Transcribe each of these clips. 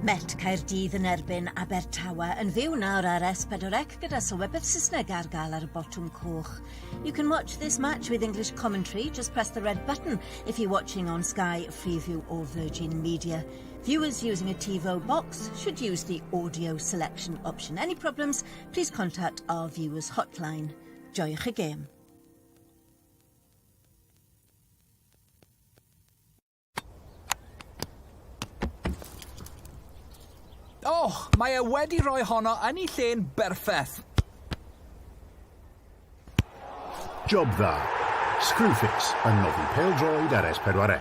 Met Caerdydd yn erbyn Abertawe yn fyw nawr ar S4C gyda sylwebaeth Saesneg ar gael ar y botwm coch. You can watch this match with English commentary, just press the red button if you're watching on Sky, Freeview or Virgin Media. Viewers using a TiVo box should use the audio selection option. Any problems, please contact our viewers hotline. Joiwch y gêm. Oh, mae e wedi rhoi honno yn ei lle'n berffeth. Job dda. Screwfix yn noddi pêl-droed ar S4C.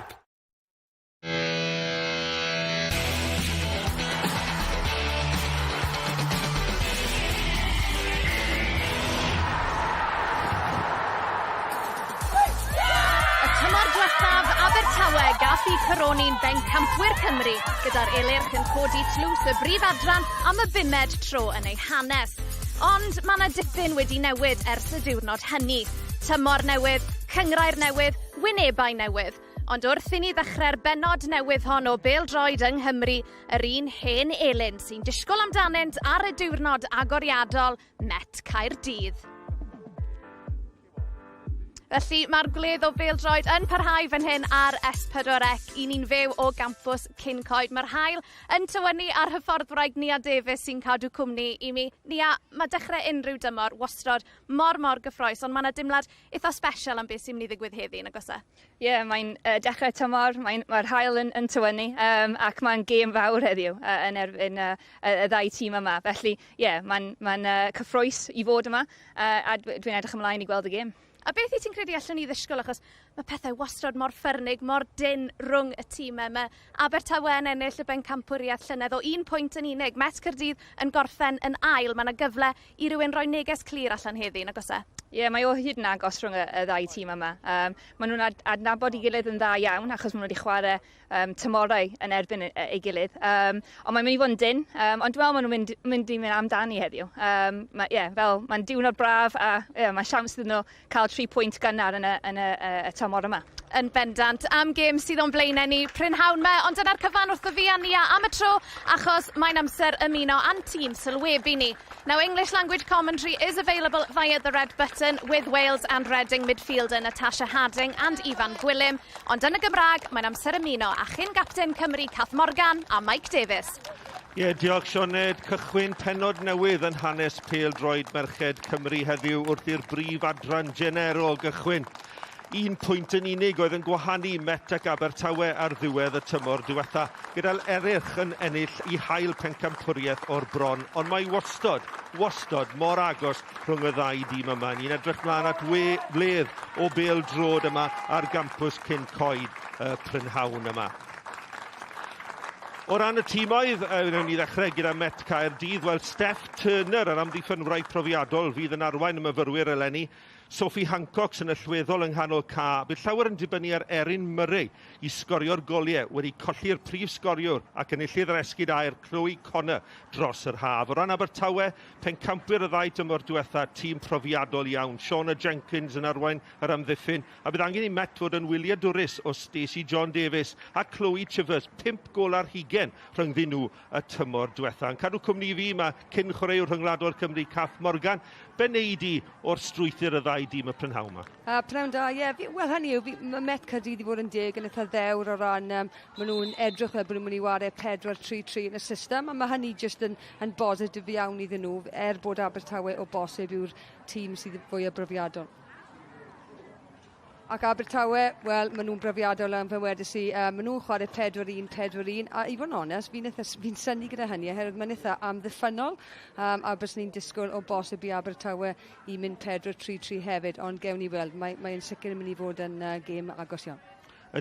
Y tymor diwethaf, Abertawe gath eu coroni'n bencampwyr Cymru, gyda'r Elyrch yn codi tlws y brif adran am y bumed tro yn ei hanes. Ond mae 'na dipyn wedi newid ers y diwrnod hynny. Tymor newydd, cynghrair newydd, wynebau newydd. Ond wrth i ni ddechrau'r bennod newydd hon o bêl-droed yng Nghymru, yr un hen elyn sy'n disgwyl amdanynt ar y diwrnod agoriadol Met Caerdydd. Felly mae'r gwledd o bêl-droed yn parhau fan hyn ar S4C. I ni'n fyw o gampws Cyncoed. Mae'r haul yn tywynnu ar hyfforddwraig Nia Davies sy'n cadw cwmni i mi. Nia, mae dechrau unrhyw dymor wastod mor mor gyffrous, ond mae yna dimlad eitha special am beth sy'n mynd i ddigwydd heddi, nag oes e? Ie, yeah, mae'n dechrau tymor, mae'r mae haul yn, yn tywynnu um, ac mae'n gêm fawr heddiw uh, yn erbyn uh, y, y ddau tîm yma. Felly, ie, yeah, mae'n mae uh, cyffrous i fod yma uh, a dwi'n edrych ymlaen i gweld y gêm. A beth i ti'n credu allwn ni ddisgwyl achos mae pethau wastad mor ffyrnig, mor dynn rhwng y tîmau. Mae Abertawe yn ennill y bencampwriaeth llynedd o un pwynt yn unig. Met Caerdydd yn gorffen yn ail. Mae yna gyfle i rywun roi neges clir allan heddi, nag oes e? Ie, yeah, mae o hyd yn agos rhwng y, y ddau tîm yma. Um, maen nhw'n ad adnabod ei gilydd yn dda iawn, achos maen nhw wedi chwarae um, tymorau yn erbyn ei gilydd. Um, ond mae'n mynd i fod yn dyn, um, ond dwi'n meddwl maen nhw'n mynd, mynd i mynd amdani heddiw. Um, ma, yeah, fel, mae'n diwrnod braf a yeah, mae siawns iddyn nhw cael tri pwynt gynnar yn y, yn y, y, y tymor yma. Yn bendant am gêm sydd o'n blaenau ni prynhawn 'ma, ond dyna'r cyfan wrtho fi a Nia am y tro, achos mae'n amser ymuno â'n tîm sylwebu ni. Now, English language commentary is available via the red button with Wales and Reading midfielder Natasha Harding and Ifan Gwilym, ond yn y Gymraeg, mae'n amser ymuno â chyn-gapten Cymru Kath Morgan a Mike Davies. Ie, yeah, diolch Sioned. Cychwyn pennod newydd yn hanes pêl-droed merched Cymru heddiw wrth i'r brif adran Genero gychwyn. Un pwynt yn unig oedd yn gwahanu Met ac Abertawe ar ddiwedd y tymor diwetha, gyda'r Elyrch yn ennill i hail pencampwriaeth o'r bron, ond mae wastod, wastod mor agos rhwng y ddau dîm yma. Ni'n edrych mlaen at we, wledd o bêl drod yma ar gampws Cyncoed y prynhawn yma. O ran y tîmoedd, wnawn ni ddechrau gyda Met Caerdydd. Wel, Steph Turner, yr amddiffynwraig profiadol, fydd yn arwain y myfyrwyr eleni. Sophie Hancock sy'n allweddol yng nghanol ca. Bydd llawer yn dibynnu ar Erin Murray i sgorio'r goliau wedi colli'r prif sgoriwr ac enillydd yr esgid aur Chloe Connor dros yr haf. O ran Abertawe, pencampwyr y ddau dymor diwetha, tîm profiadol iawn. Shauna Jenkins yn arwain yr amddiffyn, a bydd angen i Met fod yn wyliadwrus o Stacey John Davies a Chloe Chivers, 5 gôl ar hugen rhyngddyn nhw y tymor diwetha. Yn cadw cwmni i fi mae cyn chwaraewr rhyngwladol Cymru Kath Morgan. Be wnei di o'r strwythur y ddau dîm y prynhawn 'ma? Uh, prynhawn da, ie. Yeah, Wel, hynny yw, mae Met Caerdydd i fod yn deg yn eitha ddewr o ran, um, maen nhw'n edrych fel bod nhw'n mynd i wario 4-3-3 yn y system, a mae hynny jyst yn, yn bositif iawn iddyn nhw, er bod Abertawe o bosib yw'r tîm sydd fwy o brofiadol. Ac Abertawe, wel, maen nhw'n brofiadol am fel wedes i. Uh, maen nhw'n chwarae 4-1, 4-1, a i fod yn onest, fi'n eitha, fi synnu gyda hynny, oherwydd mae'n eitha amddiffynnol, um, a bys ni'n disgwyl o bosib i Abertawe i mynd 4-3-3 hefyd, ond gewn ni weld, mae'n mae sicr yn mynd i fod yn uh, gêm agos iawn.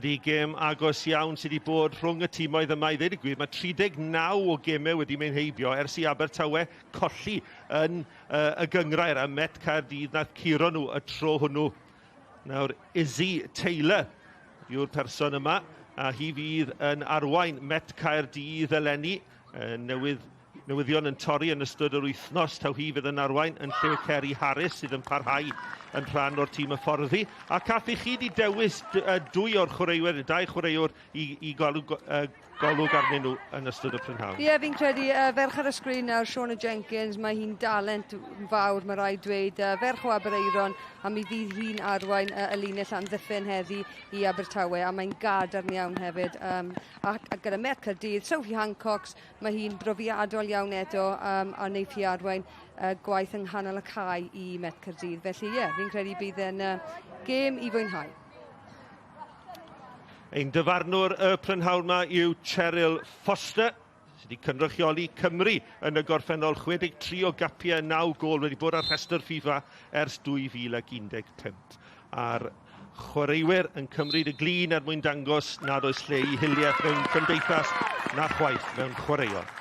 Ydy gêm agos iawn sydd wedi bod rhwng y tîmoedd yma i ddweud y gwir. Mae 39 o gemau wedi mynd heibio ers i Abertawe colli yn uh, y gynghrair a Met Caerdydd nath curo nhw y tro hwnnw. Nawr, Izzy Taylor yw'r person yma, a hi fydd yn arwain Met Caerdydd eleni. Newydd, newyddion yn torri yn ystod yr wythnos, taw hi fydd yn arwain yn lle Kerry Harris sydd yn parhau yn rhan o'r tîm hyfforddi. A Cathy, chi wedi dewis dwy o'r chwaraewyr, dau chwaraewr i, i golwg, golwg arnyn nhw yn ystod y prynhawn. Ie, yeah, fi'n credu, ferch ar y sgrin nawr, Shauna Jenkins, mae hi'n dalent fawr, mae rhaid dweud. Ferch o Aberaeron, a mi fydd hi'n arwain y linell amddiffyn heddi i Abertawe, a mae'n gadarn iawn hefyd. Um, a, a gyda Met Caerdydd, Sophie Hancox, mae hi'n brofiadol iawn eto, um, a wneud hi arwain uh, gwaith yng nghanol y cae i Met Caerdydd. Felly ie, yeah, fi'n credu bydd yn uh, gêm i fwynhau. Ein dyfarnwr y prynhawn yma yw Cheryl Foster, sydd wedi cynrychioli Cymru yn y gorffennol 63 o gapiau 9 gôl wedi bod ar rhestr FIFA ers 2015. A'r chwaraewyr yn cymryd y glin er mwyn dangos nad oes lle i hiliaeth mewn cymdeithas na chwaith mewn chwaraeon.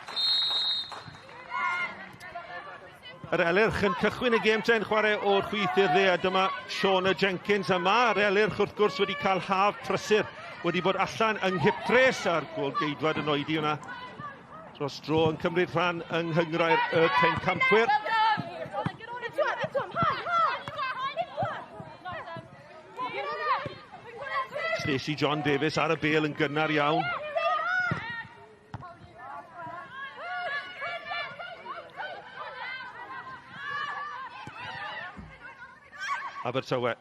Yr Elyrch yn cychwyn y gêm te'n chwarae o'r chwith i'r dde a dyma Shauna Jenkins a mae'r Elyrch wrth gwrs wedi cael haf prysur wedi bod allan yng Nghypres a'r gôl geidwad yn oedi yna dros dro yn cymryd rhan yng Nghynghrair y Pencampwyr. Stacey John Davies ar y bêl yn gynnar iawn. Abertawe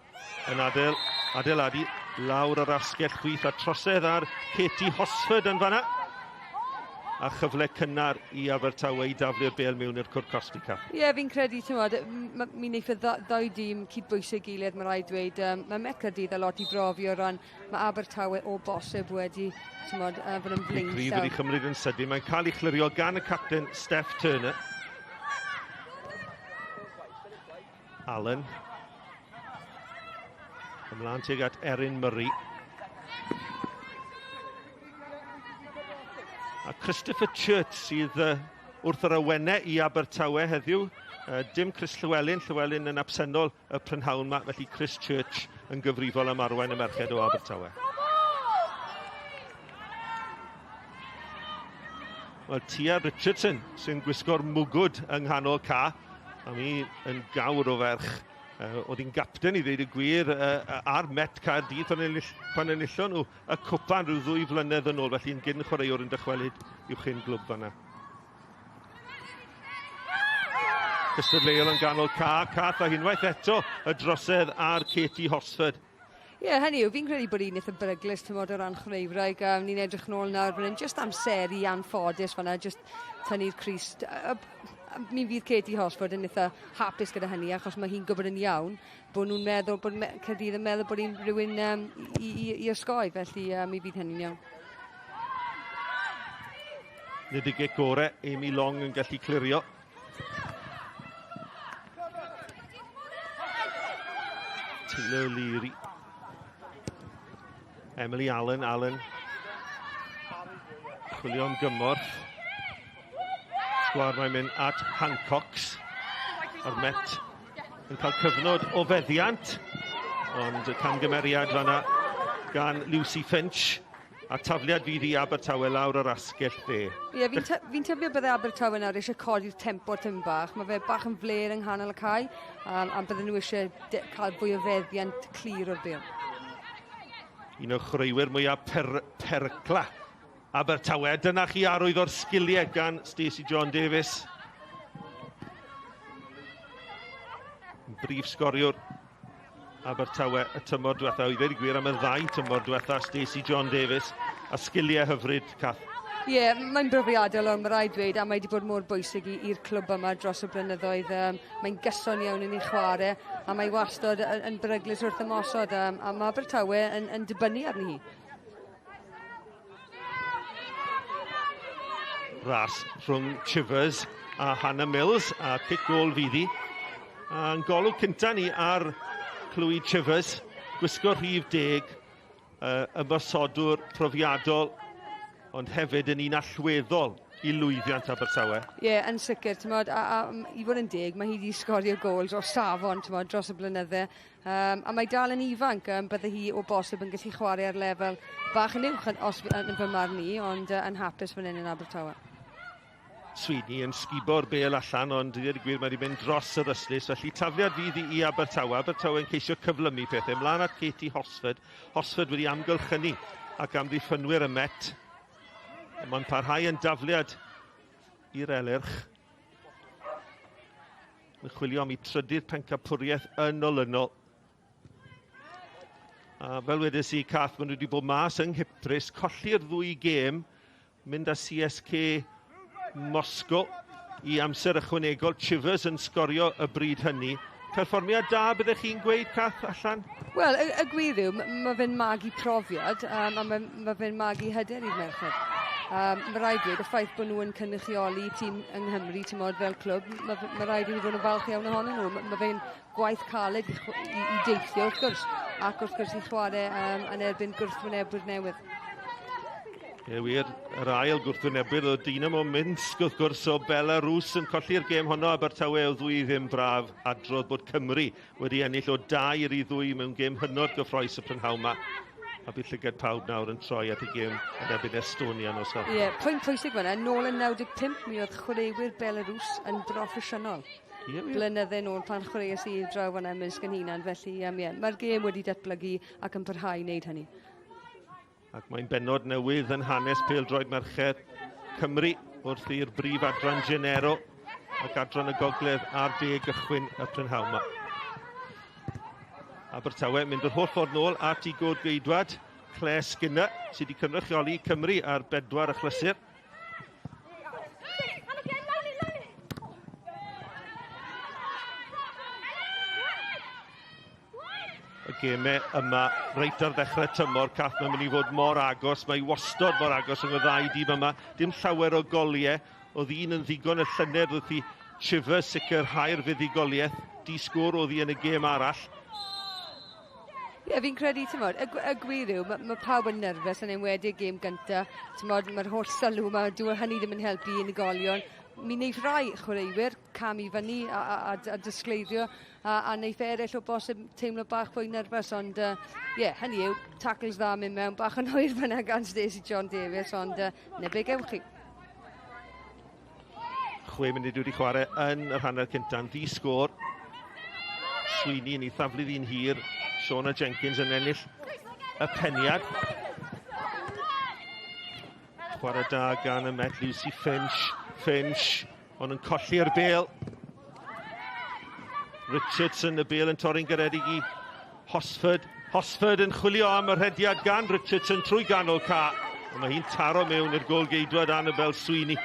yn adael, adeiladu lawr yr asgell chwith a trosedd ar Katie Hosford yn fanna. A chyfle cynnar i Abertawe i daflu'r bêl mewn i'r cwrt cosbi cap. Ie, yeah, fi'n credu, ti'n modd, mi wneith y ddau dîm cydbwyso gilydd, mae rhaid dweud. Um, mae Met Caerdydd a lot i brofi o ran Mae Abertawe o bosib wedi tymod, uh, fod yn flaenllaw. Gryf wedi chymryd yn sydyn. Mae'n cael ei chlirio gan y capten Steph Turner. Allen. Ymlaen tuag at Erin Murray. A Christopher Church sydd uh, wrth yr awenau i Abertawe heddiw. Uh, dim Chris Llewellyn, Llewellyn yn absennol y prynhawn 'ma, felly Chris Church yn gyfrifol am arwain y merched o Abertawe. Wel, Tia Richardson sy'n gwisgo'r mwgwd yng nghanol ca. A mi yn gawr o ferch. Uh, oedd hi'n gapten i ddweud y gwir uh, ar Met Caerdydd pan, ennill, pan enillon nhw y cwpan rhyw ddwy flynedd yn ôl, felly yn gyn chwaraewr yn dychwelyd i'w chyn glwb fanna. Cystadleuol yn ganol ca, Cath a unwaith eto y drosedd ar Katie Hosford. Ie, yeah, hynny yw, fi'n credu bod un eitha beryglus, ti'n modd, o ran chwaraewraig. Um, ni'n edrych nôl nawr, fan hyn, just amseru anffodus fanna, just tynnu'r crys. Mi fydd Katie Hosford yn eitha hapus gyda hynny, achos mae hi'n gwybod yn iawn bod nhw'n meddwl, bod Caerdydd yn meddwl bod hi'n rhywun um, i, i, i osgoi, felly um, mi fydd hynny'n iawn. Nid y gic gore, Amy Long yn gallu clirio. Taylor Leary. Emily Allen, Allen. Chwilio am gymorth. Sgwar mae'n mynd at Hancox. A'r Met yn cael cyfnod o feddiant. Ond y camgymeriad fanna gan Lucy Finch. A tafliad fydd i Abertawe lawr yr asgell dde. Ie, yeah, fi'n fi tybio bydde Abertawe nawr eisiau codi'r tempo tym bach. Mae fe bach yn fler yng nghanol y cae, um, a bydden nhw eisiau cael fwy o feddiant clir o'r bêl. Un o'r chwaraewyr mwyaf per perygla Abertawe. Dyna chi arwydd o'r sgiliau gan Stacey John Davies. Brif sgoriwr Abertawe y tymor diwetha, i ddweud y gwir am y ddau tymor diwetha, Stacey John Davies, a sgiliau hyfryd, Cath. Ie, yeah, mae'n brofiadol ond mae rhaid dweud, a mae wedi bod mor bwysig i'r clwb yma dros y blynyddoedd. Um, mae'n gyson iawn yn ei chwarae, a mae wastad yn, yn beryglus wrth ymosod, um, a mae Abertawe yn, yn dibynnu arni hi. Ras rhwng Chivers a Hannah Mills, a cic gôl fydd hi. A'n golwg cynta ni ar Chloe Chivers, gwisgo rhif deg, uh, ymosodwr profiadol, ond hefyd yn un allweddol i lwyddiant Abertawe. Ie, yeah, yn sicr, ti'n a, a, i fod yn deg, mae hi wedi sgorio gols o safon, ti'n dros y blynydde. Um, a mae dal yn ifanc, um, bydde hi o bosib yn gallu chwarae ar lefel bach yn uwch yn, os, yn fy marn i, ond uh, yn hapus fan hyn yn Abertawe. Sweeney yn sgubo'r bêl allan, ond i ddweud y gwir mae wedi mynd dros yr ystlys, felly tafliad fydd i Abertawe. Abertawe yn ceisio cyflymu pethau. Ymlaen at Katie Hosford. Hosford wedi amgylchynu ac amddiffynwyr y Met. Mae'n parhau yn dafliad i'r Elyrch. Yn chwilio am ei trydydd pencampwriaeth yn olynol. A fel wedes i, Cath, maen nhw wedi bod mas yng Nghyprus, colli'r ddwy gêm, mynd â CSK Moscow i amser ychwanegol. Chivers yn sgorio y bryd hynny. Perfformiad da, byddech chi'n gweud, Cath, allan? Wel, y, y gwir yw, mae fe'n magu profiad a mae, ma fe'n magu hyder i'r merched. Mae rhaid dweud, y ffaith bod nhw yn cynrychioli tîm yng Nghymru, ti'n modd fel clwb, mae, ma rhaid i ni fod yn falch iawn ohonyn nhw. Mae, ma fe'n gwaith caled i, i, i deithio wrth gwrs, ac wrth gwrs i chwarae yn erbyn gwrthwynebwyr newydd. Ie wir, yr ail gwrthwynebwyr oedd Dynamo Minsk wrth gwrs o Belarus yn colli'r gêm honno. Abertawe o ddwy ddim braf adrodd bod Cymru wedi ennill o 2-2 mewn gêm hynod gyffroes y prynhawn yma. A bydd llygad pawb nawr yn troi at y gêm yn erbyn Estonia nos Fercher. Ie, pwynt pwysig fan'na, nôl yn 95 mi oedd chwaraewyr Belarus yn broffesiynol. Ie, wir. Blynydde nôl pan chwaraeais i draw fan'na ymysg yn hunan, felly um, ie, mae'r gêm wedi datblygu ac yn parhau i wneud hynny. Ac mae'n bennod newydd yn hanes pêl-droed merched Cymru wrth i'r brif adran Genero ac adran y gogledd a'r de gychwyn y prynhawn yma. Abertawe mynd yr holl ffordd nôl at i god geidwad Claire Skinner sydd wedi cynrychioli Cymru ar bedwar achlysur. Y gemau yma reit ar ddechrau tymor, Cath, mae'n mynd i fod mor agos, mae wastod mor agos rhwng y ddau dîm yma. Dim llawer o goliau, oedd un yn ddigon y llynedd wrth i Chivers sicrhau'r fuddugoliaeth, di sgôr oedd hi yn y gêm arall. Ie, yeah, fi'n credu, ti'n modd, y, y gwir yw, mae, ma pawb yn nerfus yn enwedig gêm gynta. Ti'n modd, mae'r holl sylw yma, dyw e hynny ddim yn helpu unigolion. Mi wneith rai chwaraewyr cam i fyny a, a, a, a disgleirio, a, a wneith eraill o bosib teimlo bach fwy nerfus, ond ie, uh, yeah, hynny yw, tackles dda mynd mewn, bach yn hwyr fyna gan Stacey John Davies, ond uh, na be gewch chi. 6 munud wedi chwarae yn yr hanner cynta'n ddi-sgôr. Sweeney yn ei thaflu ddi'n hir. Shauna Jenkins yn ennill y peniad. Chwarae da gan y Met Lucy Finch. Finch, ond yn colli'r bel. Richardson, y bel yn torri'n garedig i Hosford. Hosford yn chwilio am y rhediad gan Richardson trwy ganol ca. Ond mae hi'n taro mewn i'r gol geidwad Annabel Sweeney.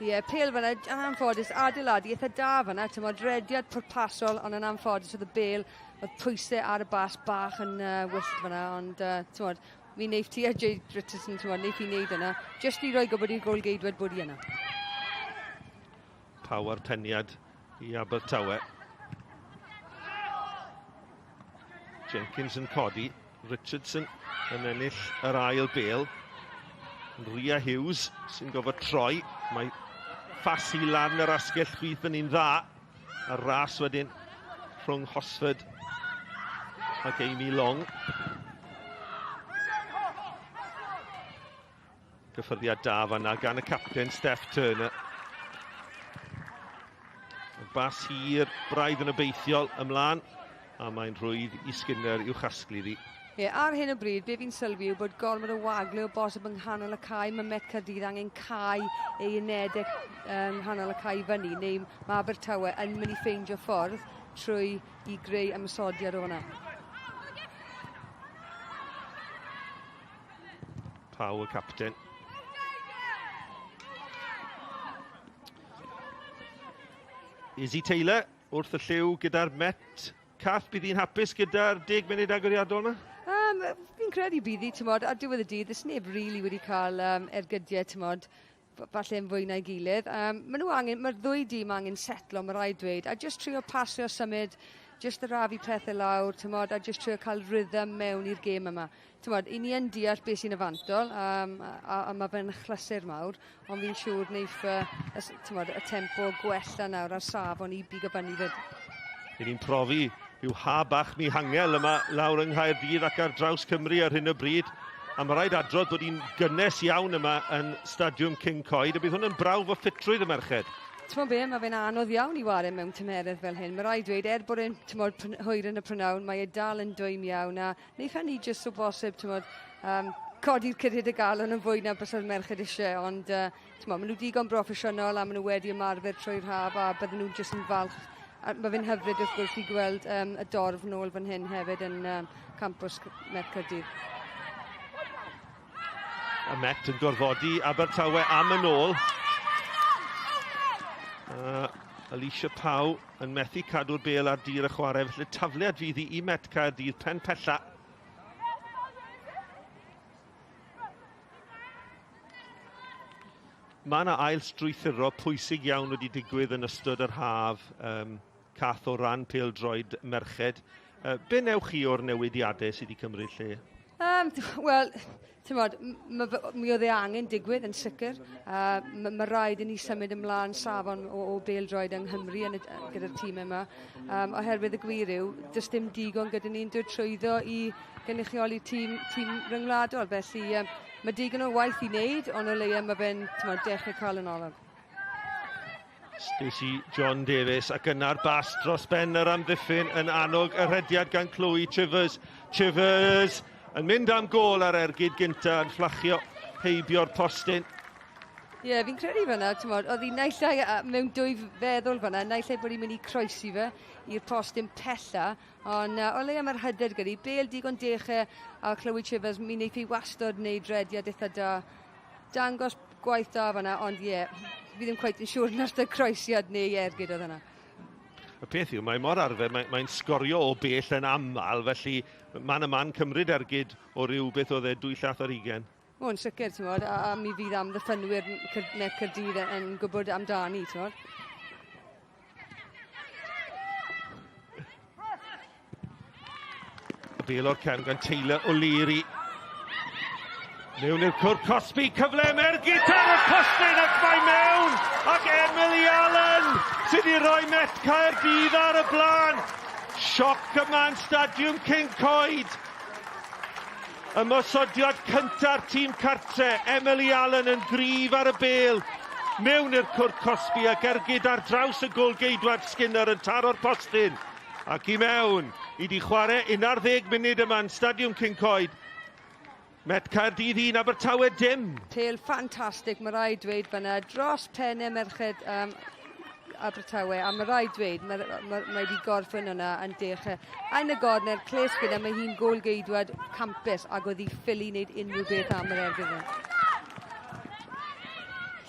Ie, yeah, pel fyna, yn anffodus, adeiladu eitha da fyna, ti'n modd, rediad pwrpasol, ond yn anffodus oedd y bel, oedd pwysau ar y bas bach yn wyllt fyna, ond uh, ti'n modd, mi wneith ti a Jade Richardson, ti'n modd, wneith i wneud yna, jyst i roi gwybod i'r gol geidwad bod i yna. Power peniad i Abertawe. Jenkins yn codi, Richardson yn ennill yr ail bel. Ria Hughes sy'n gofod troi. Mae ffas i lan yr asgell chwith yn un dda. A ras wedyn rhwng Hosford ac Amy Long. Cyffyrddiad da fanna gan y capten Steph Turner. Y bas hir, braidd yn obeithiol ymlaen, a mae'n rhwydd i Skinner i'w chasglu ddi. Ie, ar hyn o bryd, be fi'n sylwi yw bod gormod o wagle o bosib yng nghanol y cae. Mae Met Caerdydd angen cau ei unedau yng nghanol y cae fyny, neu mae Abertawe yn mynd i ffeindio ffordd trwy i greu ymosodiad o hwnna. Paw y capten. Izzy Taylor wrth y lliw gyda'r Met. Cath, bydd hi'n hapus gyda'r 10 munud agoriadol yma? Fi'n credu bydd hi, ti'n modd, ar diwedd y dydd, does neb really wedi cael ergydiau, ti'n modd, falle yn fwy na'i gilydd. Maen nhw angen, mae'r ddwy dîm angen setlo, mae rhaid dweud, a jyst trio pasio symud, jyst arafu pethau lawr, ti'n modd, a jyst trio cael rhythm mewn i'r gêm yma. T'mod, 'yn ni yn deall beth sy'n y fantol, um, a, a, a mae fe'n achlysur mawr, ond fi'n siŵr wneith uh, t'mod, y tempo gwella nawr a'r safon i bigo fyny fyd. Ry'n ni'n profi rhyw ha bach mihangel yma lawr yng Nghaerdydd ac ar draws Cymru ar hyn o bryd. A mae rhaid adrodd bod hi'n gynnes iawn yma yn Stadiwm Cyncoed, a bydd hwn yn brawf o ffitrwydd y merched. T'mod be, mae fe'n anodd iawn i ware mewn tymheredd fel hyn. Mae rhaid dweud, er bod e'n t'mod, hwyr yn y prynawn, mae e dal yn dwym iawn, a wneith hynny jyst o bosib, t'mod, codi'r cyrhyd y galon yn fwy na bysa'r merched eisiau, ond t'mod, maen nhw digon broffesiynol a maen nhw wedi ymarfer trwy'r haf a bydden nhw jyst yn falch. A mae fe'n hyfryd wrth gwrs i gweld y dorf nôl fan hyn hefyd yn campws Met Caerdydd. A Met yn gorfodi Abertawe am yn ôl. Alicia Pau yn methu cadw'r bêl ar dir y chwarae, felly tafliad fydd i Met Caerdydd pen pella. Mae yna ail strwythuro pwysig iawn wedi digwydd yn ystod yr haf, Cath, o ran pêl-droed merched. Be newch chi o'r newidiadau sydd wedi cymryd lle? Wel, t'mod, mi oedd e angen digwydd yn sicr. Ma rhaid i ni symud ymlaen safon o bêl-droed yng Nghymru gyda'r tîm yma. Oherwydd y gwir yw, does dim digon gyda ni'n dod trwyddo i gynrychioli tîm ryngwladol. Felly mae digon o waith i wneud, ond o leia mae fe'n, t'mod, dechrau cael yn olaf. Stacey John Davies ac yna'r bas dros ben yr amddiffyn yn annog y rhediad gan Chloe Chivers. Chivers yn mynd am gôl ar ergyd gynta yn fflachio heibio'r postyn. Ie, yeah, fi'n credu fyna, t'mod, oedd hi naill ai mewn dwy feddwl fyna, naill ai bod hi'n mynd i croesi fe i'r postyn pella, ond o leia mae'r hyder gyda hi, bêl digon dechrau a Chloe Chivers, mi wneith hi wastod wneud rediad eitha da. Dangos gwaith da fyna, ond ie, yeah, fi ddim cweit yn siŵr nas y croesiad neu ergyd oedd yna. Y peth yw, mae mor arfer, mae'n sgorio o bell yn aml, felly man y man cymryd ergyd o ryw beth oedd e 2 llath ar 20. O, yn sicr, t'mod, a mi fydd amddiffynwyr Met Caerdydd yn gwybod amdani, t'mod. Y bêl o'r cefn gan Taylor O'Leary. Mewn i'r cwrt cosbi, cyfle am ergyd ar y postyn ac mae mewn! Ac Emily Allen sydd i roi Met Caerdydd ar y blaen. Sioc yma yn Stadiwm Cyncoed. Ymosodiad cynta'r tîm cartre, Emily Allen yn gryf ar y bêl. Mewn i'r cwrt cosbi ac ergyd ar draws y gôl-geidwad Skinner yn taro'r postyn. Ac i mewn, i di chwarae 11 munud yma yn Stadiwm Cyncoed. Met Caerdydd 1, Abertawe dim. Pêl ffantastig, mae rhaid dweud fyna, dros pennau merched Abertawe, a mae rhaid dweud, mae wedi gorffen yna yn dechrau. Yn y gornel, Claire Skinner, mae hi'n gôl-geidwad campus ac oedd hi ffili wneud unrhyw beth am yr ergyd yna.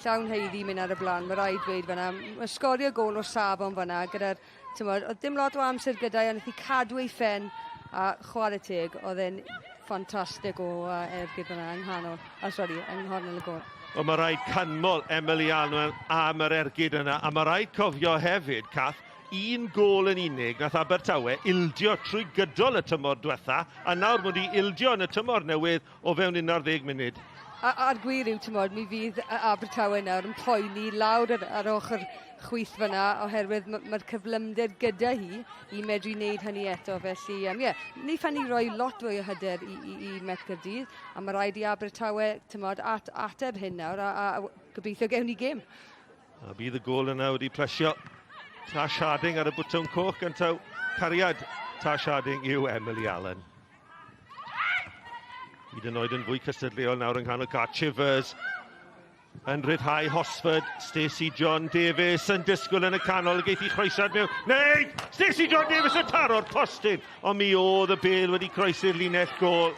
Llawn haeddu mynd ar y blaen, mae rhaid dweud fyna. Mae sgorio gôl o safon fyna gyda'r, t'mod, oedd dim lot o amser gyda'i, ond nath hi cadw ei phen a chwarae teg, oedd e'n ffantastig o ergyd fyna yng nghanol, sori, yng nghornel y gôl. Ond mae rhaid canmol Emily Allen am yr ergyd yna, a mae rhaid cofio hefyd, Cath, un gôl yn unig nath Abertawe ildio trwy gydol y tymor diwetha, a nawr mae wedi ildio yn y tymor newydd o fewn 11 munud. A'r gwir yw, t'mod, mi fydd Abertawe nawr yn poeni lawr ar ochr chwith fyna, oherwydd mae'r cyflymder gyda hi i medru wneud hynny eto. Felly, ie, wneith hynny roi lot fwy o hyder i Met Caerdydd, a mae rhaid i Abertawe, t'mod, ateb hyn nawr, a gobeithio gewn ni gêm. A bydd y gôl yna wedi plesio Tash Harding ar y bwtwm coch gan taw cariad Tash Harding yw Emily Allen. Hyd yn oed yn fwy cystadleuol nawr yng nghanol cae. Chivers yn rhyddhau Hosford. Stacey John Davies yn disgwyl yn y canol. Geith hi chroesiad mewn. Neu! Stacey John Davies yn taro'r postyn. Ond mi oedd y bêl wedi croesi'r linell gôl.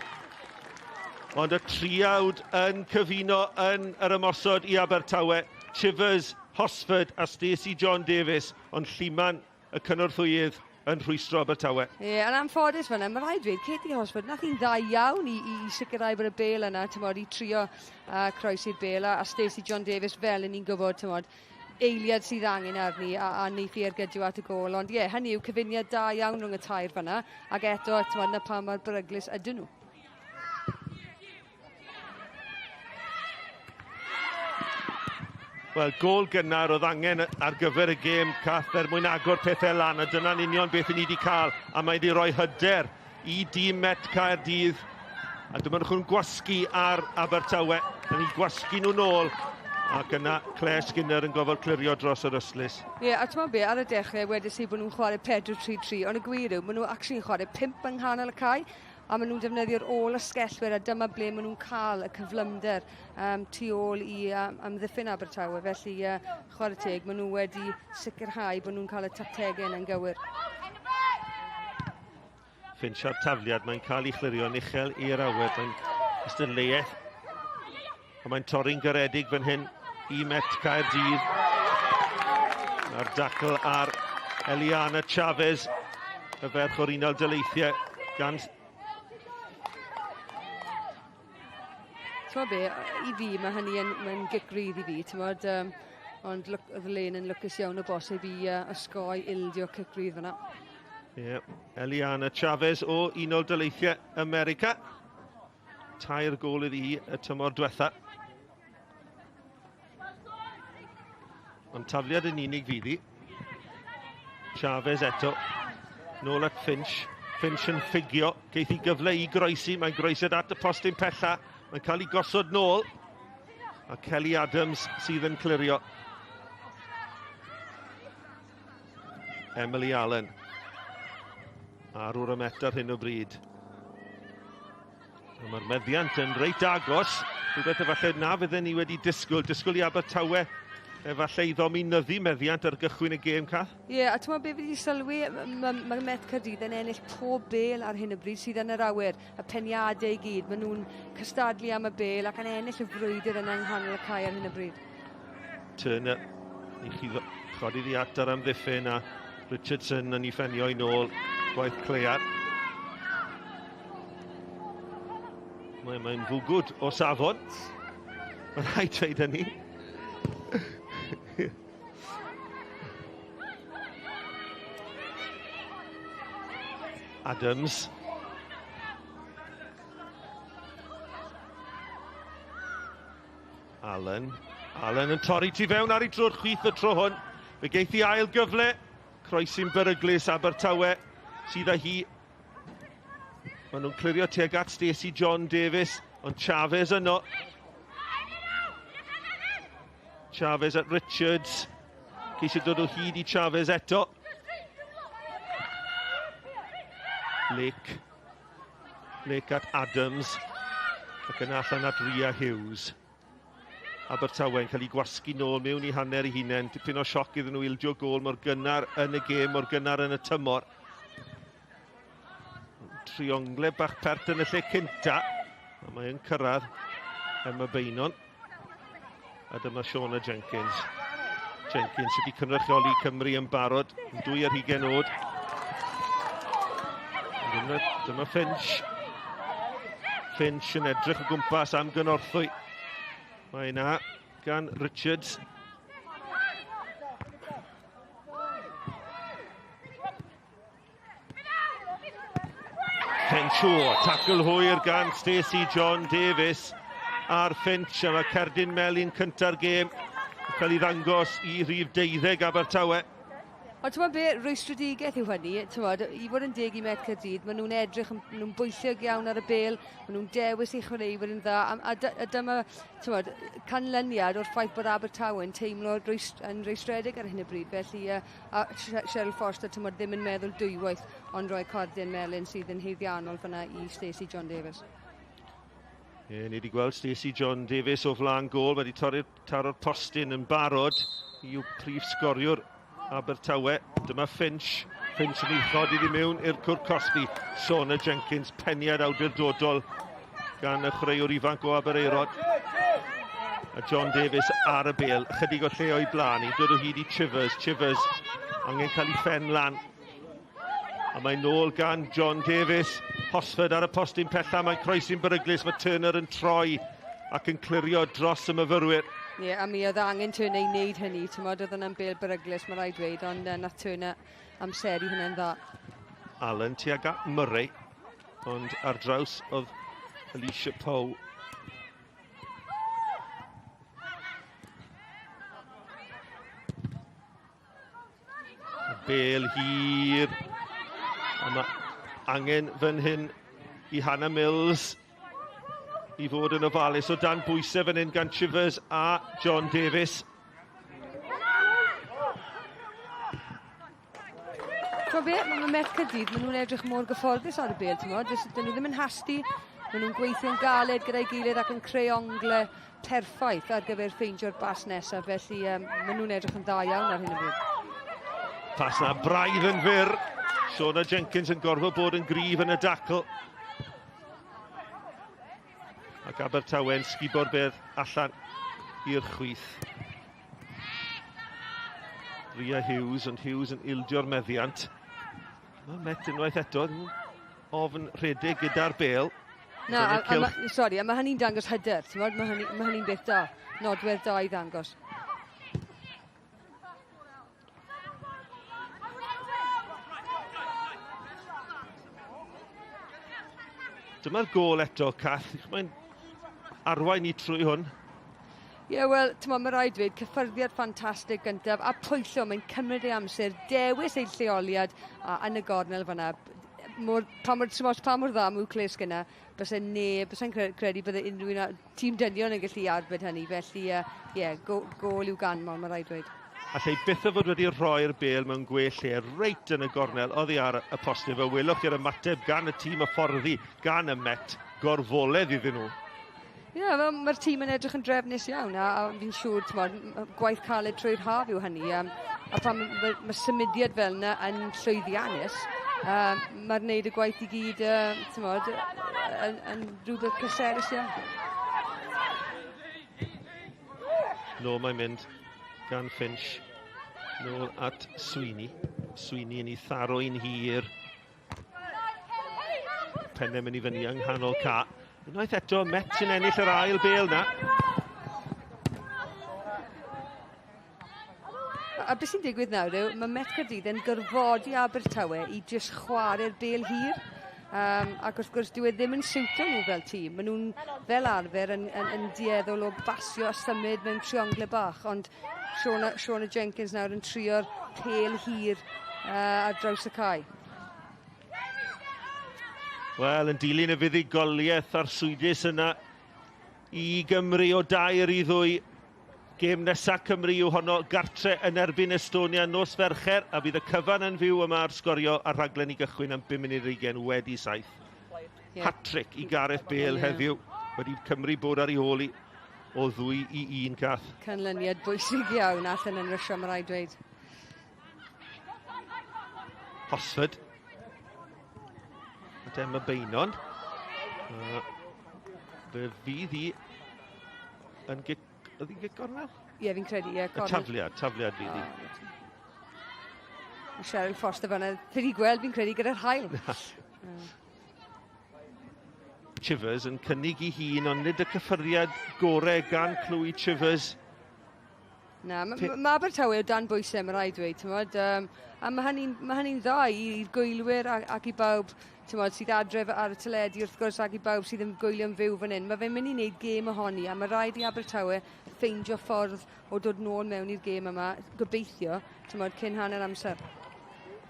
Ond y triawd yn cyfuno yn yr ymosod i Abertawe. Chivers, Hosford a Stacey John Davies. Ond Lluman y cynorthwyydd yn rhwystro Abertawe. Ie, yn anffodus fan'na, mae rhaid dweud, Katie Hosford, nath hi'n dda iawn i sicrhau bod y bêl yna, t'mod, i trio croesi'r bêl, a Stacey John Davies, fel 'yn ni'n gwybod, t'mod, eiliad sydd angen arni, a wneith hi ergydio at y gôl. Ond ie, hynny yw cyfuniad da iawn rhwng y tair fan'na, ac eto, t'mod, na pa mor beryglus ydyn nhw. Wel, gôl gynnar oedd angen ar gyfer y gêm, Cath, er mwyn agor pethau lan, a dyna'n union beth ni wedi cael, a mae wedi rhoi hyder i dîm Met Caerdydd. A dyma nhw'n gwasgu ar Abertawe. Yn ei gwasgu nhw nôl. Ac yna Claire Skinner yn gofod clirio dros yr ystlys. Ie, yeah, a ti'n be, ar y dechrau wedys i bod nhw'n chwarae 4-3-3, ond y gwir yw, maen nhw actually'n chwarae 5 yng nghanol y cae, a maen nhw'n defnyddio'r ôl ysgellwyr, a dyma ble maen nhw'n cael y cyflymder um, tu ôl i um, amddiffyn Abertawe. Felly, uh, chwarae teg, maen nhw wedi sicrhau bod nhw'n cael y tactegau yna'n gywir. Finch a'r tafliad, mae'n cael ei chlirio'n uchel i'r awyr. Mae'n ystyrleuaeth. A mae'n torri'n garedig fan hyn i Met Caerdydd. Mae'r dacl ar Eliana Chavez, y ferch o'r Unol Daleithiau, gan... Ti'n be, i fi, mae hynny yn, mae'n gic rydd i fi, ti'n bod, um, ond look, oedd Lane yn lwcus iawn o bosib i uh, osgoi ildio cic rydd fyna. Ie, yeah. Eliana Chavez o Unol Daleithiau America. Tair gôl iddi hi y tymor diwetha. Ond tafliad yn unig fydd hi. Chavez eto. Nôl at Finch. Finch yn ffugio. Geith hi gyfle i groesi. Mae'n groesiad at y postyn pella. Mae'n cael ei gosod nôl. A Kelly Adams sydd yn clirio. Emily Allen. Arwr y Met ar hyn o bryd. Mae'r meddiant yn reit agos. Rhywbeth efallai na fydden ni wedi disgwyl. Disgwyl i Abertawe efallai i ddominyddu meddiant ar gychwyn y gêm, Cath. Ie, yeah, a ti'n meddwl beth fi wedi sylwi, mae ma Met Caerdydd yn ennill pob bel ar hyn o bryd sydd yn yr awyr, y peniadau i gyd. Maen nhw'n cystadlu am y bel ac yn ennill y frwydr yna yng nghanol y cae ar hyn o bryd. Turner, i chi chodi ddi at ar amddiffyn a Richardson yn ei ffenio i nôl gwaith Clear. Mae'n mae fwgwd o safon. Mae'n rhaid dweud hynny. Adams. Allen. Allen yn torri tu fewn ar ei drwy'r chwith y tro hwn. Fe geith i ail gyfle. Croesi'n beryglus Abertawe sydd â hi. Maen nhw'n clirio tuag at Stacey John Davies, ond Chavez yno. Chavez at Richards. Ceisio dod o hyd i Chavez eto. Lake. Lake at Adams. Ac yna allan at Ria Hughes. Abertawe yn cael ei gwasgu nôl mewn i hanner ei hunain. Dipyn o sioc iddyn nhw ildio gôl mor gynnar yn y gêm, mor gynnar yn y tymor. Triongle bach pert yn y lle cynta. A mae'n cyrraedd Emma Beinon. A dyma Shauna Jenkins. Jenkins sydd wedi cynrychioli Cymru yn barod, yn 22 oed. Dyma, dyma Finch. Finch yn edrych o gwmpas am gynorthwy. Mae yna gan Richards. Finch, o, tacl hwyr gan Stacey John Davies ar Finch, a mae cerdyn melyn cynta'r gêm yn cael ei ddangos i rhif 12 Abertawe. Ond ti'n be, rwystredigaeth yw hynny, ti'n i fod yn deg i Met Caerdydd, maen nhw'n edrych, maen nhw'n bwyllog iawn ar y bel, maen nhw'n dewis eu chwaraewyr yn dda, a, a, a dyma, ti'n canlyniad o'r ffaith bod Abertawe yn teimlo rwyst, yn rwystredig ar hyn o bryd, felly uh, A Cheryl Forster, tymor, ddim yn meddwl dwywaith, ond rhoi cordyn melyn sydd yn haeddiannol fyna i Stacey John Davies. Ie, yeah, ni wedi gweld Stacey John Davies o flaen gôl. Mae wedi torri'r taro'r postyn yn barod i'w prif sgoriwr Abertawe. Dyma Finch. Finch yn ei chodi iddi mewn i'r cwr cosbi. Sona Jenkins, peniad awdurdodol gan y chwaraewr ifanc o Aberaeron. A John Davies ar y bel, chydig o lle o'i blaen i, dod o hyd i Chivers. Chivers angen cael ei phen lan. A mae'n nôl gan John Davies. Hosford ar y postyn pella, mae'n croesi'n beryglus, mae Turner yn troi ac yn clirio dros y myfyrwyr. Ie, yeah, a mi oedd angen Turner i wneud hynny. Ti'n modd, oedd yna'n bel beryglus, mae rhaid dweud, ond uh, nath Turner amseru hynny'n dda. Allen tuag at Murray, ond ar draws oedd Alicia Poe. Bel hir. A mae angen fan hyn i Hannah Mills. i fod yn ofalus o dan bwysau fan hyn gan Chivers a John Davies. T'mo' be', ma' ma' Met Caerdydd, ma' nhw'n edrych mor gyfforddus ar y bêl, t'mod, dyn nhw ddim yn hasti, ma' nhw'n gweithio'n galed gyda'i gilydd ac yn creu ongle perffaith ar gyfer ffeindio'r bas nesaf, felly um, maen nhw'n edrych yn dda iawn ar hyn o bryd. Pas na braidd yn fyr. Shona Jenkins yn gorfod bod yn gryf yn y dacl. Ac Abertawe'n sgubo'r bedd allan i'r chwith. Ria Hughes, ond Hughes yn ildio'r meddiant. Mae Met unwaith eto yn ofn rhedeg gyda'r bel. Na, a, a, ma, sori, a mae hynny'n dangos hyder, ti'n Mae hynny'n ma hynny beth da, nodwedd da i ddangos. Dyma'r gol eto, Cath. Mae'n arwain ni trwy hwn. Ie, yeah, wel, ti'n mae rhaid dweud, cyffyrddiad ffantastig gyntaf, a pwyllo, mae'n cymryd ei amser, dewis ei lleoliad a yn y gornel fanna. Mor, pa mor, os pa mor dda mwclis gyna, byse neb, byse'n credu bydde unrhyw un, tîm dynion yn gallu arbed hynny, felly, ie, uh, yeah, go, gol i'w ganmol, mae rhaid dweud. Allai byth o fod wedi rhoi'r bel mewn gwell lle reit yn y gornel oddi ar y postyn. Fe welwch i'r ymateb gan y tîm hyfforddi, gan y Met, gorfoledd iddyn nhw. Ie, yeah, mae'r ma tîm yn edrych yn drefnus iawn, a, a fi'n siŵr, t'mod, gwaith caled trwy'r haf yw hynny, um, a pan mae ma symudiad fel yna yn llwyddiannus, um, mae'r wneud y gwaith i gyd, uh, t'mod, yn, yn rhywbeth pleserus iawn. Nôl mae'n mynd gan Finch. Nôl at Sweeney. Sweeney yn ei tharo i'n hir. Pennau mynd i fyny yng nghanol ca. Unwaith eto, Met yn ennill yr ail bel na. A beth sy'n digwydd nawr yw, mae Met Caerdydd yn gorfodi Abertawe i jyst chwarae'r bel hir. Um, ac wrth gwrs, dyw e ddim yn siwtio nhw fel tîm. Maen nhw'n fel arfer yn, yn, yn dueddol o basio a symud mewn triongle bach, ond Shona, Shona Jenkins nawr yn trio'r pel hir uh, ar draws y cae. Wel, yn dilyn y fuddugoliaeth arswydus yna i Gymru o 2-2. Gêm nesaf Cymru yw honno gartre yn erbyn Estonia nos Fercher, a bydd y cyfan yn fyw yma ar Sgorio a rhaglen i gychwyn am 7:27. Yeah. Hat-trick i Gareth Bale yeah. heddiw, wedi Cymru bod ar ei hôl i o 2-1 Cath. Canlyniad bwysig iawn allan yn Rwysia, mae rhaid dweud. Hosford. At Emma Beinon. Fe fydd hi yn gic... Oedd hi'n gic gornel? Ie, fi'n credu, ie. Y tafliad, tafliad fydd hi. Oh, Cheryl Foster fan'na, fi wedi gweld fi'n credu gyda'r haul. Chivers yn cynnig i hun, ond nid y cyffyrddiad gorau gan Chloe Chivers. Na, mae ma Abertawe o dan bwysau, mae rhaid dweud, t'mod, um, a mae hynny'n ma hynny dda i'r gwylwyr ac, ac i bawb t'mod, sydd adref ar y teledu wrth gwrs ac i bawb sydd yn gwylio'n fyw fan hyn. Mae fe'n mynd i wneud gêm ohoni a mae rhaid i Abertawe ffeindio ffordd o dod nôl mewn i'r gêm yma, gobeithio, t'mod, cyn hanner amser.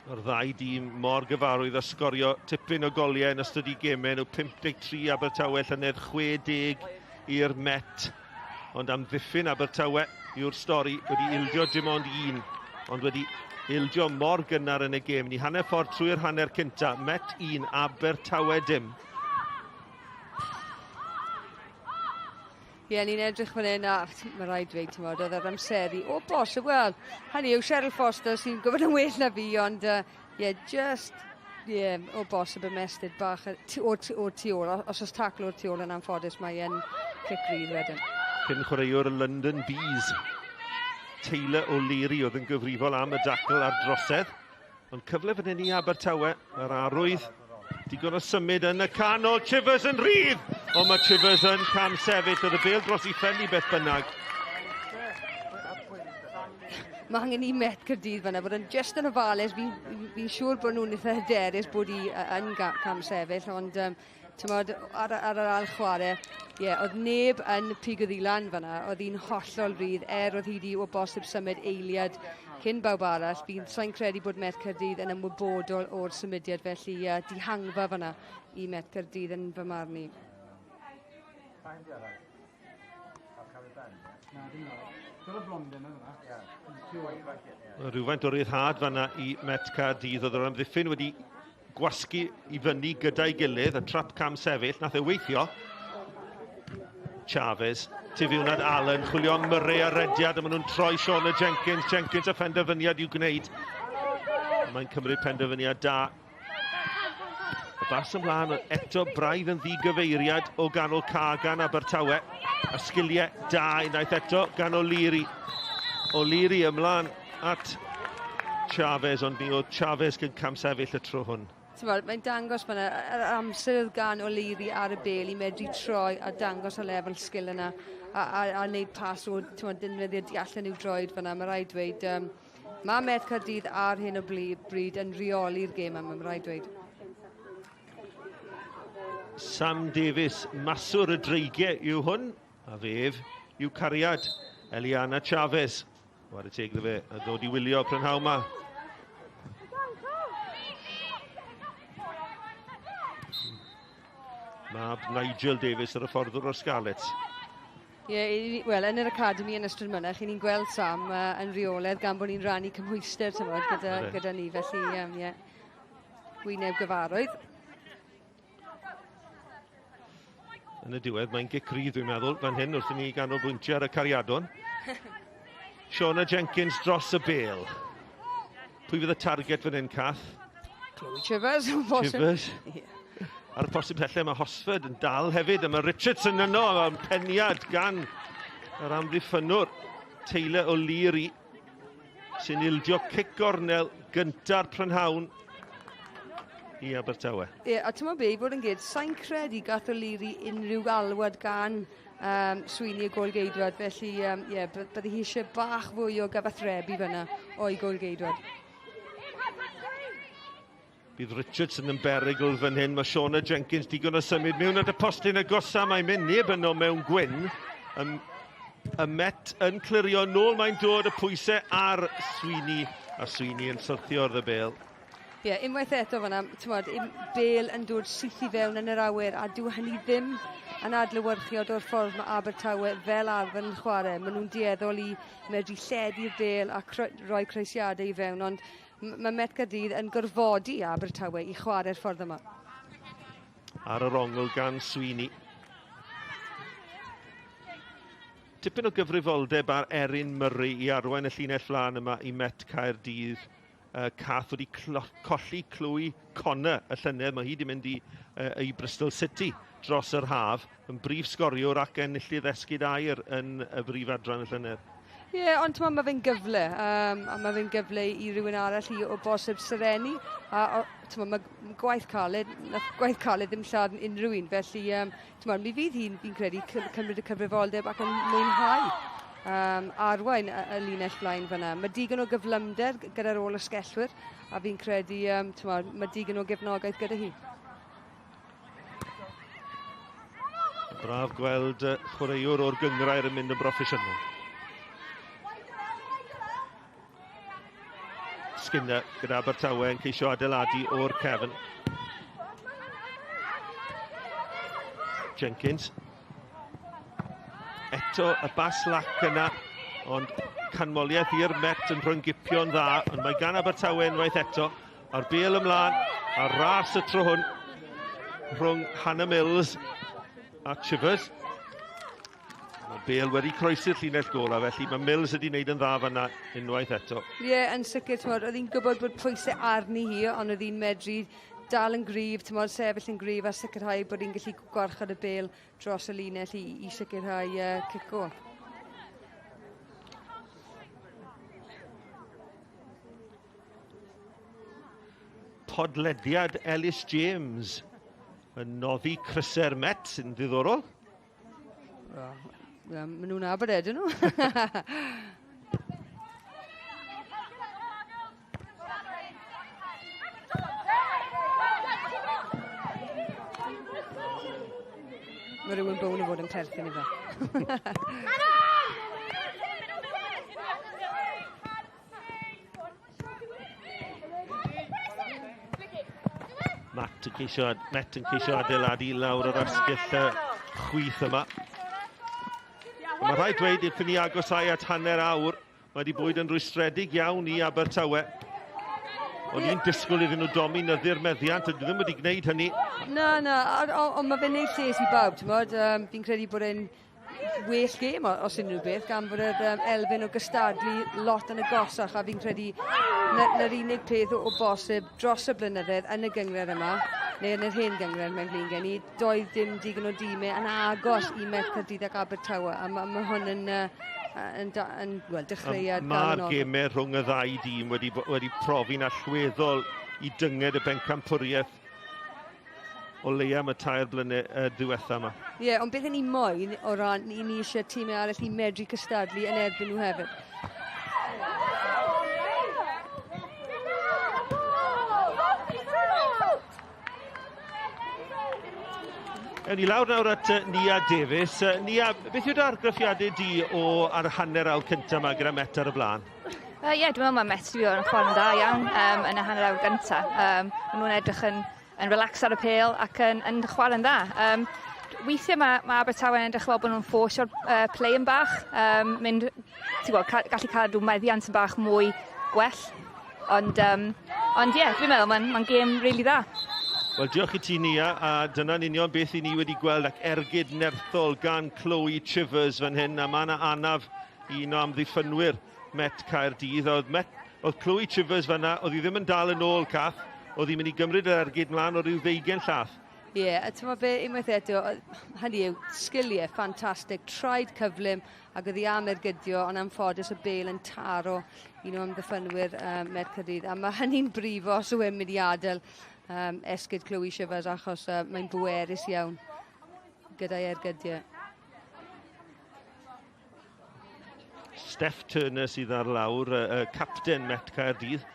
Mae'r ddau dîm mor gyfarwydd â sgorio tipyn o goliau yn ystod eu gemau nhw. 53 Abertawe llynedd, 60 i'r Met. Ond amddiffyn Abertawe yw'r stori, wedi ildio dim ond un, ond wedi ildio mor gynnar yn y gêm. Ni hanner ffordd trwy'r hanner cynta, Met 1, Abertawe dim. Ie, yeah, ni'n edrych fan hyn a mae rhaid dweud, ti'n modd, oedd yr amseru o bosib, wel, hynny yw Cheryl Foster sy'n gwybod yn well na fi, ond ie, uh, yeah, just, ie, yeah, o bosib ymestyn bach o'r tu ôl. Os oes tacl o'r tu ôl yn anffodus, mae e'n cic rydd wedyn. Cyn chwaraewr y London Bees, Taylor O'Leary oedd yn gyfrifol am y dacl a'r drosedd. Ond cyfle fan hyn i Abertawe, mae'r arwydd digon o symud yn y canol, Chivers yn rhydd! Ond mae Chivers yn cam sefyll, oedd y bêl dros i phen i beth bynnag. Mae angen i Met Caerdydd fan'na fod yn just yn ofalus. Fi'n fi siŵr bod nhw'n eitha hyderus bod i yn cam sefyll, ond um, tymod, ar, ar yr ail chwarae, ie, yeah, oedd neb yn pigo ddi lan fan'na, oedd hi'n hollol rydd, er oedd hi wedi o bosib symud eiliad cyn bawb arall. Fi'n sa'n credu bod Met Caerdydd yn ymwybodol o'r symudiad, felly uh, dihangfa fan'na i Met Caerdydd yn fy marn i. Mae rhywfaint o ryddhad fanna i Met Caerdydd. Oedd yr amddiffyn wedi gwasgu i fyny gyda'i gilydd, y trap cam sefyll, nath e weithio. Chavez, Tifiwnad Allen, chwilio am Murray a rediad, a maen nhw'n troi Shauna Jenkins. Jenkins a phenderfyniad i'w gwneud. Mae'n cymryd penderfyniad da. Y bas ymlaen, eto braidd yn ddigyfeiriad o ganol ca gan Abertawe. A sgiliau da unwaith eto gan O'Leary. O'Leary ymlaen at Chavez, ond mi oedd Chavez gyn camsefyll y tro hwn. Mae'n dangos fyna, yr amser oedd gan O'Leary ar y bel i medru troi a dangos y lefel sgil yna a, a, a wneud pas o defnyddio di allan i'w droed fyna. Mae rhaid dweud, um, mae Met Caerdydd ar hyn o bryd yn rheoli'r gêm yma, mae rhaid dweud. Sam Davies, maswr y dreigiau yw hwn, a fef yw cariad Eliana Chavez. Ware teg iddo fe a ddod i wylio prynhawn ma. Mab Nigel Davies ar y fforddwr o'r Scarlets. Ie, yeah, wel, yn yr academi yn Ystrad Mynach, ni'n gweld Sam uh, yn rheolaidd gan bod ni'n rannu cymhwyster, tymod, gyda, gyda ni, felly, um, yeah, wyneb gyfarwydd. Yn y diwedd, mae'n gic rydd, dwi'n meddwl, fan hyn, wrth i ni ganolbwyntio ar y cariadon. Shauna Jenkins dros y bel. Pwy fydd y target fan hyn, Cath? Chloe Chivers, yn bosib. Chivers. Yeah. Ar y posib pellau mae Hosford yn dal hefyd, a mae Richardson yno, am peniad gan yr amddiffynnwr Taylor O'Leary, sy'n ildio cic gornel gynta'r prynhawn i Abertawe. Ie, yeah, a ti'n be, i fod yn gyd, sa'n credu gath O'Leary unrhyw alwad gan um, Sweeney y golgeidwad, felly um, yeah, bydde hi eisiau bach fwy o gyfathrebu fyna o'i golgeidwad. Bydd Richardson yn berygl fan hyn. Mae Shauna Jenkins digon o symud mewn at y postyn agosa. Mae'n mynd neb yno mewn gwyn. Y, y Met yn clirio nôl. Mae'n dod y pwysau ar Sweeney. A Sweeney yn syrthio ar y bel. Ie, yeah, unwaith eto fan'na, t'mod, bel yn dod syth i fewn yn yr awyr, a dyw hynny ddim yn adlewyrchiad o'r ffordd mae Abertawe fel arfer yn chwarae. Maen nhw'n dueddol i medru lledu'r bel a rhoi croesiadau i fewn, ond mae Met Caerdydd yn gorfodi Abertawe i chwarae'r ffordd yma. Ar yr ongl gan Sweeney. Tipyn o gyfrifoldeb ar Erin Murray i arwain y llinell flaen yma i Met Caerdydd. Cath wedi colli Chloe Connor y llynedd. Mae hi wedi mynd i, i Bristol City dros yr haf, yn brif sgoriwr ac enillydd esgid aur yn y brif adran y llynedd. Ie, yeah, ond ti'n mae fe'n gyfle, um, a mae fe'n gyfle i rywun arall i o bosib serenu, a ti'n mae gwaith caled, nath gwaith caled ddim lladd unrhyw un, felly um, ti'n mi fydd hi'n, fi'n credu, cymryd y cyfrifoldeb ac yn mwynhau um, arwain y, y linell flaen fyna. Mae digon o gyflymder gyda'r ôl ysgellwyr, a fi'n credu um, t'mod, mae digon o gefnogaeth gyda hi. Braf gweld chwaraewr o'r gynghrair yn mynd yn broffesiynol. Skinner gyda Abertawe yn ceisio adeiladu o'r cefn. Jenkins. Eto y bas lac yna, ond canmoliaeth i'r Met yn rhyngipio'n dda, ond mae gan Abertawe unwaith eto. A'r bel ymlaen, a ras y tro hwn rhwng Hannah Mills a Chivers. Mae Bale wedi croesi'r llinell gola, felly mae Mills wedi wneud yn dda fanna unwaith eto. Ie, yeah, yn sicr, t'mod, oedd hi'n gwybod bod pwysau arni hi, ond oedd hi'n medru dal yn gryf, t'mod, sefyll yn gryf a sicrhau bod hi'n gallu gwarchod y bel dros y linell i, i sicrhau uh, cic gôl. Podlediad Ellis James yn noddi cryse'r Met sy'n ddiddorol. Wel, maen nhw'n nabod e, dyn nhw? Mae rhywun bown o fod yn perthyn i fe. Matt yn ceisio, Met yn ceisio adeiladu lawr yr asgell chwith yma. Mae rhaid dweud wrth i ni agosau at hanner awr, mae wedi bod yn rwystredig iawn i Abertawe. O'n i'n disgwyl iddyn nhw dominyddu'r meddiant, a dwi ddim wedi gwneud hynny. Na, na, ond mae fe'n neud lles i bawb, ti'n bod? Um, fi'n credu bod e'n well gêm os unrhyw beth, gan fod yr um, elfen o gystadlu lot yn agosach, a fi'n credu na'r na unig peth o, o bosib dros y blynyddoedd yn y gyngred yma, neu yn yr hen gyngred mewn glin gen i, doedd dim digon o dîmau yn agos i Met Caerdydd ac Abertawe, a mae ma hwn yn, uh, yn, yn, yn well, dechreuad Mae'r gemau rhwng y ddau dîm wedi, wedi profi'n allweddol i dynged y bencampwriaeth o leia am y tair blynedd uh, diwetha yma. Ie, yeah, ond beth ni moyn o ran i ni eisiau tîmau arall i medru cystadlu yn erbyn nhw hefyd. Ewn ni lawr nawr at Nia Davies. Nia, beth yw'r argraffiadau di o ar hanner awr cyntaf yma gyda Met ar y blaen? Ie, uh, yeah, dwi'n meddwl mae Met wedi bod yn chwarae'n dda iawn um, yn y hanner awr gyntaf. Um, maen nhw'n edrych yn, yn relax ar y pêl ac yn, yn chwarae'n dda. Um, weithiau mae, mae Abertawe yn edrych fel bod nhw'n fforsio'r uh, play yn bach, um, mynd, ti'n gwybod, ca gallu cadw meddiant yn bach mwy gwell. Ond, um, ond ie, yeah, dwi'n meddwl mae'n ma gêm rili really dda. Wel, diolch i ti, Nia, a dyna'n union beth i ni wedi gweld ac ergyd nerthol gan Chloe Chivers fan hyn, a mae yna anaf un o amddiffynwyr Met Caerdydd. Oedd, Met, oedd Chloe Chivers fanna, oedd hi ddim yn dal yn ôl, Cath, oedd hi'n mynd i gymryd yr ergyd mlaen o ryw ddeugen llath. Ie, yeah, a ti'n be, unwaith eto, hynny yw, sgiliau ffantastig, traed cyflym, ac oedd hi am ergydio, ond anffodus y bel yn taro un o amddiffynwyr um, Met Caerdydd. A mae hynny'n brifo os yw e'n mynd i adael um, esgyd Chloe Shivers achos uh, mae'n bwerus iawn gyda'i ergydiau. Steph Turner sydd ar lawr, uh, uh, capten Met Caerdydd.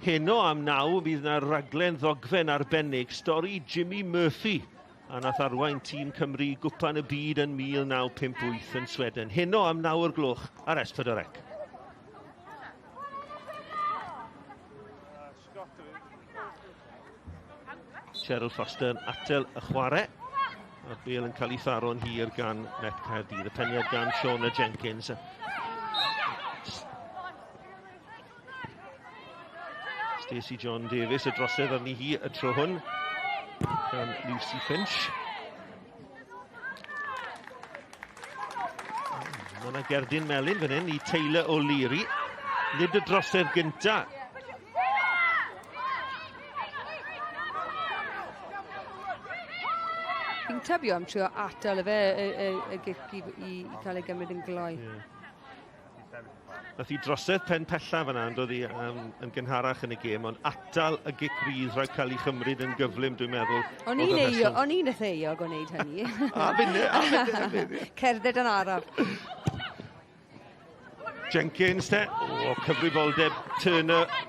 Heno am naw bydd yna raglen ddogfen arbennig, stori Jimmy Murphy, a nath arwain tîm Cymru i gwpan y byd yn 1958 yn Sweden. Heno am naw o'r gloch ar S4C. Cheryl Foster yn atel y chwarae. A'r bel yn cael ei tharo'n hir gan Met Caerdydd. Y peniad gan Shauna Jenkins. Stacey John Davies, y drosedd arni hi y tro hwn gan Lucy Finch. Mae yna gerdyn melyn fan hyn i Taylor O'Leary. Nid y drosedd gynta. Fi'n tybio am trio atal y fe y, y, y gic i, i, i cael ei gymryd yn gloi. Yeah. Nath hi drosedd pen pella fyna yn dod i um, yn gynharach yn y gêm, ond atal y gic rydd rhaid cael ei chymryd yn gyflym, dwi'n meddwl. O'n i'n euog, o'n i'n euog o wneud hynny. a finne, a finne, a finne. Cerdded yn araf. Jenkins te, o, cyfrifoldeb Turner.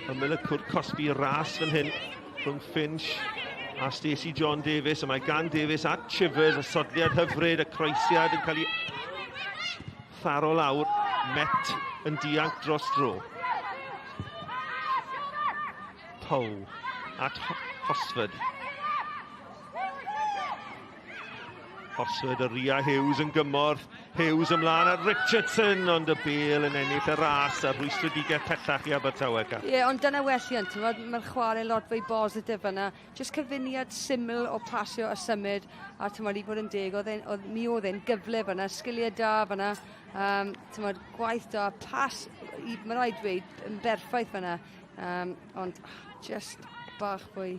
Ymyl y cwrt cosbi ras fan hyn rhwng Finch a Stacey John Davies, a mae gan Davies at Chivers, y sodliad hyfryd, y croesiad yn cael ei tharo lawr, Met yn dianc dros dro. Poe at Hosford. Hosford a Ria Hughes yn gymorth. Hughes ymlaen at Richardson, ond y bel yn ennill y ras a rhwystredigaeth pellach i Abertawe. Ie, yeah, ond dyna welliant, mae'r ma chwarae lot fwy bositif yna. Just cyfuniad syml o pasio a symud, a ti'n i fod yn deg, oedd, oedd, mi oedd e'n gyfle fyna, sgiliau da fyna, um, ti'n gwaith da, pas, mae rhaid dweud, yn berffaith fyna, um, ond just bach fwy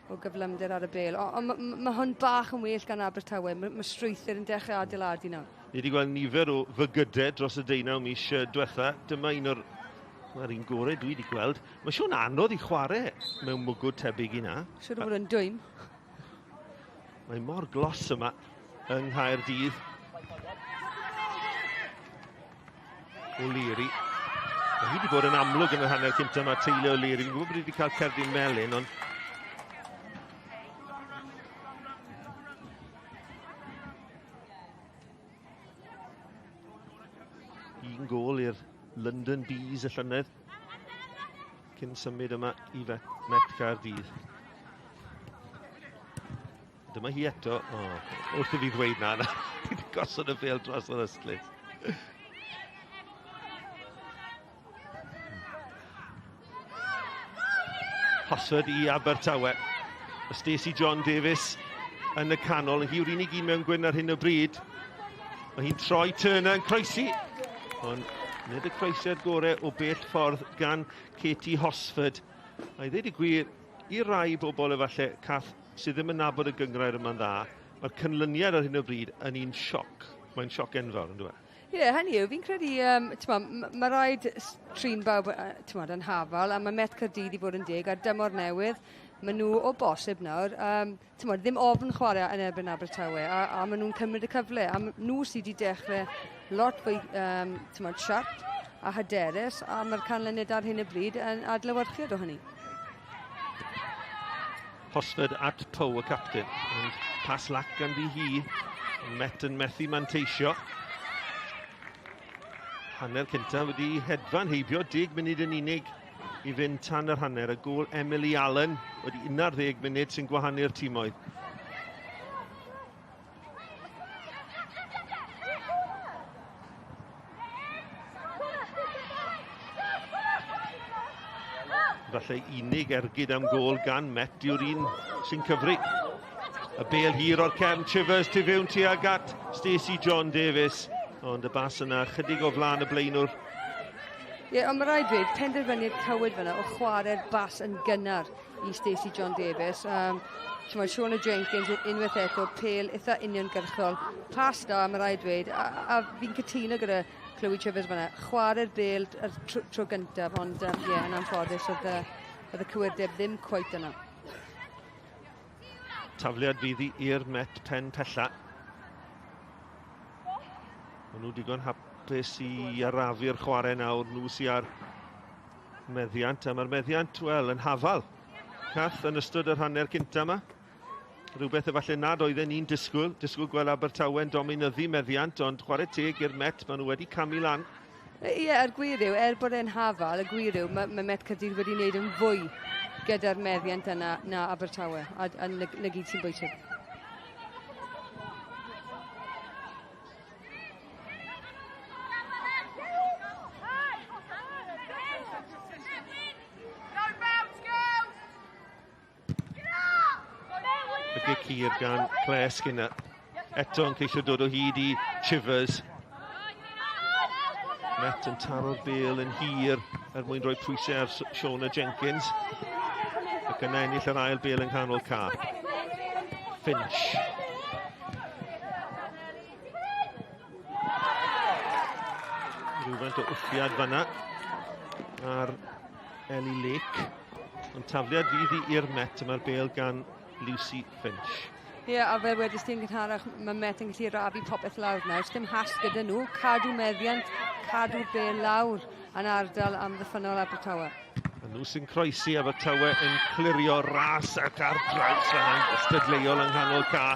o gyflymder ar y bel. Ond ma, ma, ma hwn bach yn well gan Abertawe. Mae ma strwythur yn dechrau adeiladu nawr. Ni wedi gweld nifer o fygydau dros y deunaw mis diwetha. Dyma un o'r... Mae'r un gorau dwi wedi gweld. Mae siŵr anodd i chwarae mewn mwgwd tebyg i na. Siŵr o fod yn dwym. Mae mor glos yma yng Nghaerdydd. O'Leary. Mae hi wedi bod yn amlwg yn yr hanner cyntaf yma, Taylor O'Leary. Fi'n gwybod bod hi wedi cael cerdyn melyn, ond... Un gol i'r London Bees y llynedd cyn symud yma i Met Caerdydd. Dyma hi eto. Oh, wrth i fi ddweud na, na. Gosod y bêl dros yr ystlys. Hosford i Abertawe. Stacey John Davies yn y canol. Hi yw'r unig un mewn gwyn ar hyn o bryd. Mae hi'n troi Turner yn croesi. Ond nid y croesiad gorau o bell ffordd gan Katie Hosford. A i ddweud y gwir, i rai bobl efallai, Cath, sydd ddim yn nabod y gynghrair yma'n dda, mae'r canlyniad ar hyn o bryd yn un sioc. Mae'n sioc enfawr, yn dweud? Ie, yeah, hynny yw, fi'n credu, um, mae rhaid trin bawb t'mod, yn hafal, a mae Met Caerdydd i fod yn deg ar dymor newydd, maen nhw o bosib nawr, um, t'mod, ddim ofn chwarae yn erbyn Abertawe, a, a maen nhw'n cymryd y cyfle, a nhw sydd wedi dechrau lot fwy um, t'mod, siarp a hyderus, a mae'r canlyniad ar hyn o bryd yn adlewyrchiad o hynny. Hosford at Poe, y captain. Ond pas lac ganddi hi. Met yn methu manteisio. Hanner cyntaf wedi hedfan heibio, 10 munud yn unig i fynd tan yr hanner. Y gôl Emily Allen wedi 11 munud sy'n gwahanu'r timoedd. Falle unig ergyd am gôl gan Met yw'r un sy'n cyfri. Y bêl hir o'r cefn, Chivers tu fewn tuag at Stacey John Davies. Ond y bas yna chydig o flaen y blaenwr. Ie, yeah, ond mae rhaid dweud, penderfyniad cywir fyna o chwarae'r bas yn gynnar i Stacey John Davies. Um, T'mod, Shauna Jenkins unwaith eto, pêl eitha uniongyrchol. Pas da, mae rhaid dweud, a, a fi'n cytuno gyda Chloe Chivers fyna. Chwarae'r bêl yr tro, tro gyntaf, ond ie, um, yeah, yn anffodus, oedd y, oedd y cywirdeb ddim cweit yna. Tafliad fydd i'r Met pen pella. Maen nhw digon hapus i arafu'r chwarae nawr, nhw sy'n ar meddiant, a mae'r meddiant, wel, yn hafal. Cath yn ystod yr hanner cynta yma. Rhywbeth efallai nad oedden ni'n disgwyl, disgwyl gweld Abertawe'n dominyddu meddiant, ond chwarae teg i'r Met, maen nhw wedi camu lan. Ie, yeah, a'r gwir yw, er bod e'n hafal, y gwir yw, mae, mae Met Caerdydd wedi wneud yn fwy gyda'r meddiant yna na Abertawe, a, a na, na gyd sy'n bwysig. Y gic hir gan Claire Skinner. Eto yn ceisio dod o hyd i Chivers. Met yn taro'r bêl yn hir er mwyn rhoi pwysau ar Shauna Jenkins. Ac yna ennill yr ail bêl yng nghanol ca. Finch. Rhywfaint o wthiad fanna ar Ellie Lake. Ond tafliad fydd i'r Met, yma'r bêl gan Lucy Finch. Ie, yeah, a fel wedys ti'n gynharach, mae Met yn gallu rafu popeth lawr nawr. Dim has gyda nhw, cadw meddiant, cadw bêl lawr yn ardal amddiffynnol Abertawe. A nhw sy'n croesi Abertawe yn clirio ras ac ar draws fan gystadleuol yng nghanol ca.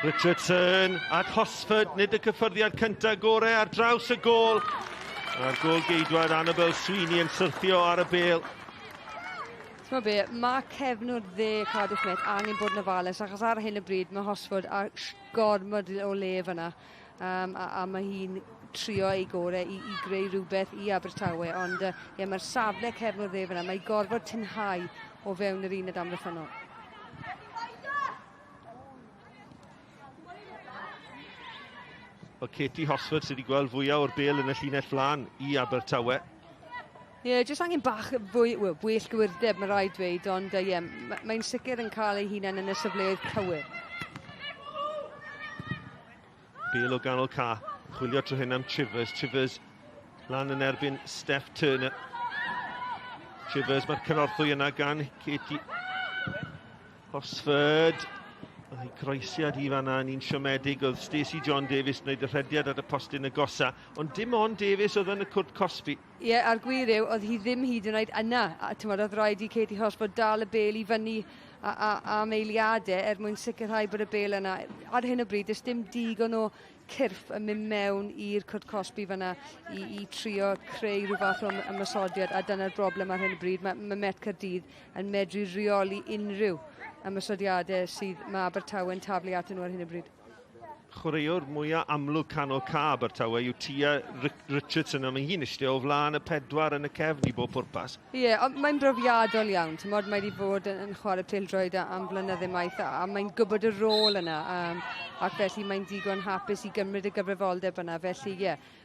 Richardson at Hosford, nid y cyffyrddiad cyntaf gorau ar draws y gôl. A'r gôl geidwad Annabel Sweeney yn syrthio ar y bêl. T'mo' be, mae cefnwr dde Cardiff Met angen bod yn ofalus, achos ar hyn o bryd mae Hosford a gormod o le fyna. Um, a, a mae hi'n trio ei gorau i, i greu rhywbeth i Abertawe, ond uh, ie, mae'r safle cefnwr dde fyna, mae gorfod tynhau o fewn yr uned amddiffynnol. Wel, Katie Hosford sydd wedi gweld fwyaf o'r bêl yn y llinell flaen i Abertawe. Ie, yeah, jyst angen bach fwy, well, well gywirdeb, mae rhaid dweud, ond ie, yeah, mae'n sicr yn cael ei hunan yn y safleoedd cywir. Bêl o ganol ca, chwilio tro hyn am Chivers. Chivers lan yn erbyn Steph Turner. Chivers, mae'r cynorthwy yna gan Katie Hosford. A'i croesiad i fanna yn un siomedig oedd Stacey John Davies yn gwneud y rhediad at y postyn agosa, ond dim ond Davies oedd yn y cwrt cosbi. Ie, yeah, a'r gwir yw, oedd hi ddim hyd yn oed yna. A, tymod, oedd rhaid i Katie Hosford dal y bel i fyny a, a, am eiliadau er mwyn sicrhau bod y bel yna. Ar hyn o bryd, does dim digon o cyrff yn mynd mewn i'r cwrt cosbi fyna i, i trio creu rhyw fath o ymosodiad, a dyna'r broblem ar hyn o bryd. Mae, mae Met Caerdydd yn medru rheoli unrhyw ymosodiadau sydd mae Abertawe'n taflu atyn nhw ar hyn o bryd. Chwaraewr mwyaf amlwg canol ca Abertawe yw Tia Richardson, a mae hi'n eistedd o flaen y pedwar yn y cefn i bob pwrpas. Ie, yeah, ond mae'n brofiadol iawn. Tymod, mae wedi bod yn, yn chwarae pêl-droed am flynydde maith, a, a mae'n gwybod y rôl yna, ac felly mae'n digon hapus i gymryd y gyfrifoldeb yna. Felly, ie, yeah,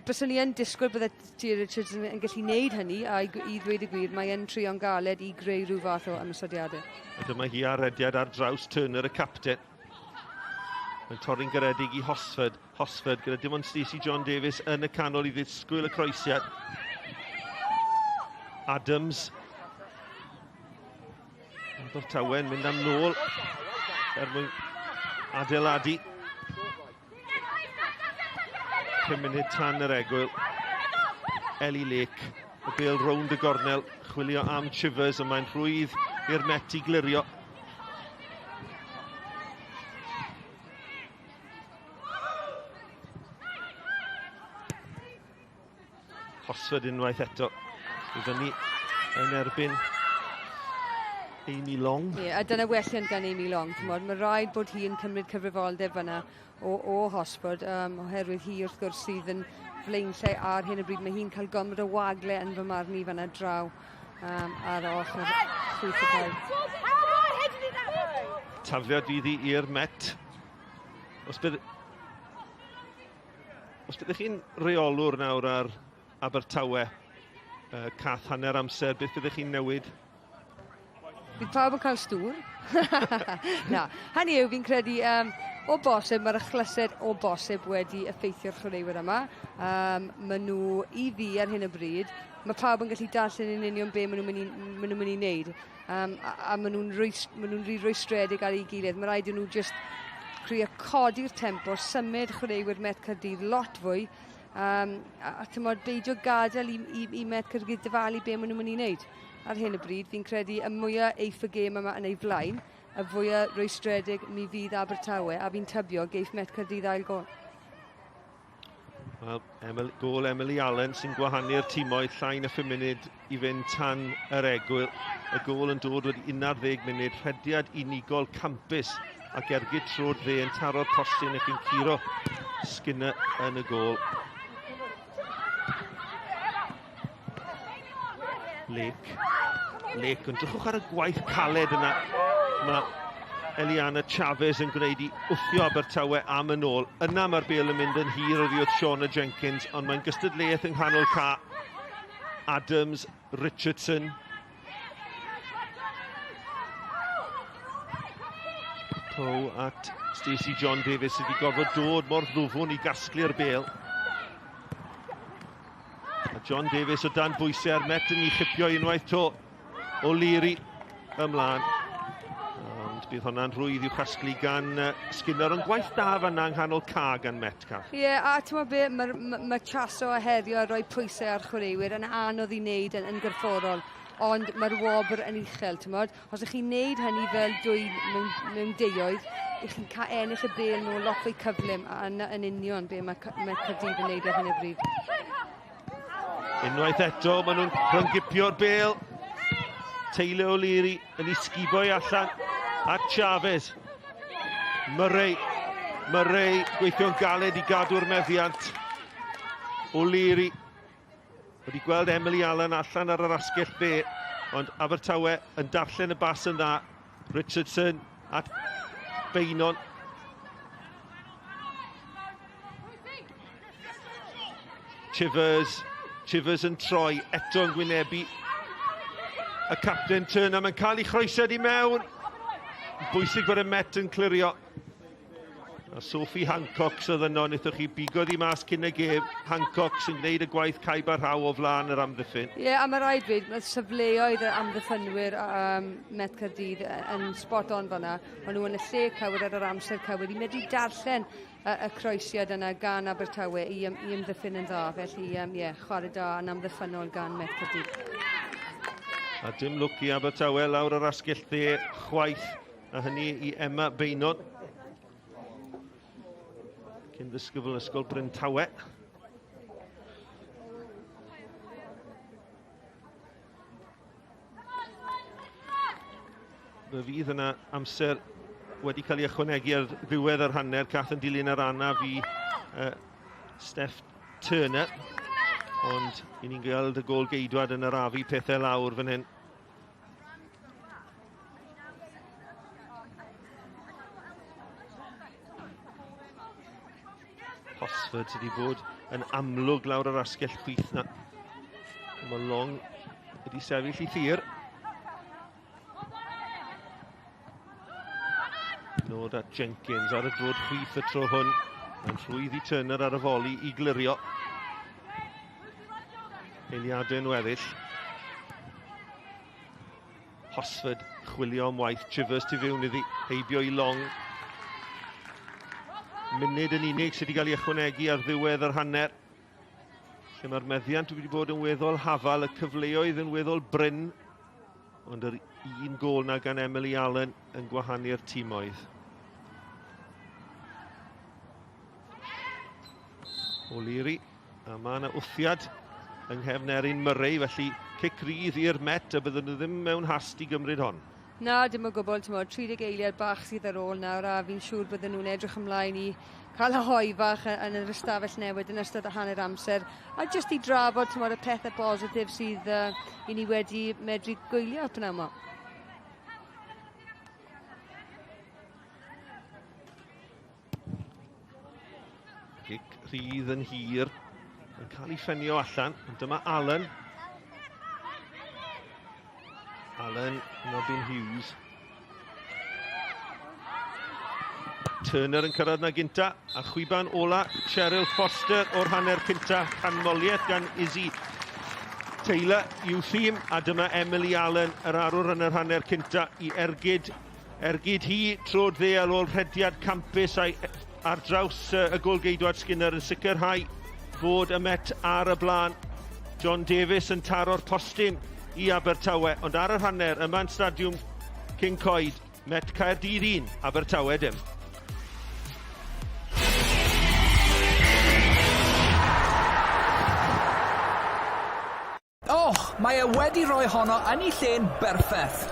byswn i yn disgwyl bydde Tia Richardson yn gallu gwneud hynny, a i, i ddweud y gwir, mae yn trio'n galed i greu rhyw fath o ymosodiadau. A dyma hi ar rediad ar draws Turner y capten. Mae'n torri'n garedig i Hosford. Hosford gyda dim ond Stacey John Davies yn y canol i ddisgwyl y croesiad. Adams. Abertawe'n mynd am nôl er mwyn adeiladu. 5 munud tan yr egwyl. Ellie Lake, y bêl rownd y gornel, chwilio am Chivers, ond mae'n rhwydd i'r Met i glirio. Hosford unwaith eto. I fyny yn erbyn Amy Long. Ie, yeah, a dyna welliant gan Amy Long. Tymod, mae rhaid bod hi yn cymryd cyfrifoldeb fyna o, o Hosford, oherwydd hi wrth gwrs sydd yn flaenlle ar hyn o bryd. Mae hi'n cael gormod o wagle yn fy marn i fyna draw ar ochr chwith y cae. Tafliad fydd hi i'r Met. Os bydd Os byddech chi'n reolwr nawr ar Abertawe, uh, cath hanner amser, beth byddech chi'n newid? Bydd pawb yn cael stŵr. Na, hynny yw, fi'n credu, o bosib, mae'r achlysur o bosib wedi effeithio'r chwaraewyr yma. Maen nhw, i fi ar hyn o bryd, mae pawb yn gallu darllen yn union be maen nhw'n mynd i, maen nhw'n mynd i wneud. A, a maen nhw'n maen nhw'n rhy rwystredig ar ei gilydd. Mae rhaid i nhw just crio codi'r tempo, symud chwaraewyr Met Caerdydd lot fwy, a, a tymod, beidio gadael i, i, i Met Caerdydd dyfalu be maen nhw'n mynd i wneud. Ar hyn o bryd, fi'n credu y mwyaf eiff y gêm yma yn ei flaen, y fwyaf rwystredig mi fydd Abertawe, a fi'n tybio geiff Met Caerdydd ail gol. Wel, Emily, gôl Emily Allen sy'n gwahanu'r timoedd llai na 5 munud i fynd tan yr egwyl. Y gôl yn dod wedi 11 munud, rhediad unigol campus ac ergyd trwy'r dde yn taro'r postyn ac yn curo Skinner yn y gôl. Lake. Lake, ond drychwch ar y gwaith caled yna. Mae Eliana Chavez yn gwneud i wthio Abertawe am yn ôl. Yna mae'r bêl yn mynd yn hir oddi wrth Shauna Jenkins, ond mae'n gystadleuaeth yng nghanol ca. Adams, Richardson. Poe at Stacey John Davies sydd wedi gorfod dod mor ddwfwn i gasglu'r bêl. A John Davies o dan bwysau a'r Met yn ei chipio unwaith to. O'Leary ymlaen. Ond bydd hwnna'n rhwydd i'w chasglu gan Skinner, ond gwaith da fanna yng nghanol ca gan Metcalf. Ie, yeah, a ti'n be, mae ma, ma chaso a herio a rhoi pwysau ar chwaraewyr yn anodd i wneud yn, yn gyrfforol, ond mae'r wobr yn uchel, ti'n modd. Os ych chi'n wneud hynny fel dwy mewn, mewn deioedd, ych chi'n cael ennill y bêl nhw lot fwy cyflym, a yna yn union be mae, mae Caerdydd yn wneud ar hyn o bryd. Unwaith eto, maen nhw'n rhyngipio'r bêl. Taylor O'Leary yn ei sguboi allan at Chavez. Murray. Murray gweithio'n galed i gadw'r meddiant. O'Leary wedi gweld Emily Allen allan ar yr asgell dde, ond Abertawe yn darllen y bas yn dda. Richardson at Beinon. Chivers, Chivers yn troi, eto yn gwynebu y capten Turner, mae'n cael ei chroesiad i mewn. Bwysig bod y Met yn clirio. A Sophie Hancock sydd yno, wnaethoch chi bigo ddi mas cyn y gêm. Hancock sy'n gwneud y gwaith caib a rhaw o flaen yr amddiffyn. Ie, yeah, a mae rhaid dweud, mae safleoedd yr amddiffynwyr Met Caerdydd yn spot on fanna. Maen nhw yn y lle cywir ar yr amser cywir i medru darllen y, y croesiad yna gan Abertawe i, i ymddiffyn yn dda. Felly, ie, yeah, chwarae da yn amddiffynol gan Met Caerdydd. A dim lwc i Abertawe lawr yr asgell dde chwaith, a hynny i Emma Beynon. Cyn ddisgybl Ysgol Bryntawe. Fe fydd yna amser wedi cael ei ychwanegu ar ddiwedd yr hanner. Cath yn dilyn yr anaf i Steph Turner. Ond i ni'n gweld y gôl geidwad yn arafu pethau lawr fan hyn. Hosford sydd wedi bod yn amlwg lawr yr asgell chwith na. Mae Long wedi sefyll i thir. Nod at Jenkins ar y drod chwith y tro hwn. Yn rhwydd i Turner ar y foli i glirio. Eiliadau'n weddill. Hosford chwilio am waith Chivers tu fewn iddi, heibio i Long. Munud yn unig sydd wedi cael ei ychwanegu ar ddiwedd yr hanner. Lle mae'r meddiant wedi bod yn weddol hafal, y cyfleoedd yn weddol brin, ond yr un gôl na gan Emily Allen yn gwahanu'r timoedd. O'Leary, a mae yna wthiad yng nghefn Erin Murray, felly cic rydd i'r Met a byddwn nhw ddim mewn hast i gymryd hon. Na, dim o gwbl, ti'n 30 eiliad bach sydd ar ôl nawr a fi'n siŵr bydden nhw'n edrych ymlaen i cael y hoe fach yn yr ystafell newid yn ystod y hanner amser a jyst i drafod ti'n y pethau positif sydd i ni wedi medru gwylio pnawn yma. Gic rhydd yn hir yn cael ei ffenio allan, ond dyma Allen. Allen, Robin Hughes. Turner yn cyrraedd na gynta, a chwiban ola Cheryl Foster o'r hanner cynta, canmoliaeth gan Izzy Taylor i'w thîm, a dyma Emily Allen, yr arwr yn yr hanner cynta i ergyd. Ergyd hi trwy'r dde ar ôl rhediad campus a'i ar draws y golgeidwad Skinner yn sicrhau bod y Met ar y blaen. John Davies yn taro'r postyn i Abertawe, ond ar yr hanner yma yn Stadiwm Cyncoed, Met Caerdydd 1, Abertawe dim. Och, mae e wedi rhoi honno yn ei lle'n berffaith.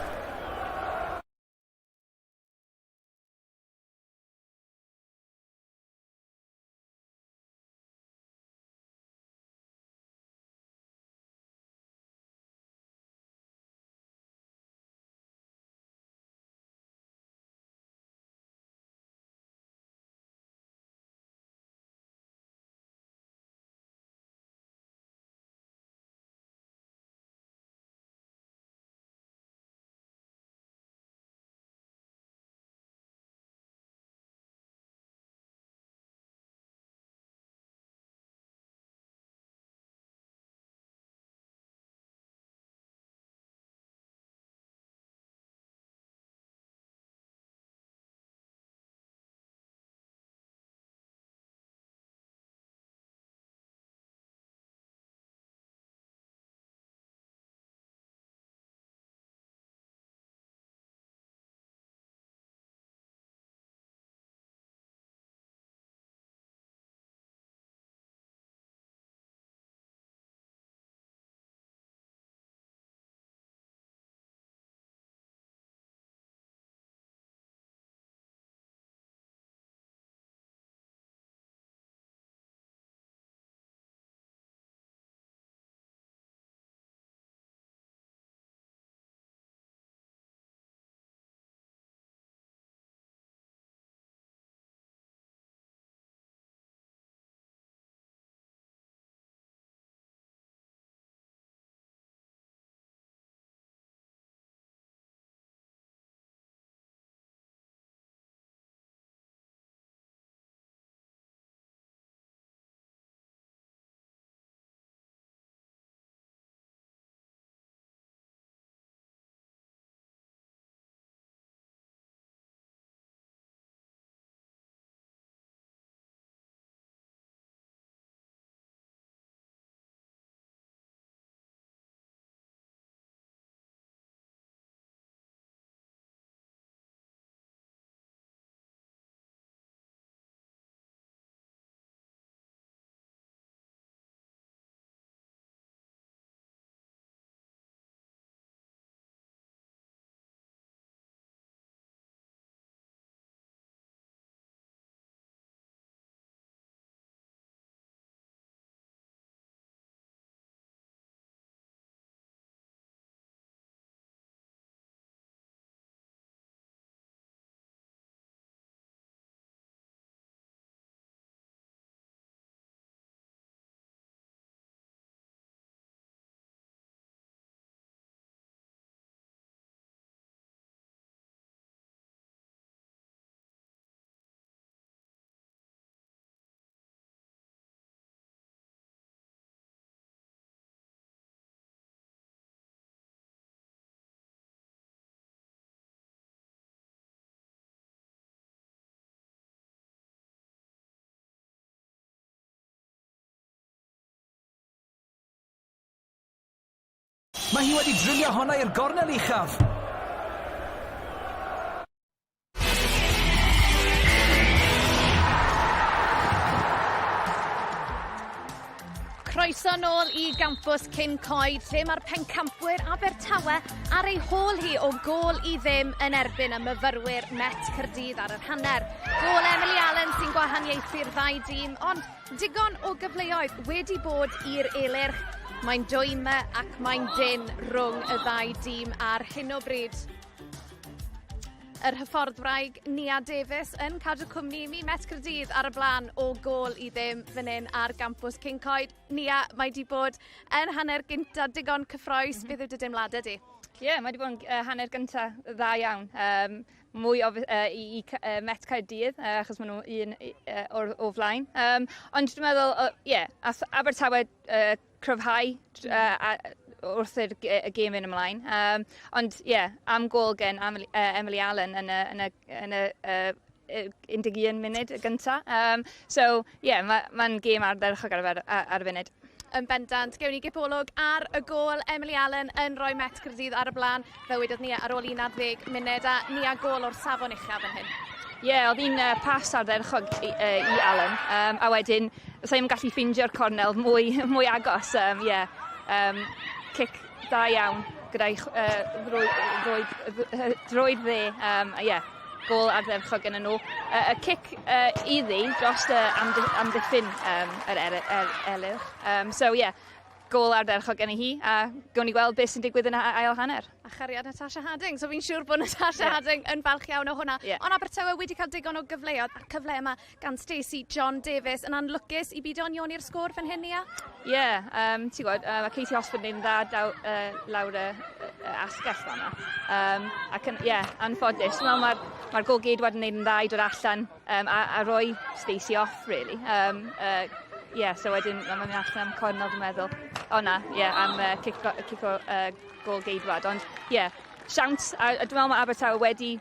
Mae hi wedi drilio honna i'r gornel uchaf. Croeso nôl i gampws Cyn Coed lle mae'r pencampwyr Abertawe ar ei hôl hi o gôl i ddim yn erbyn y myfyrwyr Met Caerdydd ar yr hanner. Gôl Emily Allen sy'n gwahaniaethu'r ddau dîm, ond digon o gyfleoedd wedi bod i'r Elyrch. Mae'n dwym ac mae'n dynn rhwng y ddau dîm ar hyn o bryd. Yr hyfforddwraig Nia Davies yn cadw cwmni i mi, Met Caerdydd ar y blaen o gôl i ddim fan hyn ar gampws Cyncoed. Nia, mae di bod yn hanner gynta digon cyffroes. Mm -hmm. Beth yw dy deimladau di? Ie, yeah, mae wedi bod yn uh, hanner gynta dda iawn. Um, mwy o, uh, i, i uh, Met Caerdydd, uh, achos maen nhw un uh, o'r, o flaen. Um, ond dwi'n meddwl, ie, uh, yeah, Abertawe uh, cryfhau uh, wrth i'r y gêm fynd ymlaen. Um, ond ie, yeah, am gôl gen Emily, uh, Emily Allen yn y, yn y, yn y uh, 11 munud y gynta. Um, so, ie, yeah, mae'n ma, gêm ardderchog ar, ar, ar y funud. Yn bendant, gewn ni gipolwg ar y gôl Emily Allen yn rhoi Met Caerdydd ar y blaen. Fel wedodd Nia ar ôl 11 munud a Nia gôl o'r safon uchaf yn hyn. Ie, yeah, oedd hi'n uh, pas ardderchog i, uh, i Alan. Um, a wedyn, sa i'n gallu ffeindio'r cornel mwy, mwy agos. Um, yeah. um, cic da iawn gyda'i uh, ddrwy, ddrwy, droed dde. Um, a yeah, gôl ardderchog yn nhw. Uh, y cic uh, iddi dros y amddiffyn um, yr er, er, elyrch. Um, so yeah, gôl ardderchog gen i hi a gawn ni gweld beth sy'n digwydd yn y ail hanner. A chariad Natasha Harding, so fi'n siŵr bod Natasha yeah. Harding yn falch iawn o hwnna. Yeah. Ond Abertawe wedi cael digon o gyfleoedd a'r cyfle yma gan Stacey John Davies yn anlwcus i bido unioni'r sgôr fan hyn, Nia? Ie, yeah, um, ti'n gwybod, uh, mae Katie Hosford yn dda daw, uh, lawr y, y asgell fanna. Um, ac yn, yeah, anffodus. Dwi'n meddwl mae'r ma gôl-geidwad yn neud yn dda i dod allan um, a, a roi Stacey off, really. Um, uh, yeah, so wedyn mae'n mynd allan am cornel, dwi'n meddwl. O na, ie, yeah, am uh, cic, cic o uh, gôl geidwad. Ond, ie, yeah, siawns, a, a dwi'n meddwl mae Abertawe wedi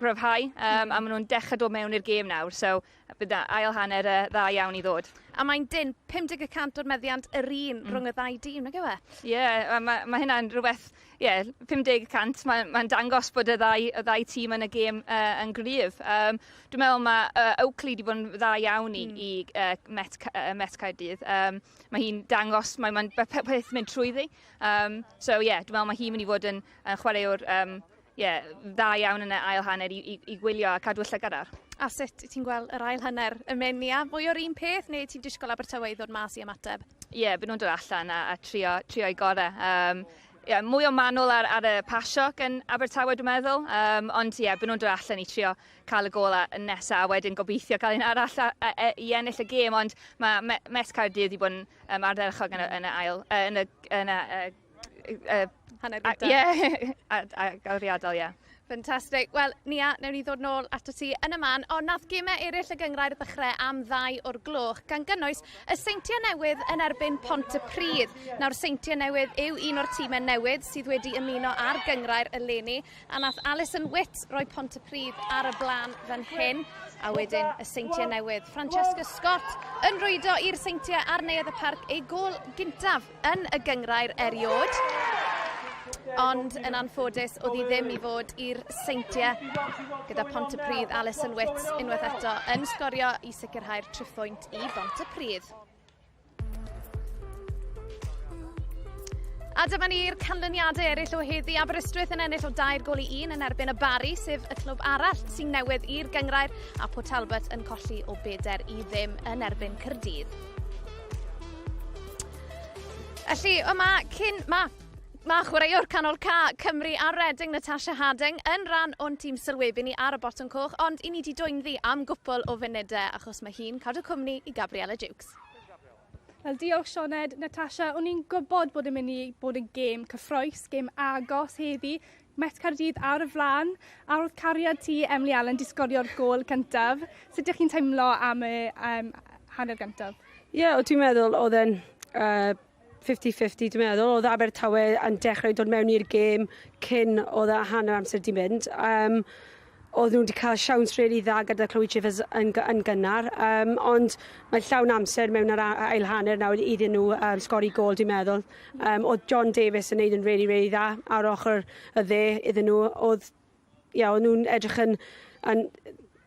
gryfhau, um, a maen nhw'n dechrau dod mewn i'r gêm nawr, so bydd ail hanner uh, dda iawn i ddod. A mae'n dyn 50% o'r meddiant yr un mm. rhwng y ddau dîm, nag yw e? Ie, yeah, mae ma hynna'n rhywbeth ie, yeah, 50 y cant, mae'n ma dangos bod y ddau, y ddau tîm yn y gêm uh, yn gryf. Um, dwi'n meddwl mae uh, Oakley wedi bod yn dda iawn i, mm. i uh, Met, uh, Met Caerdydd. Um, mae hi'n dangos, mae'n ma peth mynd trwyddi. Um, so ie, yeah, dwi'n meddwl mae hi'n mynd i fod yn, yn chwaraewr um, yeah, dda iawn yn y ail hanner i, i, i gwylio a cadw y llygad ar. A sut ti'n gweld yr ail hanner yn mynd, Nia? Mwy o'r un peth neu ti'n disgwyl Abertawe i ddod mas i ymateb? Ie, yeah, byd nhw'n dod allan a, a trio, trio i gorau. Um, yeah, mwy o manwl ar, ar y pasio gan Abertawe dwi'n meddwl, um, ond ie, yeah, byd nhw'n dod allan i trio cael y gol nesaf a wedyn gobeithio cael un arall a, a, a, i ennill y gêm, ond mae Met Caerdydd wedi bod yn um, ardderchog yn y, yn y ail, yn y, yn y, uh, hanner gyntaf. Ie, a, a gawriadol, ie. Fantastic. Wel, Nia, newn ni ddod nôl ato ti yn y man, ond nath gemau eraill y gynghrair ddechrau am ddau o'r gloch, gan gynnwys y Seintiau Newydd yn erbyn Pontypridd. Nawr, Seintiau Newydd yw un o'r tîmau newydd sydd wedi ymuno â'r gynghrair eleni, a nath Alison Witt roi Pontypridd ar y blaen fan hyn, a wedyn y Seintiau Newydd. Francesca Scott yn rwydo i'r Seintiau ar Neuadd y Parc ei gôl gyntaf yn y gynghrair eriod. Ond yn anffodus, oedd hi ddim i fod i'r Seintiau gyda Pontypridd Alison Witt unwaith eto yn sgorio i sicrhau'r triphwynt i Bontypridd. A dyma ni'r canlyniadau eraill o heddi. Aberystwyth yn ennill o dair gol i un yn erbyn y Barri, sef y clwb arall sy'n newydd i'r gynghrair, a Port Talbot yn colli o bedair i ddim yn erbyn Caerdydd. Felly, yma, cyn... Mae ma chwaraewr canol ca Cymru a Reading Natasha Harding yn rhan o'n tîm sylwebu ni ar y botwm coch, ond i ni di dwynddi am gwpl o funudau achos mae hi'n cadw cwmni i Gabriella Jukes. Wel, diolch Sioned. Natasha, o'n i'n gwybod bod yn mynd i bod yn gêm cyffrous, gêm agos heddi. Met Caerdydd ar y flaen, a roedd cariad ti, Emily Allen, di sgorio'r gôl cyntaf. Sut ydych chi'n teimlo am y um, hanner gyntaf? Ie, yeah, dwi'n meddwl oedd e'n uh, 50-50, dwi'n meddwl. Oedd Abertawe yn dechrau dod mewn i'r gêm cyn oedd y hanner amser di mynd. Um, Oedd nhw wedi cael siawns really dda gyda Chloe Chivers yn gynnar, ond mae llawn amser mewn yr ail hanner nawr iddyn nhw sgori gôl, dwi'n meddwl. Oedd John Davies yn neud yn really, really dda ar ochr y dde iddyn nhw. Oedd, yeah, oedd nhw'n edrych yn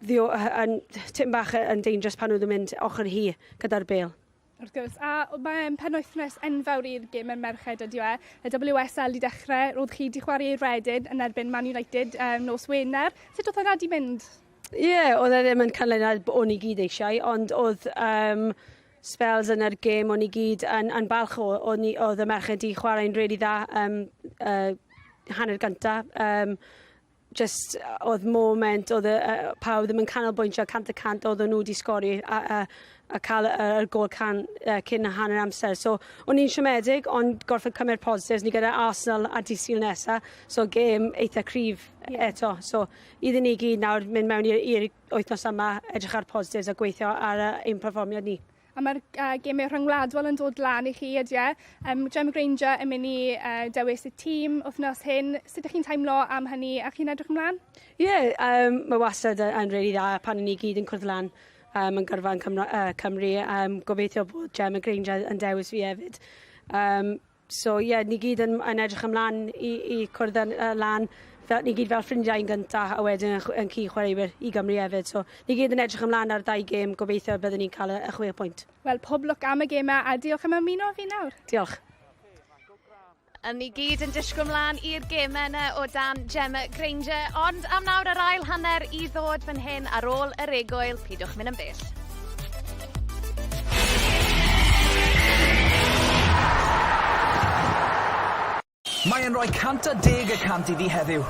tipyn bach yn dangerous pan oedd nhw'n mynd ochr hi gyda'r bêl. Wrth gwrs, a mae'n penwythnos enfawr i'r gêm y merched ydy e. Y WSL 'di dechrau, roedd chi wedi chwarae i Reading yn erbyn Man United nos Wener. Sut oedd hwnna 'di mynd? Ie, yeah, oedd e ddim yn canlyniad o'n i gyd eisiau, ond oedd spells yn yr gêm o'n i gyd yn balch o. Oedd y merched 'di chwarae'n really dda hanner gynta. Just oedd moment, oedd pawb ddim yn canolbwyntio 100% oedd nhw wedi sgori a cael y gôl cyn hanner amser. So, o'n i'n siomedig, ond gorfod cymryd positives. Ni gyda Arsenal a dydd Sul nesa, so gêm eitha cryf eto. So, iddyn ni gyd nawr mynd mewn i'r wythnos yma, edrych ar positives a gweithio ar ein perfformiad ni. A mae'r gemau rhyngwladol yn dod lan i chi ydy e. Gemma Grainger yn mynd i dewis y tîm wythnos hyn. Sut ydych chi'n teimlo am hynny a chi'n edrych ymlaen? Ie, yeah, mae wastad yn really dda pan ni gyd yn cwrdd lan yn gyrfa yn Cymru. Gobeithio bod Gemma Grainger yn dewis fi hefyd. So ie, yeah, ni gyd yn edrych ymlaen i cwrdd lan fel, ni gyd fel ffrindiau yn gyntaf a wedyn yn cyd chwaraewyr i Gymru hefyd. So ni gyd yn edrych ymlaen ar ddau gêm, gobeithio byddwn ni'n cael y 6 pwynt. Wel, pob lwc am y gemau a diolch am ymuno fi nawr. Diolch. A ni gyd yn disgwyl mlaen i'r gemau yna o dan Gemma Grainger, ond am nawr yr ail hanner i ddod fan hyn ar ôl yr egwyl, pidwch mynd yn bell. Mae e'n rhoi 110% iddi heddiw.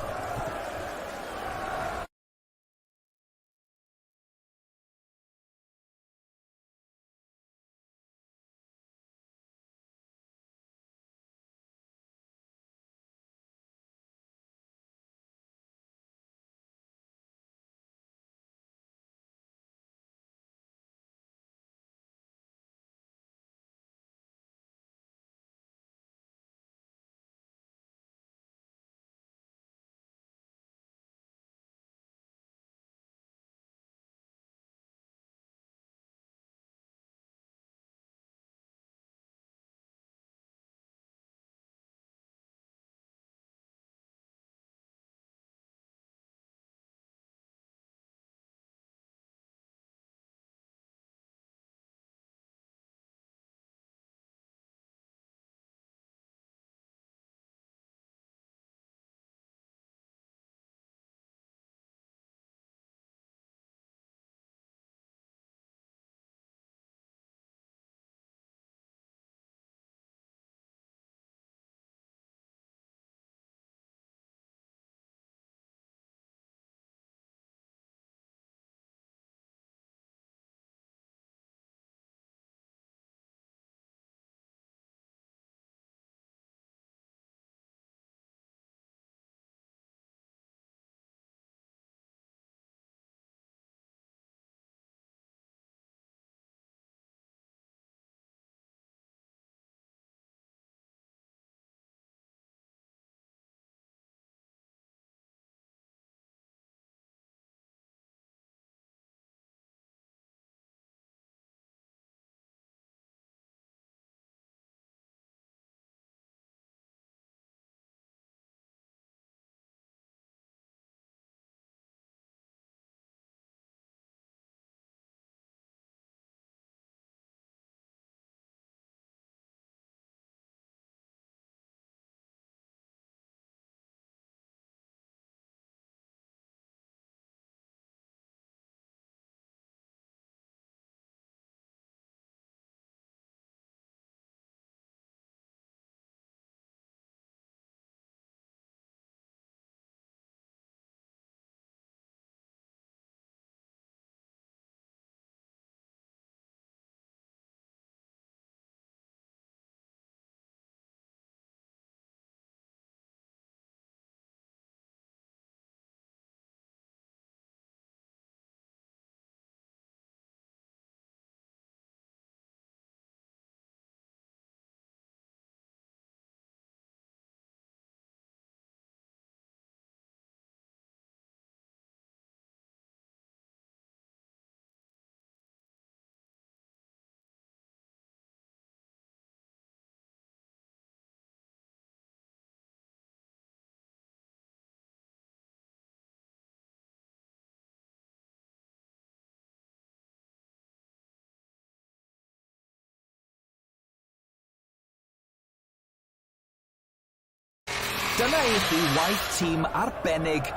Dyna i chi waith tîm arbennig.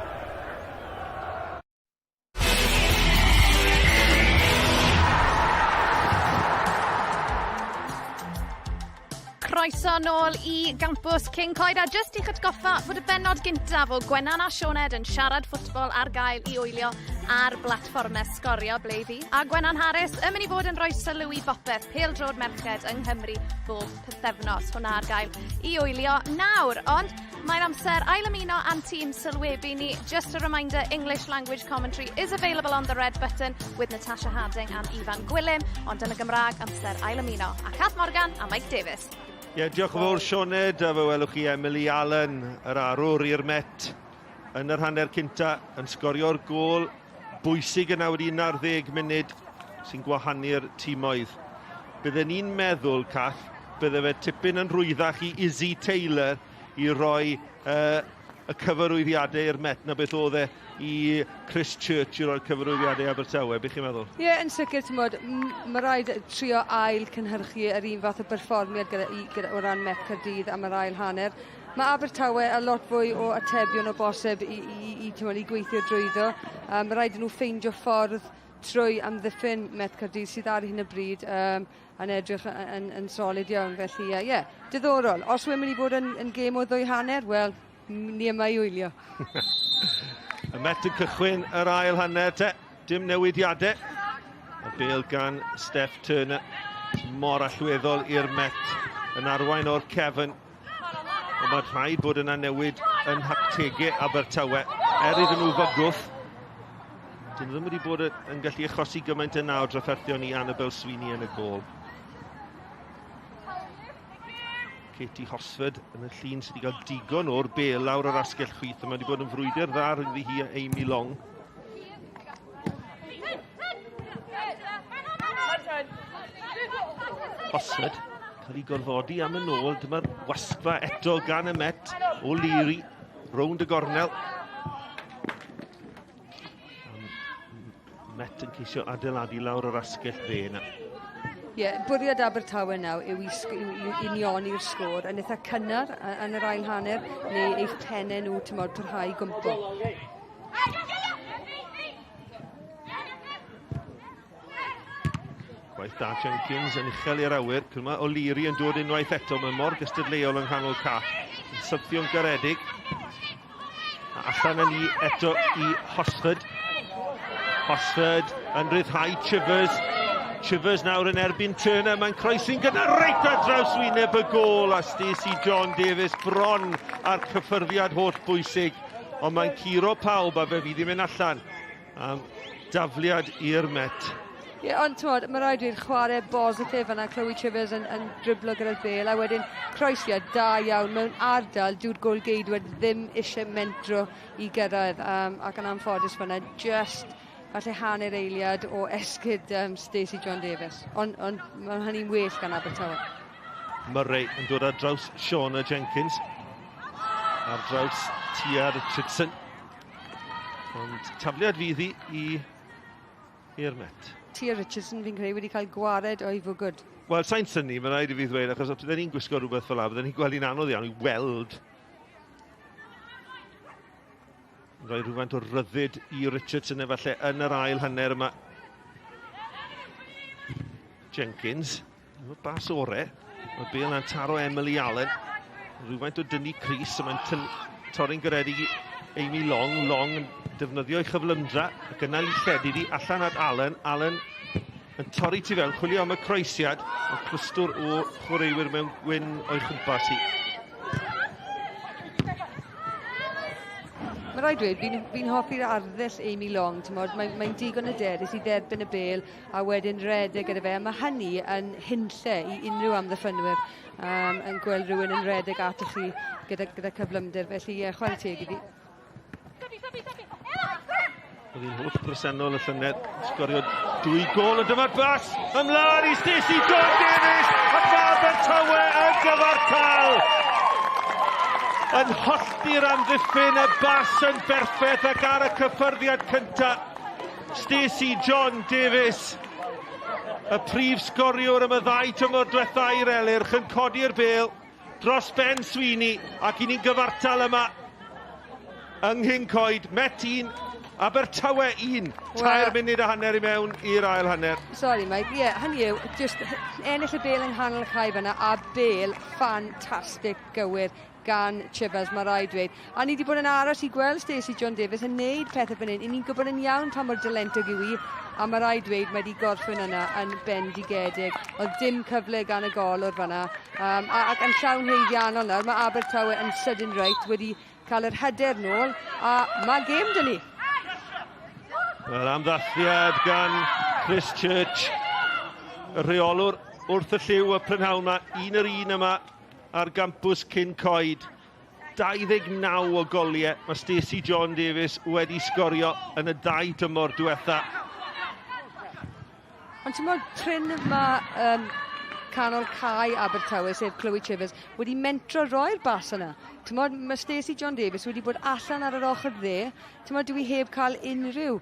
Croeso nôl i gampws Cyncoed a jyst i'ch atgoffa fod y bennod gyntaf o Gwenan a Sioned yn siarad ffwtbol ar gael i wylio ar blatfformau Sgorio ble fi a Gwenan Harris yn mynd i fod yn rhoi sylw i bopeth pêl-droed merched yng Nghymru bob pythefnos. Hwnna ar gael i wylio nawr. Ond mae'n amser ailymuno â'n tîm sylwebu ni. Just a reminder, English language commentary is available on the red button with Natasha Harding and Ifan Gwilym. Ond yn y Gymraeg, amser ailymuno â Kath Morgan a Mike Davies. Ie, yeah, diolch yn fawr Sioned, a fe welwch chi Emily Allen, yr arwr i'r Met yn yr hanner cynta, yn sgorio'r gôl bwysig yna wedi 11 munud sy'n gwahanu'r timoedd. Bydden ni'n meddwl, Kath, bydde fe tipyn yn rhwyddach i Izzy Taylor i roi uh, y cyfarwyddiadau i'r Met na beth oedd e i Chris Church i roi'r cyfarwyddiadau Abertawe. Beth chi'n meddwl? Ie, yeah, yn sicr, ti'n modd, mae rhaid trio ail cynhyrchu yr un fath o berfformiad gyda, gyda, o ran Met Caerdydd am yr ail hanner. Mae Abertawe a lot fwy o atebion o bosib i, i, i, i, i gweithio drwyddo. Um, mae rhaid i nhw ffeindio ffordd trwy amddiffyn Met Caerdydd sydd ar hyn o bryd um, yn edrych yn, yn, yn solid iawn. Felly, ie, yeah, yeah, diddorol. Os yw'n mynd i fod yn, yn gêm o ddwy hanner, wel, ni yma i wylio. Y Met yn cychwyn yr ail hanner te. Dim newidiadau. Y bêl gan Steph Turner. Mor allweddol i'r Met yn arwain o'r cefn. Ond mae rhaid bod yna newid yn nhactegau Abertawe. Er iddyn nhw fygwth, dyn nhw ddim wedi bod yn gallu achosi gymaint yna o drafferthion i Annabel Sweeney yn y gôl. Katie Hosford yn y llun sydd wedi cael digon o'r bel lawr yr asgell chwith. Mae wedi bod yn frwydr dda rhyngddi hi a Amy Long. Hosford cael ei gorfodi am y nôl. Dyma'r wasgfa eto gan y Met o Leary rownd y gornel. Met yn ceisio adeiladu lawr yr asgell dde yna. Ie, yeah, bwriad Abertawe nawr yw i, yw i unioni'r sgôr yn eitha cynnar yn yr ail hanner neu eich pennau nhw tymor parhau gwmpo. Gwaith da Jenkins yn uchel i'r awyr. Cymru O'Leary yn dod unwaith eto. Mae mor gystadleuol yng nghanol ca. Yn syrthio'n garedig. A allan â ni eto i Hosford. Hosford yn rhyddhau Chivers. Chivers nawr yn erbyn Turner. Mae'n croesi'n gynnar reit ar draws wyneb y gôl a Stacey John Davies bron a'r cyffyrddiad holl bwysig. Ond mae'n curo pawb a fe fydd i'n mynd allan am dafliad i'r Met. Ie, yeah, ond t'mod, mae rhaid i'r chwarae bositif yna, Chloe Chivers yn, yn driblo gyda'r bel, a wedyn croesiad da iawn mewn ardal, dyw'r golgeidwad ddim eisiau mentro i gyrraedd, um, ac yn anffodus fyna, just falle hanner eiliad o esgyd um, Stacey John Davies. Ond on, mae hynny'n well gan Abertawe. Murray yn dod ar draws Shauna Jenkins. Ar draws Tia Richardson. Ond tafliad fydd hi i i'r Met. Tia Richardson fi'n credu wedi cael gwared o'i fwgwd. Wel, sa'n synnu, mae'n rhaid i fi ddweud, achos os bydden ni'n gwisgo rhywbeth fel la, bydden ni'n gweld hi'n anodd iawn i weld. Rhoi rhywfaint o ryddid i Richardson efallai yn yr ail hanner yma. Jenkins, bas ore. Mae Bale yn taro Emily Allen. Rhywfaint o dynnu Cris, a mae'n torri'n garedig i Amy Long. Long yn defnyddio ei chyflymdra ac yna i lledu di allan at Allen. Allen yn torri tu fewn, chwilio am y croesiad, ond clwstwr o chwaraewyr mewn gwyn o'i chwmpas hi. Mae rhaid dweud, fi'n fi hoffi'r arddull Amy Long, ti'n mae'n mae digon hyderus i dderbyn y bel a wedyn redeg gyda fe. A mae hynny yn hunlle i unrhyw amddiffynwyr um, yn gweld rhywun yn redeg atoch chi gyda, gyda cyflymder. Felly, ie, chwarae teg iddi. Oedd hi'n holl bresennol y llynedd, sgorio dwy gôl, ond dyma'r bas ymlaen i Stacey Dawn Davies, ac mae Abertawe yn gyfartal! Yn hollti'r amddiffyn, y bas yn berffaith ac ar y cyffyrddiad cyntaf, Stacey John Davies, y prif sgoriwr am y ddau tymor diwetha i'r Elyrch, yn codi'r bêl. Dros ben Sweeney ac i ni'n gyfartal yma yng Nghyncoed. Met 1, Abertawe 1. 3 munud a hanner i mewn i'r ail hanner. Sorry Mike, ie, yeah, hynny yw, just ennill y bêl yng nghanol y cae fyna a bêl ffantastig gywir gan Chivers, mae rhaid dweud. A ni wedi bod yn aros i gweld Stacey John Davies yn neud pethau fan hyn. I ni'n gwybod yn iawn pa mor dalentog yw hi, a mae rhaid dweud mae wedi gorffen yna yn bendigedig. Oedd dim cyfle gan y golwr fanna. Ac yn llawn haeddiannol nawr, mae Abertawe yn sudden right wedi cael yr hyder nôl, a mae gêm dyn ni. Wel, am ddathliad gan Chris Church, y rheolwr wrth y lliw y prynhawn yma, un yr un yma ar gampws Cyncoed. 29 o goliau mae Stacey John Davies wedi sgorio yn y 2 tymor diwetha. Ond ti'n meddwl, trin mae canol cae Abertawe, sef Chloe Chivers, wedi mentro roi'r bas yna. Ti'n meddwl, mae Stacey John Davies wedi bod allan ar yr ochr dde. Ti'n meddwl, dwi heb cael unrhyw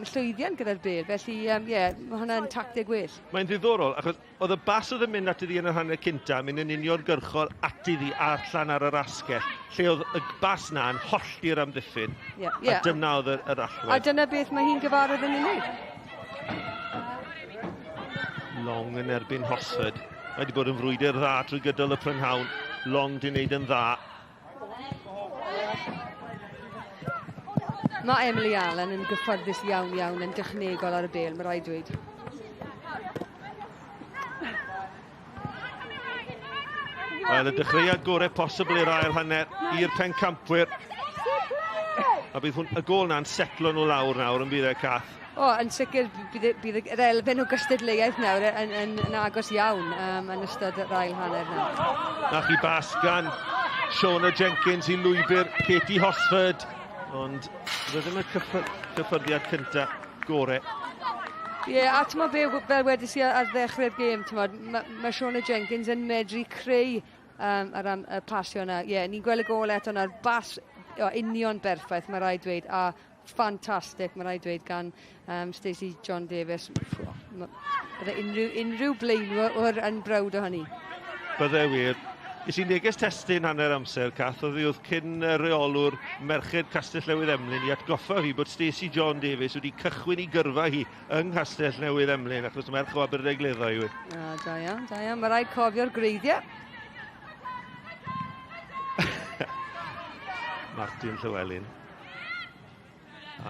llwyddiant gyda'r bêl. Felly, ie, yeah, mae hwnna'n tacteg well. Mae'n ddiddorol, achos oedd y bas oedd yn mynd at iddi yn yr hanner cynta, mynd yn uniongyrchol at iddi allan ar yr asgell, lle oedd y bas na'n hollti'r amddiffyn. Yeah, yeah. A dyna oedd yr allwedd. A dyna beth mae hi'n gyfarwydd yn ei wneud. Long yn erbyn Hosford. Mae wedi bod yn frwydr dda trwy gydol y prynhawn. Long di wneud yn dda. Mae Emily Allen yn gyfforddus iawn iawn yn dechnegol ar y bêl, mae rhaid dweud. Wel, y dechreuad gorau posibl i'r ail hanner i'r pencampwyr. A bydd hwn, y gôl na'n setlo nhw lawr nawr yn bydd e, Cath? O, yn sicr bydd yr elfen o gystadleuaeth nawr yn agos iawn yn ystod yr ail hanner nawr. Na chi bas gan Shona Jenkins i lwybr Katie Hosford, ond bydd ddim y cyffyrddiad cyntaf gore. Ie, yeah, a ti'n be, fel wedys i ar ddechrau'r gêm, mae Shona Jenkins yn medru creu y pasio yna. Ie, yeah, ni'n gweld y gôl eto na'r bas union berffaith, mae rhaid dweud, a ffantastig, mae rhaid dweud, gan Stacey John Davies. Bydde unrhyw blaenwr yn browd o hynny. Bydde wir. Ges i neges testun hanner amser, Cath, oedd cyn reolwr Merched Castell Newydd Emlyn i atgoffa fi bod Stacey John Davies wedi cychwyn i gyrfa hi yng Nghastell Newydd Emlyn, achos merch o Aberdaugleddau yw hi. O, da iawn, da iawn. Mae rhaid cofio'r gwreiddiau. Martin Llywelyn.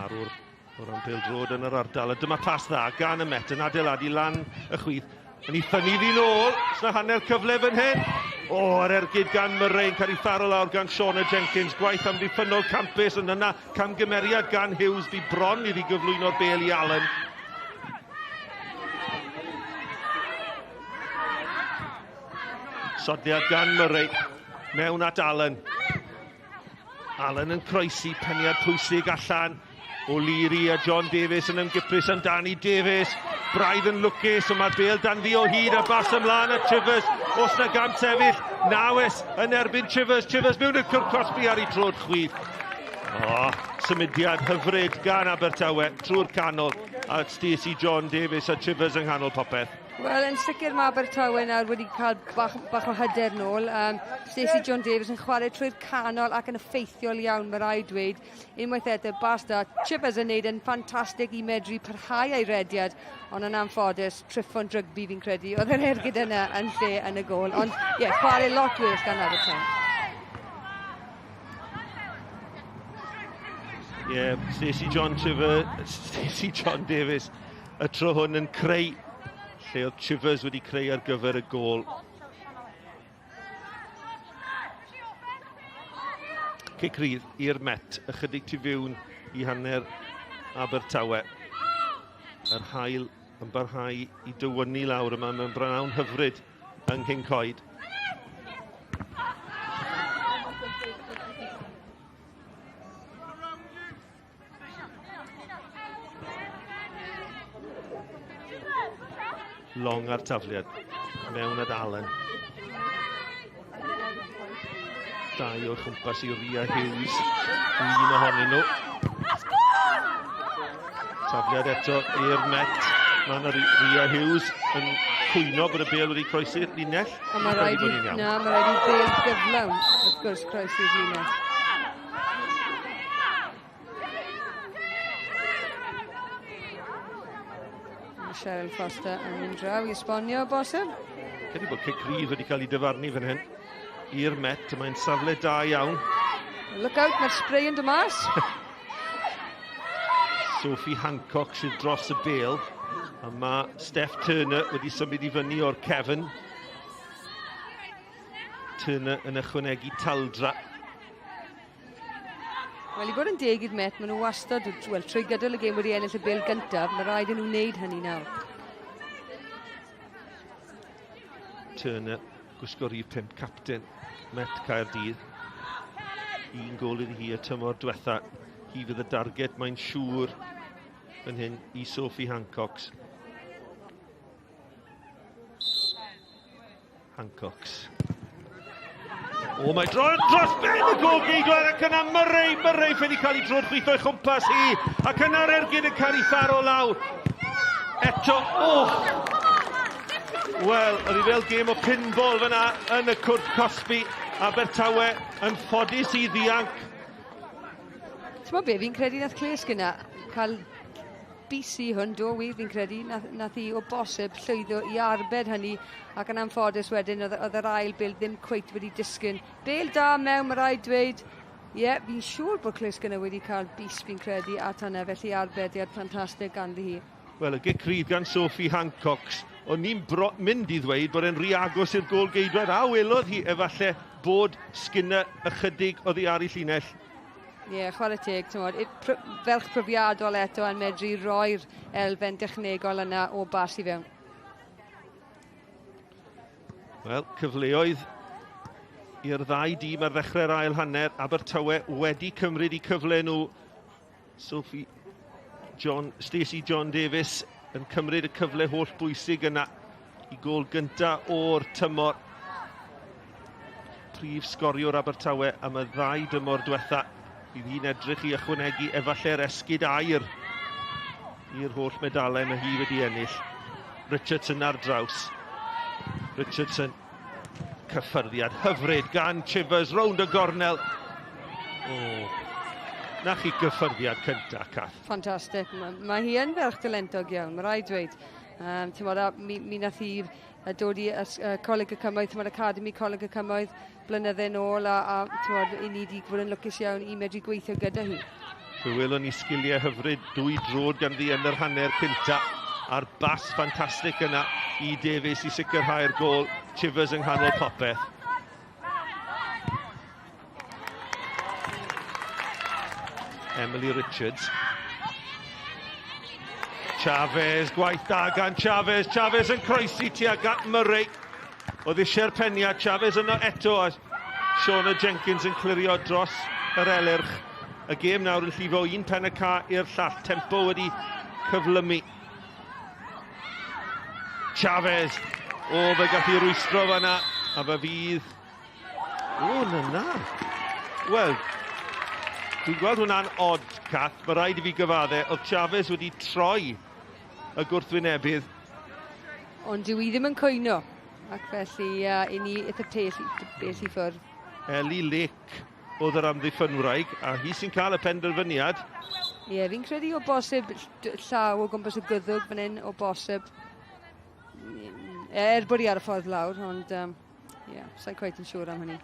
Arwr o ran pêl-droed yn yr ardal. A dyma pas dda gan y Met yn adeiladu lan y chwith. Yn ei thynnu ddi nôl. Sna hanner cyfle fan hyn. O, yr ergyd gan Murray yn cael ei tharo lawr gan Shona Jenkins. Gwaith amddiffynnol campus, ond yna camgymeriad gan Hughes. Bu bron iddi gyflwyno'r bêl i Allen. Sodliad gan Murray. Mewn at Allen. Allen yn croesi, peniad pwysig allan. O'Leary a John Davies yn ymgyprus amdani. Davies, braidd yn lwcus, ond mae'r bêl dan ddi o hyd a bas ymlaen at Chivers. Os na gam sefyll, Nawes yn erbyn Chivers. Chivers mewn i'r cwrt cosbi ar ei troed chwith. O, symudiad hyfryd gan Abertawe trwy'r canol a Stacey John Davies a Chivers yng nghanol popeth. Wel, yn sicr mae Abertawe nawr wedi cael bach o hyder nôl. Stacey John Davies yn chwarae trwy'r canol ac yn effeithiol iawn, mae rhaid dweud. Unwaith eto, bas da. Chivers yn neud yn ffantastig i medru parhau ei rediad, ond yn anffodus, Triffon Rygbi fi'n credu, oedd yr ergyd yna yn lle yn y gôl. Ond ie, yeah, chwarae lot well gan Abertawe. Ie, yeah, Stacey John Chivers, Stacey John Davies, y tro hwn yn creu lle oedd Chivers wedi creu ar gyfer y gôl. Cic rydd i'r Met, ychydig tu fewn i hanner Abertawe. Yr haul yn barhau i dywynnu lawr yma mewn brynhawn hyfryd yng Nghyncoed. Long ar tafliad, mewn at Allen. Dau o'r chwmpas i Ria Hughes, un ohonyn nhw. Tafliad eto i'r Met. Mae yna Ria Hughes yn cwyno bod y bêl wedi croesi'r linell. Ond mae rhaid i, na, mae rhaid i bêl gyflawn, wrth gwrs, croesi'r linell. Mae Cheryl Foster yn mynd draw i esbonio o bosib. Credu bod cic rydd wedi cael ei dyfarnu fan hyn i'r Met, mae'n safle da iawn. Look out, mae'r spray yn dod mas. Sophie Hancock sydd dros y bêl. A mae Steph Turner wedi symud i fyny o'r cefn. Turner yn ychwanegu taldra. Wel, i fod yn deg i'r Met, maen nhw wastad, wel, trwy gydol y gêm wedi ennill y bêl gyntaf, mae rhaid i nhw wneud hynny nawr. Turner, gwisgo rhif 5, captain Met Caerdydd. Un gôl iddi hi y tymor diwetha. Hi fydd y darged, mae'n siŵr, fan hyn i Sophie Hancox. Hancox. O, mae dros ben y gôl geidwad ac yna Murray, Murray ffili cael ei drod chwith o'i chwmpas hi ac yna'r ergyd yn cael ei tharo lawr. Eto, o! Wel, oedd hi fel gêm o pinball fyna yn y cwrt cosbi. Abertawe yn ffodus i ddianc. Ti'n be, fi'n credu nath Claire Skinner cael bys i hwn, do wir fi'n credu, nath hi o bosib llwyddo i arbed hynny ac yn anffodus wedyn oedd yr ail bêl ddim cweit wedi disgyn. Bêl da mewn, mae rhaid dweud. Ie, yeah, fi'n siŵr bod Claire Skinner wedi cael bys fi'n credu at hynny, felly arbediad ffantastig ganddi hi. Wel, y gic rydd gan Sophie Hancox. O'n i'n mynd i ddweud bod e'n rhy agos i'r gôl geidwad, a welodd hi efallai bod Skinner ychydig oddi ar ei llinell. Ie, yeah, chwarae teg, ti'n ferch profiadol eto yn medru roi'r elfen dechnegol yna o bas i fewn. Wel, cyfleoedd i'r ddau dîm ar ddechrau'r ail hanner. Abertawe wedi cymryd eu cyfle nhw. Sophie John, Stacey John Davies yn cymryd y cyfle holl bwysig yna i gôl gyntaf o'r tymor. Prif sgoriwr Abertawe am y ddau dymor diwetha. Bydd hi'n edrych i ychwanegu efallai'r esgid aur i'r holl medalau mae hi wedi ennill. Richardson ar draws. Richardson, cyffyrddiad hyfryd gan Chivers rownd y gornel. O, na chi gyffyrddiad cynta, Cath. Ffantastig. Mae hi yn ferch talentog iawn, mae rhaid dweud. Ti'n bod, mi nath hi dod i Coleg y Cymoedd, ti'n bod, Academy Coleg y Cymoedd, blynydde nôl, a ti'n bod, i ni wedi bod yn lwcus iawn i medru gweithio gyda hi. Fe welon ni sgiliau hyfryd dwy drod ganddi yn yr hanner cynta, a'r bas ffantastig yna i Davies i sicrhau'r gôl. Chivers yng nghanol popeth. Emily Richards. Chavez, gwaith da gan Chavez. Chavez yn croesi tuag at Murray. Oedd eisiau'r peniad, Chavez yno eto, a Shauna Jenkins yn clirio dros yr elyrch. Y gêm nawr yn llifo un pen y ca i'r llall. Tempo wedi cyflymu. Chavez, o, fe gallu rwystro fanna, a fe fydd... O, na, na. Wel, dwi'n gweld hwnna'n odd, Cath. Mae rhaid i fi gyfadde, oedd Chavez wedi troi y gwrthwynebydd. Ond dyw i ddim yn cwyno, ac felly i ni eitha pell i ffwrdd. Ellie Lake oedd yr amddiffynwraig, a hi sy'n cael y penderfyniad. Ie, yeah, fi'n credu o bosib llaw o gwmpas y gwddwg fan hyn, o bosib. Er bod hi ar y ffordd lawr, ond yeah, sa'n cweit yn siŵr am hynny.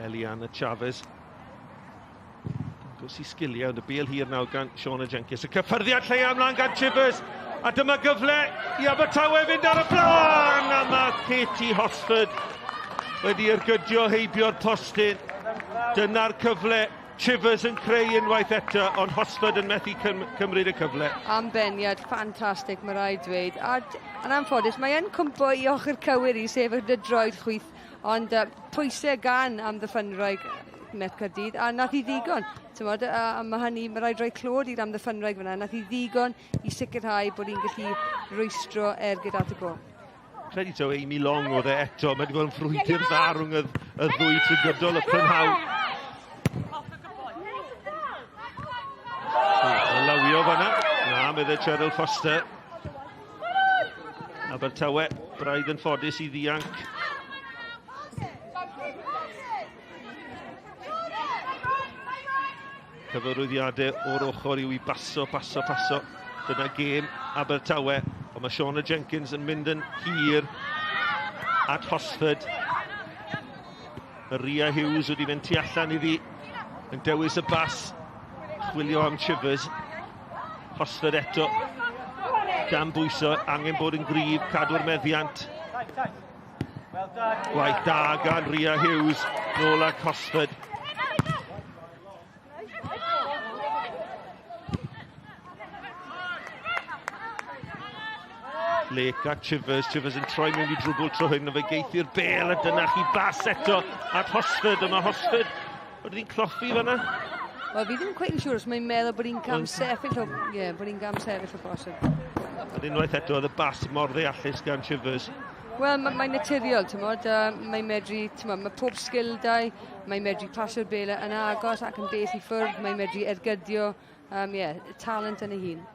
Eliana Chavez. Dangos i sgiliau, ond y bêl hir nawr gan Shauna Jenkins. Y cyffyrddiad lleia ymlaen gan Chivers. A dyma gyfle i Abertawe fynd ar y blaen. A mae Katie Hosford wedi ergydio heibio'r postyn. Dyna'r cyfle. Chivers yn creu unwaith eto, ond Hosford yn methu cymryd y cyfle. Ambeniad ffantastig, mae rhaid dweud. A yn anffodus, mae yn cwmpo i ochr cywir i, sef y droed chwith, ond pwysau gan amddiffynwraig Met Caerdydd, a nath hi ddigon. T'mod, a mae hynny, mae rhaid rhoi clod i'r amddiffynwraig fyna, nath hi ddigon i sicrhau bod hi'n gallu rwystro ergyd at y gôl. Credu taw Amy Long oedd e eto, mae wedi bod yn frwydr dda rhwng y ddwy trwy gydol y prynhawn. Lawio fanna. Na, meddai Cheryl Foster. Abertawe, braidd yn ffodus i ddianc. Cyfarwyddiadau o'r ochr yw i baso, paso, paso. Dyna gêm Abertawe. Ond mae Shauna Jenkins yn mynd yn hir at Hosford. Ria Hughes wedi mynd tu allan iddi yn dewis y bas. Chwilio am Chivers. Hosford eto. Dan bwyso, angen bod yn gryf, cadw'r meddiant. Gwaith da gan Ria Hughes, nôl at Hosford. Lake a Chivers. Chivers yn troi mewn i drwbl tro hyn, a fe geithi'r bel, a dyna chi bas eto at Hosford. Yma Hosford wedi cloffi fanna. Wel, fi ddim cweit yn siŵr os mae'n meddwl bod hi'n cam sefyll o... Ie, yeah, bod hi'n gam sefyll o bosib. Ond unwaith eto, oedd y bas mor ddeallus gan Chivers. Wel, mae'n mae naturiol, ti'n modd, mae'n medru, ti'n modd, mae pob sgil dau, mae'n medru pasio'r bel yn agos ac yn bell i ffwrdd, mae'n medru ergydio, um, yeah, talent yn ei hun.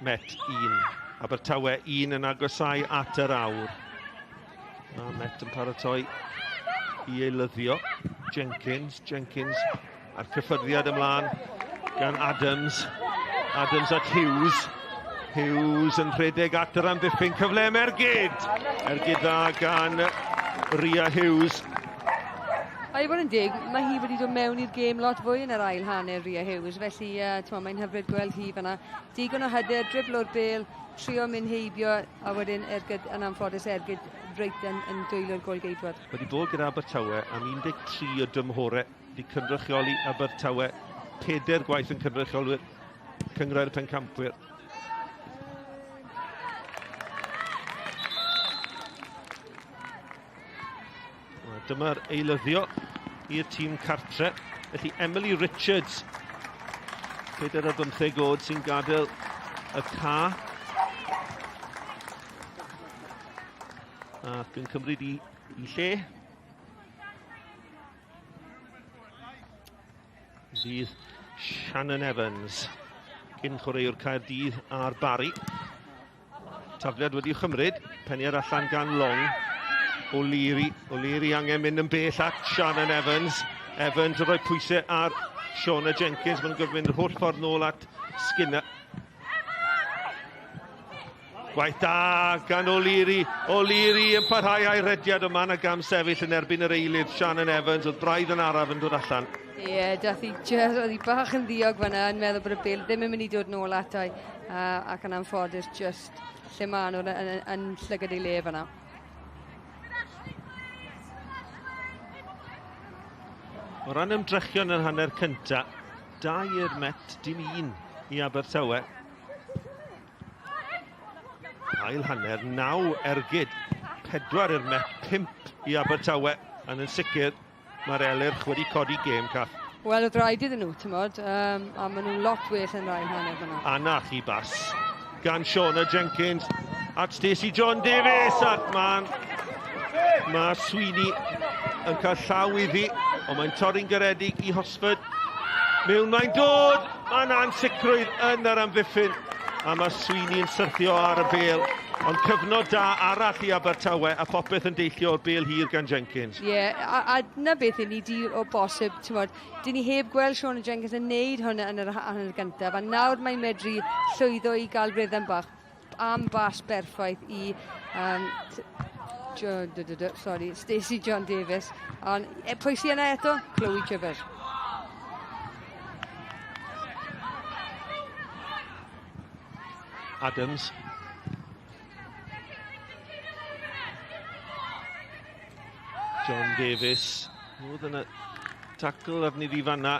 Met 1. Abertawe 1 yn agosau at yr awr. Mae Met yn paratoi i eilyddio. Jenkins, Jenkins a'r cyffyrddiad ymlaen gan Adams. Adams at Hughes. Hughes yn rhedeg at yr amddiffyn. Cyfle am ergyd. Ergyd dda gan Ria Hughes. A i fod yn deg, mae hi wedi dod mewn i'r gêm lot fwy yn yr ail hanner, Ria Hughes, felly uh, mae'n hyfryd gweld hi fanna. Digon o hyder, driblo'r bel, trio mynd heibio, a wedyn ergyd, yn anffodus ergyd reit yn, yn dwylo'r golgeidwad. Wedi bod gyda Abertawe am 13 o dymhorau wedi cynrychioli Abertawe peder gwaith yn cynrychiolwyr Cynghrair Pencampwyr. Dyma'r eilyddio i'r tîm cartre. Felly Emily Richards, 45 oed sy'n gadael y ca. Ac yn cymryd i, i lle. Fydd Shannon Evans, cyn chwaraewr Caerdydd a'r Barri. Tafliad wedi'w chymryd, peniad allan gan Long. O'Leary, O'Leary angen mynd yn bell at Shannon Evans. Evans yn rhoi pwysau ar Shauna Jenkins. Mae'n gorfod mynd yr holl ffordd nôl at Skinner. Gwaith da gan O'Leary. O'Leary yn parhau a'i rediad o man a gam sefyll yn erbyn yr eilydd Shannon Evans. Oedd braidd yn araf yn dod allan. Ie, yeah, dath hi just, oedd hi bach yn ddiog fanna yn meddwl bod y bel ddim yn mynd i dod nôl atai uh, ac yn anffodus just lle maen nhw yn, yn, yn llygad ei le fanna. O ran ymdrechion yn hanner cynta, dau i'r Met, dim un i Abertawe. Ail hanner, naw ergyd. Pedwar i'r Met, pump i Abertawe. Yn yn sicr, mae'r Elyrch wedi codi gêm, Cath. Wel, oedd rhaid iddyn nhw, ti'n modd, um, a maen nhw'n lot well yn rhaid hanner fyna. A na chi bas gan Shauna Jenkins at Stacey John Davies ac mae'n mae Sweeney yn cael llaw iddi, ond mae'n torri'n garedig i Hosford. Mewn mae'n dod, mae'n ansicrwydd yn yr amddiffyn, a mae Sweeney yn syrthio ar y bel. Ond cyfnod da arall i Abertawe, a popeth yn deillio o'r bel hir gan Jenkins. Ie, yeah, a, a na beth i ni di o bosib, ti'n bod, dyn ni heb gweld Sean Jenkins yn neud hwnna yn yr hanner gyntaf, a nawr mae'n medru llwyddo i gael rhythm bach am bas berffaith i um, sorry, Stacey John Davies. Ond e, pwy sy'n yna eto? Chloe Chivers. Adams. John Davies. Oedd yna tacl arni ddi fanna.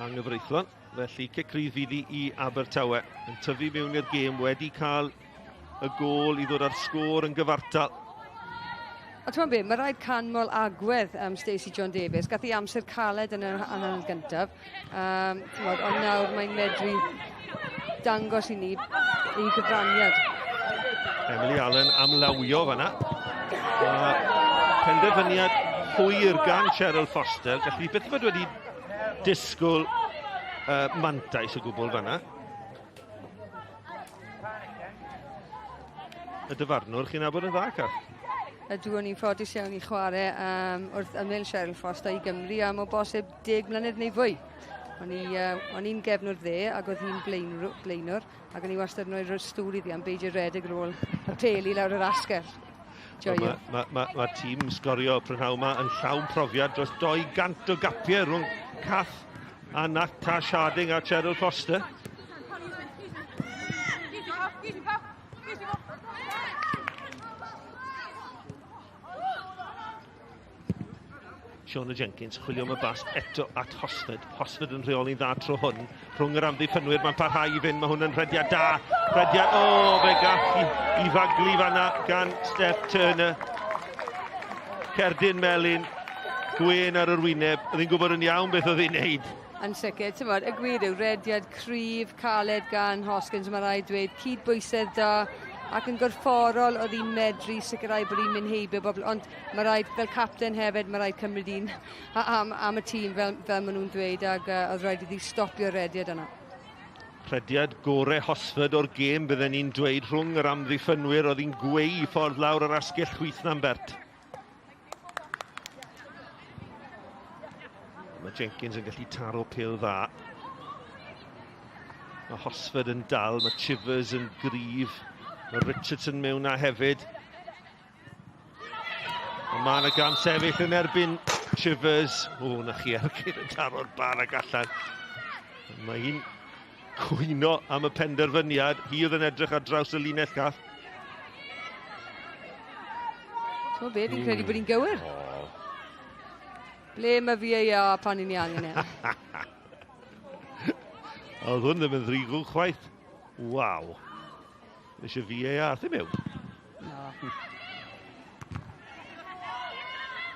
Anghyfreithlon. Felly cic rydd fydd i Abertawe. Yn tyfu mewn i'r gêm wedi cael y gôl i ddod â'r sgôr yn gyfartal. A ti'n be, mae rhaid canmol agwedd um, Stacey John Davies. Gath hi amser caled yn yr hanner gyntaf. Um, mod, ond nawr mae'n medru dangos i ni ei gyfraniad. Emily Allen am lawio fanna. A penderfyniad hwyr gan Cheryl Foster. Gallu byth fod wedi disgwyl mantais o gwbl fanna. Y dyfarnwr, chi'n nabod yn dda, Cath? Ydw, o'n i'n ffodus iawn i chwarae wrth ymyl Cheryl Foster i Gymru am o bosib 10 mlynedd neu fwy. O'n i'n gefnwr dde ac oedd hi'n blaenwr ac o'n i wastad yn rhoi stŵr iddi am beidio redeg ar ôl y pêl i lawr yr asgell. Joio. Mae ma, ma, ma tîm sgorio prynhawn yma yn llawn profiad dros 200 o gapiau rhwng Cath a Natasha Harding a Cheryl Foster. Shauna Jenkins chwilio am y bas eto at Hosford. Hosford yn rheoli'n dda tro hwn. Rhwng yr amddiffynwyr, mae'n parhau i fynd. Mae hwn yn rhediad da. Rhediad, o, oh, fe gath i, i faglu fanna gan Steph Turner. Cerdyn melyn, gwên ar yr wyneb. Oedd hi'n gwybod yn iawn beth oedd hi'n neud. Yn sicr, ti'n y gwir yw, rediad cryf, caled gan Hoskins, mae rhaid dweud, cydbwysedd da, ac yn gorfforol oedd hi'n medru sicrhau bod hi'n mynd heibio bobl, ond mae rhaid, fel capten hefyd, mae rhaid cymryd un am, am y tîm, fel, fel maen nhw'n dweud, ac oedd rhaid iddi stopio'r rediad yna. Rhediad gore Hosford o'r gêm, bydden ni'n dweud, rhwng yr amddiffynwyr, oedd hi'n gweu ffordd lawr yr asgell chwith na'n bert. Mae Jenkins yn gallu taro pêl dda. Mae Hosford yn dal, mae Chivers yn gryf. Mae Richardson mewn na hefyd. Ond mae yna gam sefyll yn erbyn Chivers. O, na chi ergyd yn taro'r bar ag allan. Mae hi'n cwyno am y penderfyniad. Hi oedd yn edrych ar draws y linell, Cath. Ti'n be, fi'n credu bod hi'n gywir. Ble mae VAR pan i ni angen e? Oedd hwn ddim yn ddrigw chwaith. Waw. Eisiau VAR, ddim yw. No.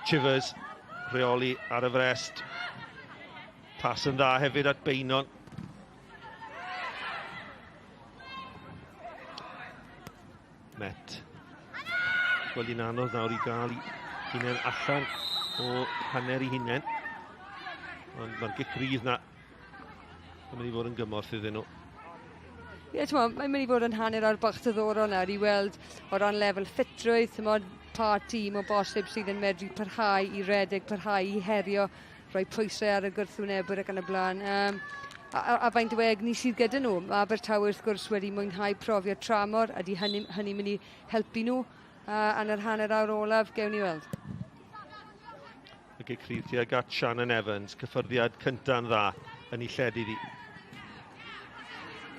Chivers, rheoli ar y frest. Pas yn dda hefyd at Beinon. Met. Gweld hi'n anodd nawr i gael i hunain allan o hanner i hunain. Ond mae'r gic rydd na yn mynd i fod yn gymorth iddyn nhw. Ie, yeah, mae'n mynd i fod yn hanner awr bach diddorol nawr i weld o ran lefel ffitrwydd, t'mod, pa tîm o bosib sydd yn medru parhau i redeg, parhau i herio, rhoi pwysau ar y gwrthwynebwyr ac yn y blaen. A faint o egni sydd gyda nhw. Mae Abertawe wrth gwrs wedi mwynhau profiad tramor, a di hynny mynd i helpu nhw yn yr hanner awr olaf, gewn ni weld. Y gic rhydd tuag at Shannon Evans, cyffyrddiad cynta'n dda yn ei lled iddi.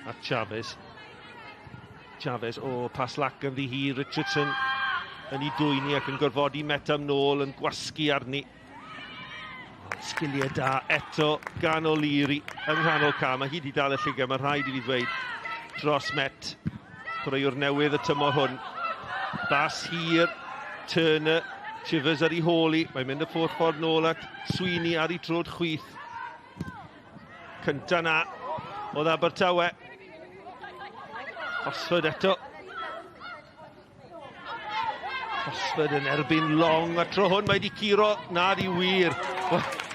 At Chavez. Chavez, o, pas lac yn ddi hi, Richardson yn ei dwyni ac yn gorfodi Met am nôl, yn gwasgu arni. Sgiliau da eto gan O'Leary yng nghanol ca. Mae hi wedi dal y llygad, mae rhaid i fi ddweud, dros Met. Chwaraewr newydd y tymor hwn. Bas hir, Turner, Chivers ar ei hôl i. Mae'n mynd y ffordd ffordd nôl at Sweeney ar ei trod chwith. Cynta na oedd Abertawe. Hosford eto. Hosford yn erbyn Long, a tro hwn mae wedi curo, na di wir.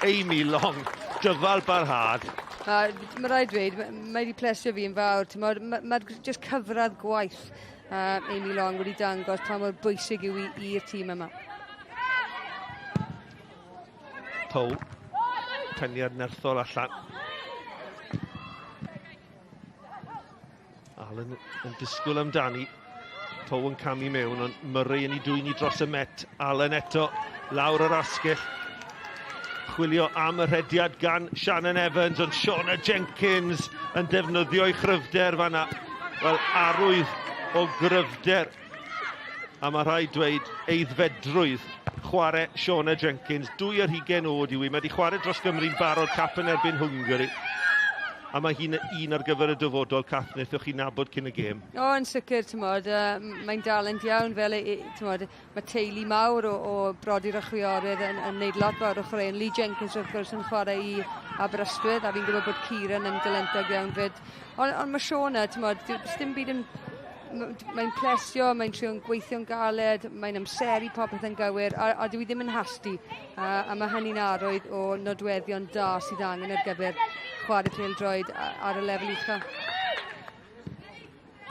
Amy Long, dyfal barhad. Mae rhaid dweud, mae wedi plesio fi yn fawr. Mae'r ma just cyfradd gwaith Amy Long wedi dangos pa mor bwysig yw i'r tîm yma. Pow, peniad nerthol allan. Allen yn disgwyl amdani. Pow yn camu mewn, ond Murray yn ei dwyni dros y Met. Allen eto, lawr yr asgell. Chwilio am y rhediad gan Shannon Evans, ond Shauna Jenkins yn defnyddio ei chryfder fanna. Wel, arwydd o gryfder. A mae rhaid dweud eiddfedrwydd chwarae Shauna Jenkins. 22 oed yw hi. Mae wedi chwarae dros Gymru'n barod, cap yn erbyn Hwngari. A mae hi'n un ar gyfer y dyfodol, Cath, wnaethoch chi nabod cyn y gêm. O, yn sicr, t'mod, mae'n dalent iawn, fel, t'mod, mae teulu mawr o brodyr a chwiorydd yn neud lot fawr o chwaraeon. Lee Jenkins, wrth gwrs, yn chwarae i Aberystwyth, a fi'n gwybod bod Kieran yn dalentog iawn fyd. Ond mae Shauna, t'mod, dim byd yn Mae'n plesio, mae'n trio'n gweithio'n galed, mae'n amseru popeth yn gywir, a, a dwi ddim yn hasti. A mae hynny'n arwydd o nodweddion da sydd angen ar gyfer chwarae pêl-droed ar y lefel ucha.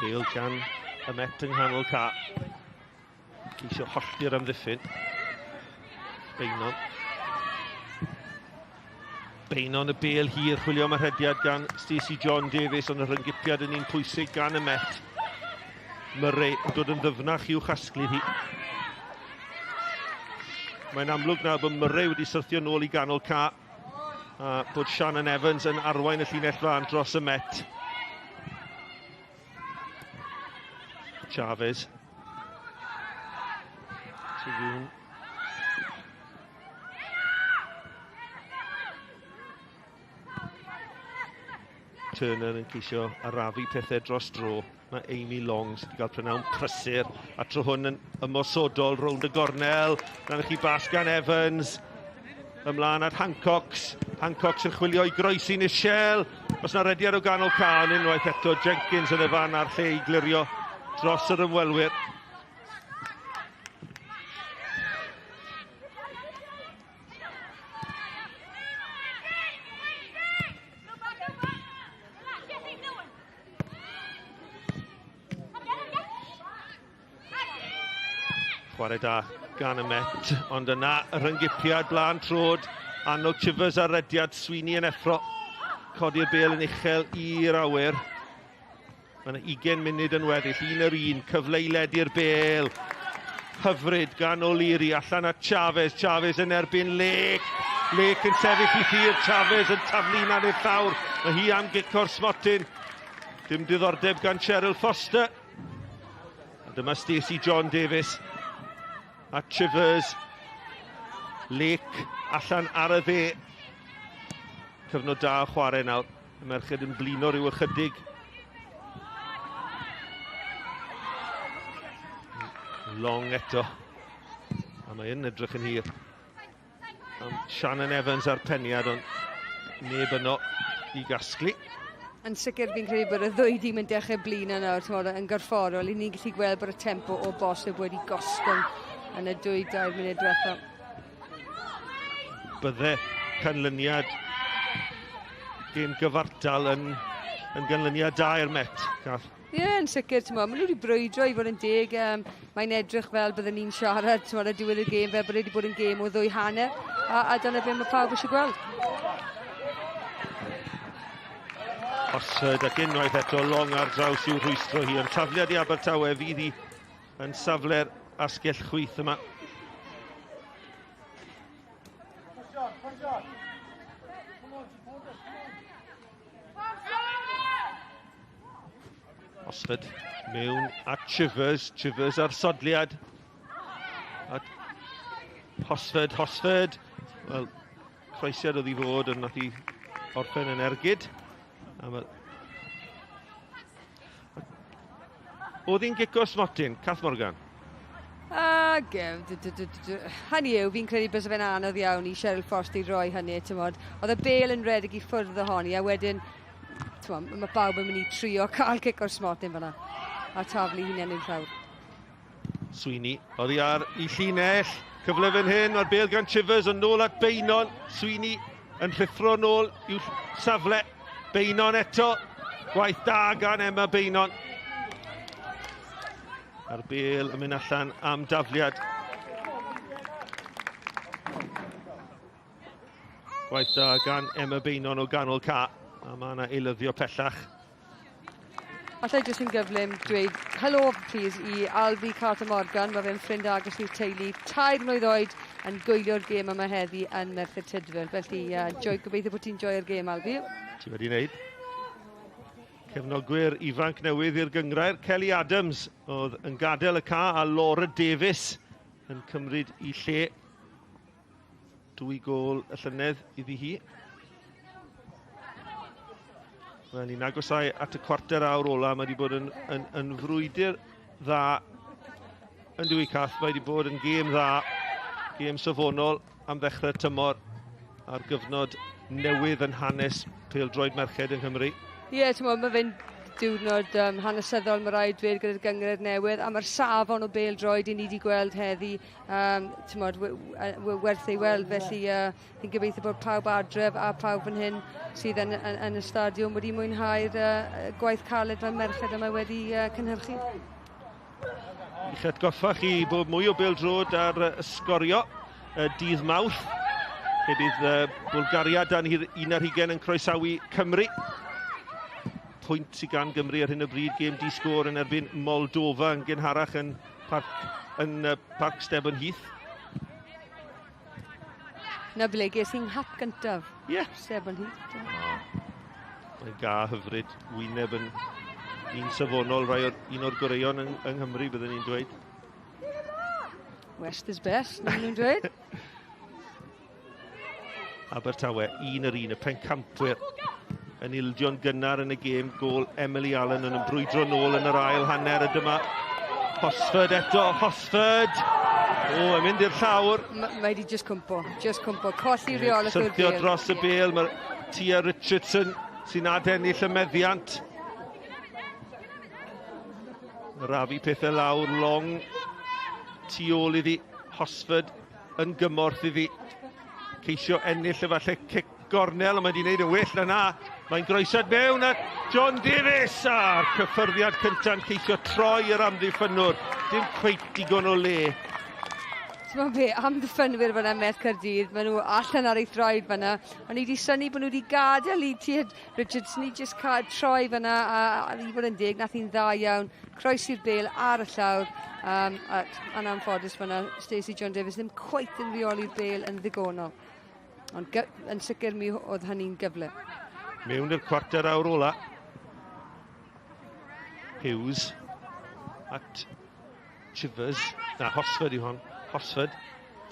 Bale gan y Met yng nghanol ca. Ceisio hollti'r amddiffyn. Beinon. Beinon y bel hir, chwilio am y rhediad gan Stacey John Davies, ond y rhyngipiad yn un pwysig gan y Met. Murray yn dod yn ddyfnach i'w chasglu hi. Mae'n amlwg nawr bod Murray wedi syrthio nôl i ganol ca a bod Shannon Evans yn arwain y llinell flan dros y Met. Chavez. Tribune. Turner yn ceisio arafu pethau dros dro. Mae Amy Long sydd wedi cael prynawn prysur a tro hwn yn ymosodol rownd y gornel. Dyna chi bas gan Evans. Ymlaen at Hancox. Hancox yn chwilio i groesi Nichelle. Os na rediad o ganol can unwaith eto. Jenkins yn y fan a'r lle i glirio dros yr ymwelwyr. Chwarae da gan y Met, ond yna y rhyngipiad blaen trod, annog Chivers ar rediad, Sweeney yn effro, codi'r bel yn uchel i'r awyr. Mae yna 20 munud yn weddill, un yr un, cyfle i ledu'r bel. Hyfryd gan O'Leary, allan at Chavez, Chavez yn erbyn Lake. Lake yn sefyll i thir, Chavez yn taflu na'n i'r llawr. Mae hi am gico'r smotyn. Dim diddordeb gan Cheryl Foster. A dyma Stacey John Davies a Chivers. Lake allan ar y dde. Cyfnod da o chwarae nawr. Y merched yn blino rhyw ychydig. Long eto. A mae yn edrych yn hir. Am Shannon Evans a'r peniad, ond neb yno i gasglu. Yn sicr fi'n credu bod y ddwy dîm yn dechrau blino nawr, t'mod, yn gorfforol. I ni'n gallu gweld bod y tempo o bosib wedi gostwng yn y 2-3 munud diwethaf. Bydde canlyniad gêm gyfartal yn, yn ganlyniad da i'r Met, Cath. Ie, yeah, yn sicr, ti'n maen nhw wedi brwydro i fod yn deg. Um, mae'n edrych fel bydden ni'n siarad, ti'n ar diwedd y gêm, fel bod wedi bod yn gêm o ddwy hanner, a, a dyna beth mae pawb eisiau gweld. Osford ac unwaith eto Long ar draws i'w rhwystro hi, ond tafliad i Abertawe fydd hi yn safle'r asgell chwith yma. Osford mewn at Chivers, Chivers ar sodliad. At Hosford, Hosford. Wel, croesiad oedd i fod, ond nath i orffen yn ergyd. A ma... Oedd hi'n gico smotyn, Cath Morgan? Ag, hynny yw, fi'n credu bys fe'n anodd iawn i Cheryl Forst i roi hynny, ti'n modd. Oedd y bel yn redeg i ffwrdd ohoni, a wedyn, ti'n modd, mae bawb yn mynd i trio cael cic o'r smotyn fyna, a taflu hunain i'r llawr. Sweeney, oddi ar i llinell, cyfle fan hyn, mae'r bel gan Chivers yn nôl at Beinon. Sweeney yn rhuthro nôl i'w safle. Beinon eto, gwaith da gan Emma Beinon. A'r bel yn mynd allan am dafliad. Gwaith da gan Emma Beinon o ganol ca. A mae yna eilyddio pellach. Alla i jyst yn gyflym dweud helo please i Alfie Carter Morgan, mae fe'n ffrind agos i'r teulu, 3 mlwydd oed yn gwylio'r gêm yma heddi yn Merthyr Tydfil. Felly, joy, gobeithio bod ti'n joio'r gêm, Alfie. Ti wedi wneud. Cefnogwyr ifanc newydd i'r gyngrair, Kelly Adams oedd yn gadael y ca a Laura Davies yn cymryd i lle. 2 gôl y llynedd iddi hi. Wel, ni'n agosau at y cwarter awr ola. Mae wedi bod yn, yn, yn frwydr dda yn dwy Cath. Mae wedi bod yn gêm dda, gêm safonol am ddechrau tymor ar gyfnod newydd yn hanes pêl-droed merched yng Nghymru. Ie, yeah, ti'n mae fe'n diwrnod um, hanesyddol, mae rhaid dweud, gyda'r gynghrair newydd, a mae'r safon o bêl droed i ni wedi gweld heddi, um, tymod, werth ei weld, felly uh, fi'n gobeithio bod pawb adref a pawb fan hyn sydd yn, yn, yn y stadiwm wedi mwynhau'r uh, gwaith caled mae'r merched yma wedi uh, cynhyrchu. I'ch atgoffa chi bod mwy o bêl-droed ar sgorio dydd Mawrth, lle bydd Bwlgaria dan un ar hugain yn croesawu Cymru. Pwynt sydd gan Gymru ar hyn o bryd, gêm di sgôr yn erbyn Moldova yn gynharach yn Parc, yn Parc Stebon Heath. Na ble ges i'n nghap gyntaf. Ie. Yeah. Stebon Heath. Oh. Mae'n ga hyfryd, wyneb yn un safonol, rai o'r, un o'r goreuon yng, yng Nghymru, byddwn ni'n dweud. West is best, maen nhw'n dweud. Abertawe, un yr un, y pencampwyr yn ildio'n gynnar yn y gêm, gôl Emily Allen yn ymbrwydro nôl yn yr ail hanner, a dyma Hosford eto, Hosford! O, yn mynd i'r llawr. Mae wedi just cwmpo, just cwmpo, colli reolaeth o'r bêl. Syrthio dros y bêl, mae Tia Richardson sy'n adennill y meddiant. Rafu pethau lawr, long tu ôl iddi, Hosford yn gymorth iddi. Ceisio ennill efallai cic gornel, ond mae wedi gwneud yn well na na. Mae'n groesad mewn at John Davies a'r cyffyrddiad cynta'n ceisio troi yr amddiffynnwr. Dim cweit digon o le. Ti'n be, amddiffynwyr fyna Met Caerdydd, maen nhw allan ar ei thraed fyna. O'n i wedi synnu bod nhw wedi gadael i Tia Richardson i just cael troi fyna, a, a i fod yn deg, nath hi'n dda iawn. Croesi'r bêl ar y llawr, um, a, yn anffodus fyna, Stacey John Davies ddim cweit yn rheoli'r bêl yn ddigonol. Ond yn sicr mi oedd hynny'n gyfle. Mewn i'r cwarter awr ola. Hughes at Chivers. Na, Hosford yw hon. Hosford.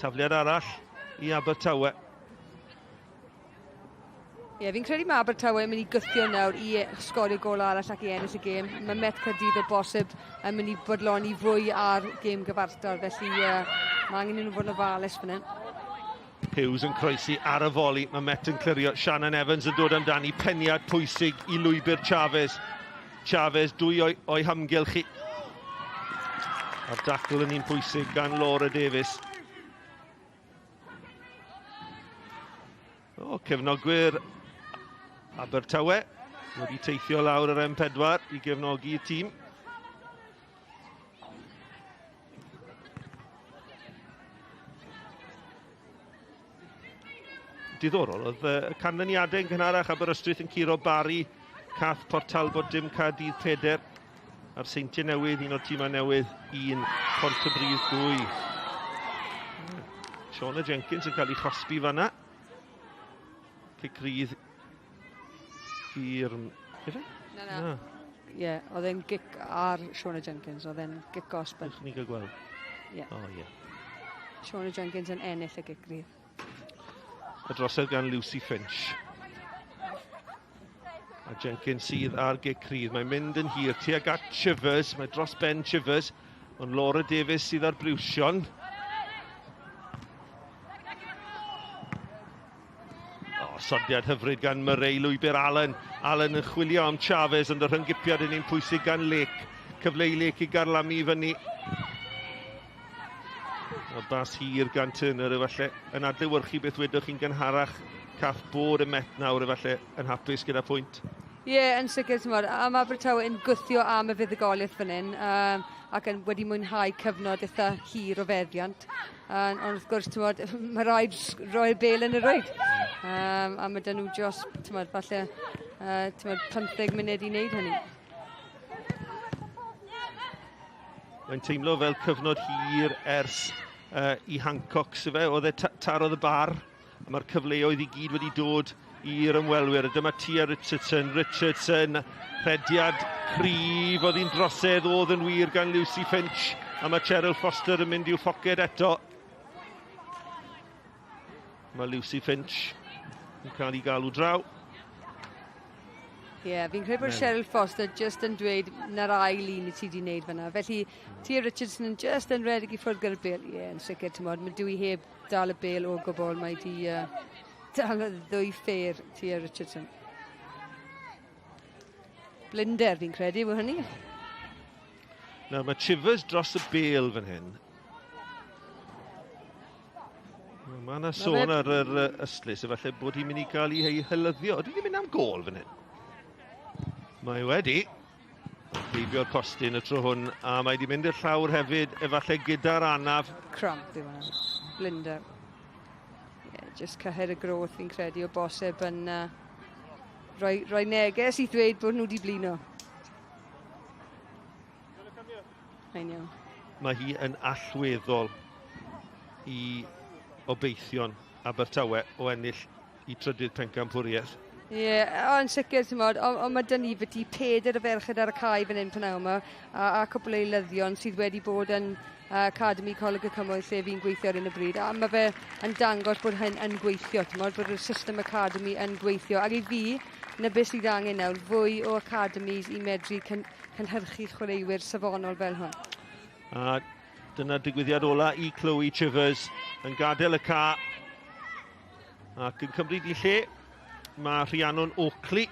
Tafliad arall i Abertawe. Ie, yeah, fi'n credu mae Abertawe yn mynd i gythio nawr i sgorio gol arall ac i ennill y gêm. Mae Met Caerdydd o bosib yn mynd i bodloni fwy ar gêm gyfartal, felly uh, mae angen i nhw fod yn ofalus fan hyn. Hughes yn croesi ar y foli, mae Met yn clirio. Shannon Evans yn dod amdani, peniad pwysig i lwybr Chavez. Chavez, dwy o'i, o'i hamgylch i. A'r dacl yn un pwysig gan Laura Davies. O, cefnogwyr Abertawe wedi teithio lawr yr M4 i gefnogi y tîm. Diddorol, oedd y canlyniadau yn gynharach Aberystwyth yn curo Barry, Cath Port Talbot dim Caerdydd 4, a'r Seintiau Newydd, un o'r tîmau newydd, un Pontypridd 2. Shauna Jenkins yn cael ei chosbi fanna. Cic rydd i'r... Ife? Na, na. Ie, yeah, oedd e'n gic ar Shauna Jenkins, oedd e'n gic osb. Ewch ni gael gweld. Ie. O, ie. Shauna Jenkins yn ennill y gic rydd. Y drosedd gan Lucy Finch. A Jenkins sydd ar gic rydd. Mae'n mynd yn hir tuag at Chivers. Mae dros ben Chivers. Ond Laura Davies sydd ar briwsion. O, sodiad hyfryd gan Murray, lwybr Allen. Allen yn chwilio am Chavez, ond y rhyngipiad yn un pwysig gan Lake. Cyfle i Lake i garlamu i fyny. O bas hir gan Turner efallai yn adlewyrchu beth wedwch chi'n gynharach. Cath bod y Met nawr efallai yn hapus gyda pwynt. Ie, yeah, yn sicr, ti'n a mae Abertawe yn gwthio am y fuddugoliaeth fan hyn, um, ac yn wedi mwynhau cyfnod eitha hir o feddiant. Uh, ond wrth gwrs, ti'n bod, mae rhaid roi'r bel yn y rwyd. Um, a mae dyn nhw dros, ti'n bod, falle, uh, ti'n bod, 15 munud i wneud hynny. Mae'n teimlo fel cyfnod hir ers uh, i Hancock, sydd fe, oedd e tarodd y bar, a mae'r cyfleoedd i gyd wedi dod i'r ymwelwyr. A dyma Tia Richardson, Richardson, rhediad cryf, oedd hi'n drosedd, oedd yn wir gan Lucy Finch, a mae Cheryl Foster yn mynd i'w phoced eto. Mae Lucy Finch yn cael ei galw draw. Ie, yeah, fi'n credu bod Cheryl Foster just yn dweud na'r ail un i ti wedi wneud fyna. Felly, Tia Richardson yn just yn redeg i ffwrdd gyda'r bel. Ie, yeah, yn sicr, ti'n modd, mae dwi heb dal y bel o gwbl. Mae di uh, dal y ddwy ffêr Tia Richardson. Blinder fi'n credu yw hynny. Nawr mae Chivers dros y bêl fan hyn. Mae yna sôn ar yr ystlys, efallai bod hi'n mynd i gael ei hylyddio. Ydy hi'n mynd am gôl fan hyn? Mae wedi. Heibio'r postyn y tro hwn, a mae wedi mynd i'r llawr hefyd, efallai gyda'r anaf. Cramp yw hwnna. Blinder. Yeah, just cyhyr y groth fi'n credu o bosib yn rhoi neges i ddweud bod nhw wedi blino. Mae'n iawn. Mae hi yn allweddol i obeithion Abertawe o ennill i trydydd pencampwriaeth. Ie, yeah, yn sicr, ti'n modd, ond on mae dyn ni byti 4 o ferched ar y cae fan hyn pnawn yma, a cwpl o eilyddion sydd wedi bod yn Academy Coleg y Cymoedd lle fi'n gweithio ar hyn o bryd, a mae fe yn dangos bod hyn yn gweithio, ti'n modd, bod y system Academy yn gweithio, ac i fi, na beth sydd angen nawr, fwy o academies i medru cynhyrchu chwaraewyr safonol fel hwn. A dyna'r digwyddiad ola i Chloe Chivers yn gadael y ca ac yn cymryd i lle. Mae Rhiannon Oakley.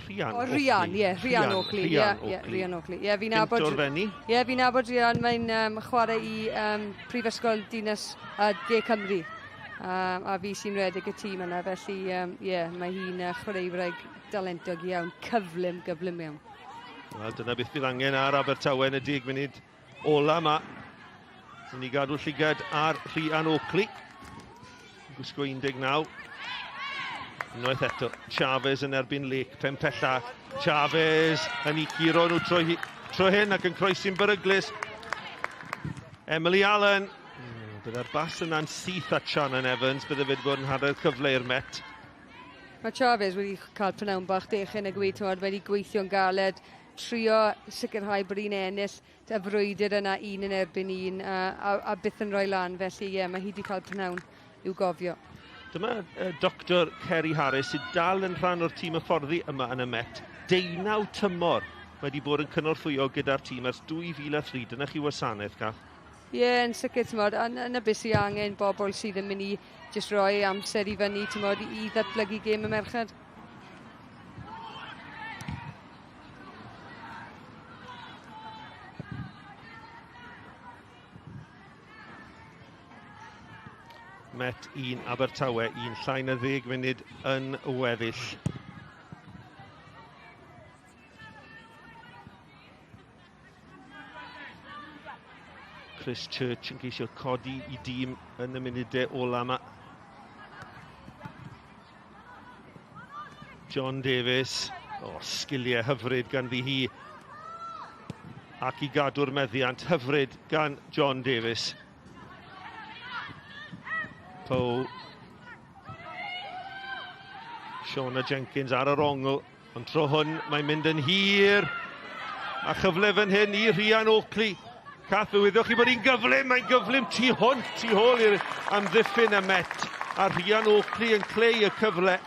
Rhian Oakley. Rhian, ie, Rhian Oakley. Ie, Rhian Oakley. Ie, fi'n nabod... Gynt o'r Fenni. Ie, fi'n nabod Rhian. Mae'n chwarae i Prifysgol Dinas De Cymru. A fi sy'n rhedeg y tîm yna, felly ie, mae hi'n chwaraewraig dalentog iawn, cyflym, gyflym iawn. Wel, dyna beth bydd angen ar Abertawe yn y 10 munud ola yma. Yn ni gadw llygad ar Rhian Oakley. Gwisgo 19. Unwaith eto, Chavez yn erbyn Lake, pen pella. Chavez yn ei curo nhw tro hyn ac yn croesi'n beryglus. Emily Allen. Byddai'r bas yna'n syth at Shannon Evans, bydde fe wedi bod yn hanner cyfle i'r Met. Mae Chavez wedi cael prynawn bach dechyn y gweud, ti'n wedi gweithio'n galed, trio sicrhau bod hi'n ennill y frwydr yna un yn erbyn un a byth yn rhoi lan, felly ie, mae hi wedi cael prynawn i'w gofio. Dyma Dr Kerry Harris sydd dal yn rhan o'r tîm hyfforddi yma yn y Met. 19 tymor wedi bod yn cynorthwyo gyda'r tîm ers 2003. Dyna chi wasanaeth, Cath. Ie, yeah, yn sicr, ti'n modd, yna beth sydd angen bobl sydd yn mynd i jyst rhoi amser i fyny, ti'n modd, i ddatblygu gêm y merched. Met 1 Abertawe, 1 llai na 10 munud yn weddill. Chris Church yn ceisio codi i dîm yn y munudau ola yma. John Davies, sgiliau hyfryd ganddi hi. Ac i gadw'r meddiant hyfryd gan John Davies. Poe. Shauna Jenkins ar yr ongl, ond tro hwn mae'n mynd yn hir. A chyfle fan hyn i Rhian Oakley. Cath, fe wyddoch chi bod hi'n gyflym, mae'n gyflym tu hwnt, tu hôl i'r amddiffyn y Met. A Rhian Oakley yn creu y cyfle,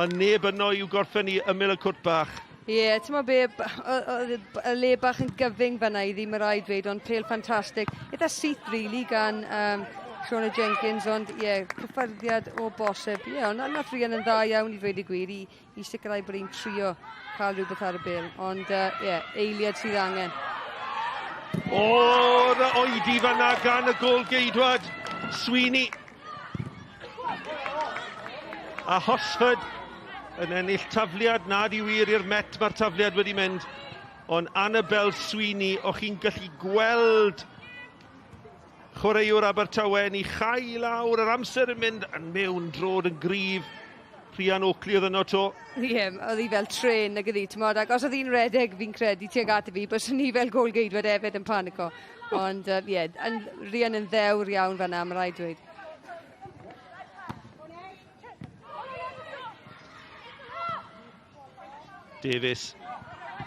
ond neb yno i'w gorffen i ymyl y cwrt bach. Ie, yeah, ti'n meddwl be, y le bach yn gyfyng fan'na i ddim rhaid dweud, ond pêl ffantastig. Eitha syth, really, gan Shauna Jenkins, ond ie, yeah, cyffyrddiad o bosib. Ie, yeah, ond nath Rhian yn dda iawn i ddweud y gwir, i sicrhau bod hi'n trio cael rhywbeth ar y bêl. Ond ie, yeah, eiliad sydd angen. O'r oedi fan'na gan y gôl-geidwad, Sweeney. A Hosford yn ennill tafliad nad yw wir i'r Met, mae'r tafliad wedi mynd. Ond Annabel Sweeney, o'ch chi'n gallu gweld chwaraewr Abertawe yn ei chau lawr, yr amser yn mynd yn mewn drod yn gryf. Rhian Oakley oedd yno to. Ie, yeah, oedd hi fel tren nag oedd hi, ti'n modd, ac os oedd hi'n redeg fi'n credu tuag at fi, byswn ni fel gôl-geidwad hefyd yn panico. Ond ie, yeah, Rhian yn ddewr iawn fan'na, mae rhaid dweud. Davies.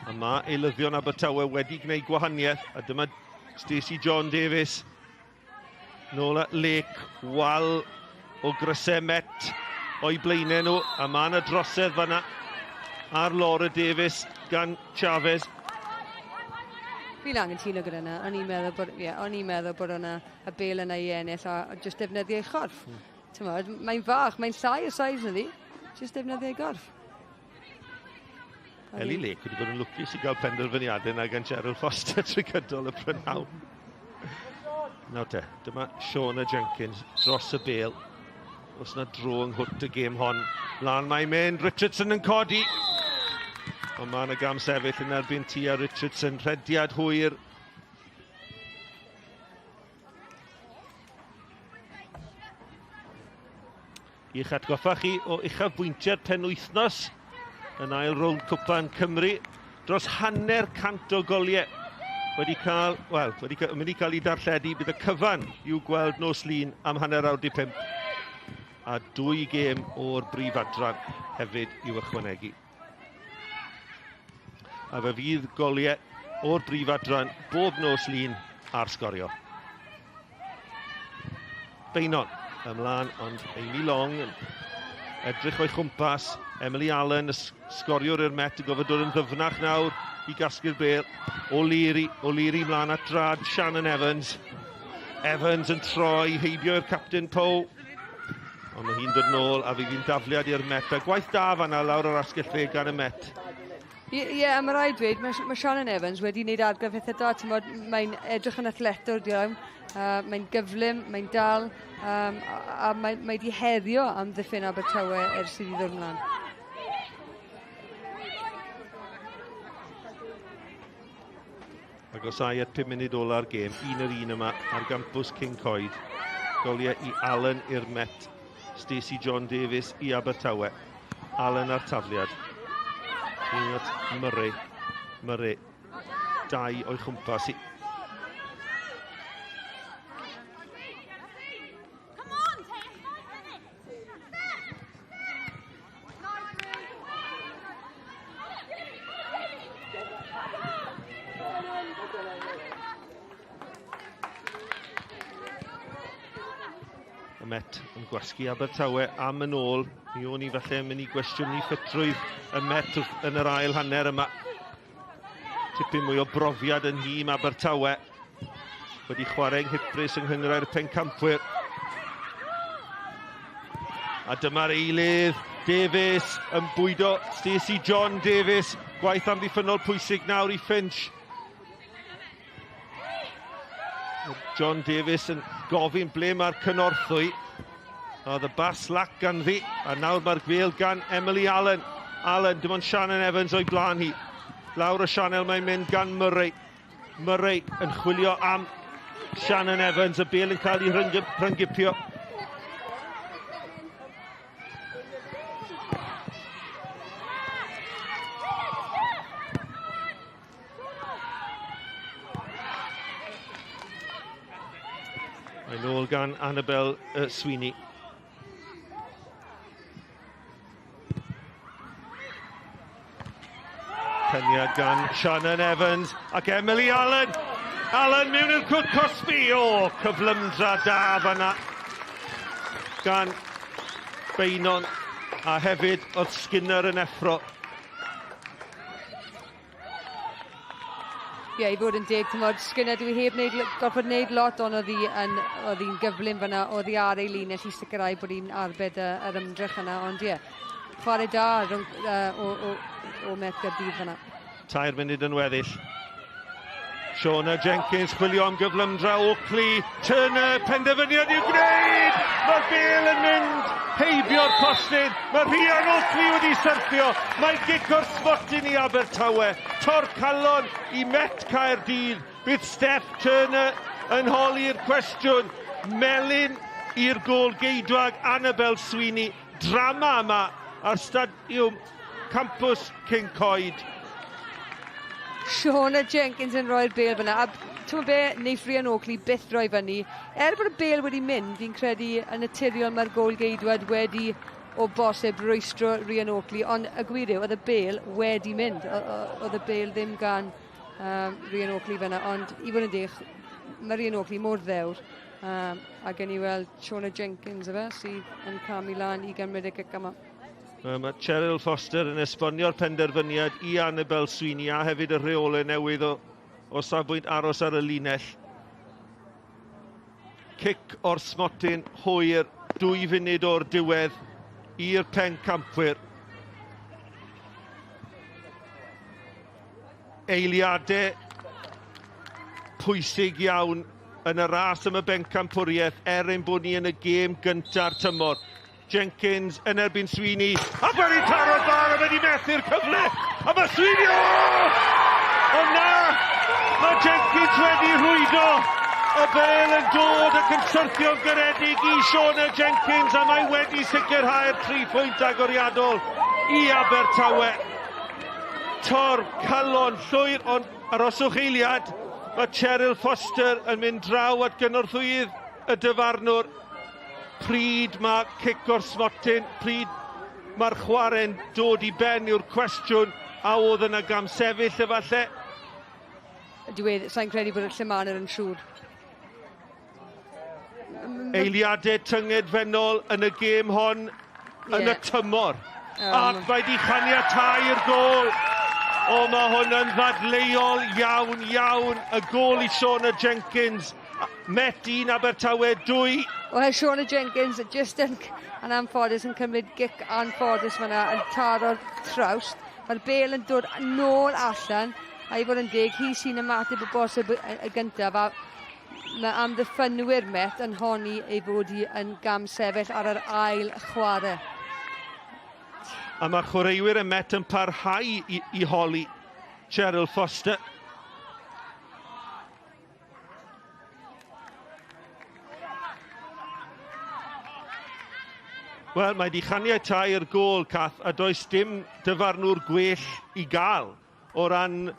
A mae eilyddion Abertawe wedi gwneud gwahaniaeth, a dyma Stacey John Davies. Nôl at Lake, wal o grysau Met o'i blaenau nhw, a mae yna drosedd fan'na ar Laura Davies gan Chavez. Fi'n anghytuno gyda yna, o'n i'n meddwl bod, ie, o'n i'n meddwl bod yna y bêl yna i ennill a jyst defnyddio ei chorff. T'mod, mae'n fach, mae'n llai o size na fi, jyst defnyddio ei gorff. Ellie Lake wedi bod yn lwcus i gael penderfyniadau yna gan Gerald Foster trwy gydol y prynhawn. Nawr te, dyma Shauna Jenkins dros y bel. Os na dro yng nghwrt y gêm hon. Lan mae'n mynd, Richardson yn codi. Ond mae yna gam sefyll yn erbyn Tia Richardson. Rhediad hwyr. I'ch atgoffa chi o uchafbwyntiau'r penwythnos yn ail rownd Cwpan Cymru. Dros hanner cant o goliau wedi cael, wel, wedi cael, mynd i cael ei darlledu. Bydd y cyfan i'w gweld nos Lun am hanner awr di pump. A dwy gêm o'r brif adran hefyd i'w ychwanegu. A fe fydd goliau o'r brif adran bob nos Lun ar sgorio. Beinon ymlaen, ond Amy Long yn edrych o'i chwmpas. Emily Allen, y sgoriwr i'r Met, yn gofod dod yn ddyfnach nawr i gasglu'r bel. O'Leary, O'Leary mlaen at drad Shannon Evans. Evans yn troi heibio i'r captain Poe. Ond mae hi'n dod nôl a fydd hi'n dafliad i'r Met. A gwaith da fanna lawr yr asgell dde gan y Met. Ie, yeah, a mae rhaid dweud, mae, mae Shannon Evans wedi gwneud argraff eitha da. Timod, mae'n edrych yn athletwr iawn, mae'n gyflym, mae'n dal, um, a, a mae, mae wedi herio am ddiffyn Abertawe ers iddi ddod ymlaen. Agosau at 5 munud ola'r gêm, un yr un yma ar gampws King Coed. Goliau i Allen i'r Met Stacey John Davies i Abertawe. Allen ar tafliad. Un at Murray. Murray. Dau o'i chwmpas i. Y Met yn gwasgu Abertawe am yn ôl. Mi o'n i falle yn mynd i gwestiynu ffitrwydd y Met yn yr ail hanner yma. Tipyn mwy o brofiad yn nhîm Abertawe. Wedi chwarae yng Nghyprus yng Nghynghrair Pencampwyr. A dyma'r eilydd, Davies yn bwydo Stacey John Davies. Gwaith amddiffynnol pwysig nawr i Finch. John Davies yn gofyn ble mae'r cynorthwy. Oedd y bas lac ganddi, a nawr mae'r gwêl gan Emily Allen. Allen, dim ond Shannon Evans o'i blaen hi. Lawr y sianel mae'n mynd gan Murray. Murray yn chwilio am Shannon Evans, y bel yn cael ei rhyngipio. Mae'n ôl gan Annabel Sweeney. Peniad gan Shannon Evans ac Emily Allen. Allen mewn i'r cwt cosbi. O, cyflymdra da fanna gan Beinon. A hefyd oedd Skinner yn effro. Ie, yeah, i fod yn deg, tymod, Skinner dwi heb wneud, gorfod wneud lot, ond oedd hi yn, oedd hi'n gyflym fyna, oedd hi ar ei linell i sicrhau bod hi'n arbed y, yr ymdrech yna, ond ie, yeah, chwarae da rhwng, uh, o, o, o Met Gaerdydd fyna. Tair munud yn weddill. Shauna Jenkins chwilio am gyflymdra Oakley. Turner, penderfyniad i'w gwneud! Mae'r bel yn mynd heibio'r postyn. Mae Rhian Oakley wedi syrthio. Mae gic o'r smotyn i Abertawe. Tor calon i Met Caerdydd. Bydd Steph Turner yn holi'r cwestiwn. Melyn i'r gôl geidwag Annabel Sweeney. Drama yma ar stadiwm Campws Cyncoed. Shauna Jenkins yn rhoi'r bel fyna. A ti'n be, neith Rhian Oakley byth roi fyny. Er bod y bel wedi mynd, fi'n credu yn naturiol mae'r gôl geidwad wedi o bosib rwystro Rhian Oakley, ond y gwir yw, oedd y bel wedi mynd. Oedd y bel ddim gan um, Rhian Oakley fyna, ond i fod yn deg, mae Rhian Oakley mor ddewr. Um, a gen i weld Shauna Jenkins efe, sydd yn camu lan i gymryd y gic yma. Mae Cheryl Foster yn esbonio'r penderfyniad i Annabel Sweeney a hefyd y rheolau newydd o, o safbwynt aros ar y linell. Cic o'r smotyn hwyr, dwy funud o'r diwedd i'r pencampwyr. Eiliadau pwysig iawn yn y ras am y bencampwriaeth er ein bod ni yn y gêm gynta'r tymor. Jenkins yn erbyn Sweeney, a wedi taro'r bar a wedi methu'r cyfle, a mae Sweeney, o! O na! Mae Jenkins wedi rhwydo! Y bel yn dod ac yn syrthio'n garedig i Shauna Jenkins, a mae wedi sicrhau'r 3 pwynt agoriadol i Abertawe. Tor calon llwyr, ond aroswch eiliad, mae Cheryl Foster yn mynd draw at gynorthwyydd y dyfarnwr. Pryd mae cic o'r smotyn, pryd mae'r chwarae'n dod i ben yw'r cwestiwn, a oedd yna gamsefyll efallai? Diwedd, sa'n credu bod y llymanwr yn siŵr. Eiliadau tyngedfennol yn y gêm hon yn y tymor. Ac mae di chaniatau'r gôl. O, mae hwn yn ddadleuol iawn, iawn. Y gôl i Shauna Jenkins. Met 1, Abertawe 2. Wel, Shauna Jenkins jyst yn, yn anffodus yn cymryd gic anffodus fyna, yn taro'r trawst. Mae'r bel yn dod nôl allan, a i fod yn deg, hi sy'n ymateb o bosib y, y gyntaf, a mae amddiffynwyr Met yn honni ei fod hi yn gam sefyll ar yr ail chwarae. A mae chwaraewyr y Met yn parhau i, i holi Cheryl Foster. Wel, mae di chaniatáu'r gôl, Cath, a does dim dyfarnwr gwell i gael o ran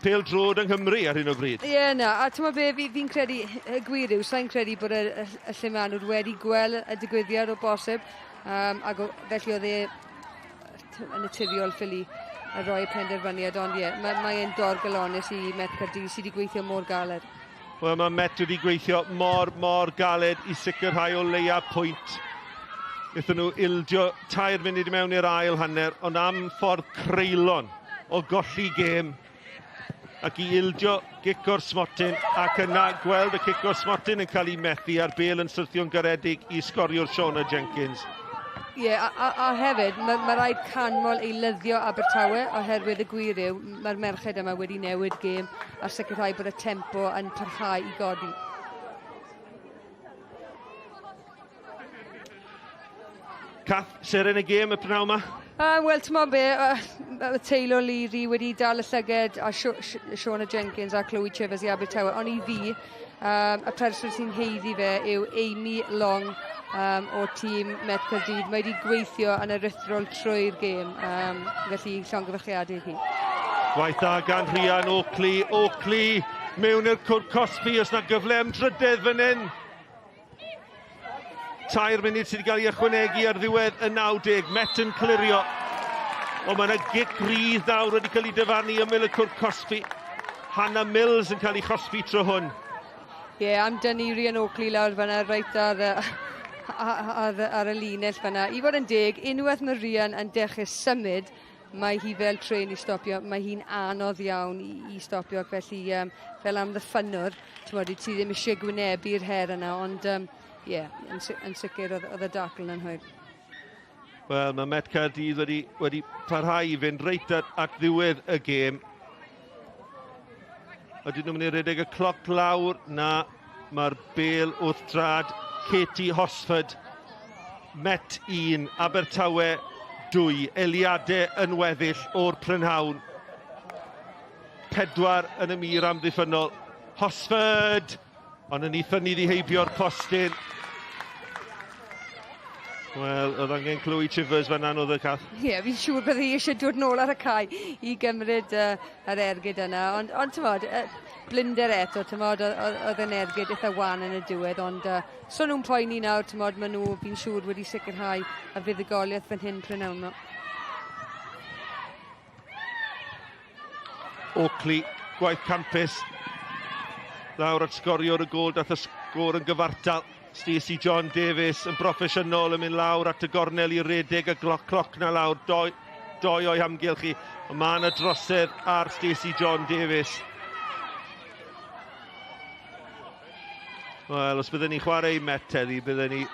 pêl-droed yng Nghymru ar hyn o bryd. Ie, yeah, na, a ti'n be, fi'n fi credu, y gwir yw, sa'n credu bod y, y, y llumanwr wedi gweld y digwyddiad o bosib, ac o, felly oedd e yn naturiol ffili a rhoi y penderfyniad, ond ie, yeah, mae, mae e'n dorgalonus i Met Caerdydd sydd wedi gweithio mor galed. Wel, mae Met wedi gweithio mor, mor galed i sicrhau o leia pwynt. Wnaethon nhw ildio 3 munud i mewn i'r ail hanner, ond am ffordd creulon o golli gêm ac i ildio gic o'r smotyn ac yna gweld y cic o'r smotyn yn cael ei methu a'r bel yn syrthio'n garedig i sgoriwr Shauna Jenkins. Ie, yeah, a, a, a hefyd, mae ma rhaid canmol eilyddio Abertawe oherwydd y gwir yw, mae'r merched yma wedi newid gêm a sicrhau bod y tempo yn parhau i godi. Cath, seren y gêm y pnawn yma? Wel, ti'n be, Taylor Leary wedi dal y llyged a Shauna Jenkins a Chloe Chivers i Abertawe, ond i fi, y person sy'n haeddu fe yw Amy Long o tîm Met Caerdydd. Mae wedi gweithio yn aruthrol trwy'r gêm, felly llongyfarchiadau i hi. Gwaith da gan Rhian Oakley, Oakley mewn i'r cwrt cosbi, os na gyfle am drydedd fan hyn. 3 munud sydd wedi cael ei ychwanegu ar ddiwedd y 90. Met yn clirio. O, mae yna gic rydd nawr wedi cael ei dyfarnu ymyl y cwrt cosbi. Hannah Mills yn cael ei chosbi tro hwn. Ie, yeah, am dynnu Rhian Oakley lawr fan'na reit ar, ar, ar y linell fan'na. I fod yn deg, unwaith mae Rhian yn dechrau symud, mae hi fel trên i stopio. Mae hi'n anodd iawn i, i stopio, ac felly fel amddiffynnwr, ti'n ti ddim eisiau gwynebu'r her yna, ond ie, yeah, yn, yn sicr oedd, oedd y dacl yn hwyr. Wel, mae Met Caerdydd wedi, wedi parhau i fynd reit at, at ddiwedd y gêm. Ydyn nhw'n mynd i redeg y cloc lawr? Na, mae'r bel wrth drad Katie Hosford. Met 1, Abertawe 2. Eiliadau yn weddill o'r prynhawn. 4 yn y mur amddiffynnol. Hosford! Ond yn ei ffynnu iddi heibio'r postyn. Wel, oedd angen Chloe Chivers fan anodd y Cath. Ie, yeah, fi'n siŵr bydd hi eisiau dod nôl ar y cae i gymryd yr ergyd yna. Ond, ond ti'n blinder eto, ti'n oedd yn ergyd eitha wan yn y diwedd, ond so nhw'n poeni nawr, ti'n modd, maen nhw, fi'n siŵr, wedi sicrhau y fuddugoliaeth fan hyn prynhawn yma. Oakley, gwaith campus. Lawr at sgoriwr y gôl, dath y sgôr yn gyfartal. Stacey John Davies yn broffesiynol yn mynd lawr at y gornel i redeg y gloc, cloc na lawr, doi, doi o'i hamgylch i. Ond mae yna drosedd ar Stacey John Davies. Wel, os byddwn ni chwarae i Met heddi, byddwn ni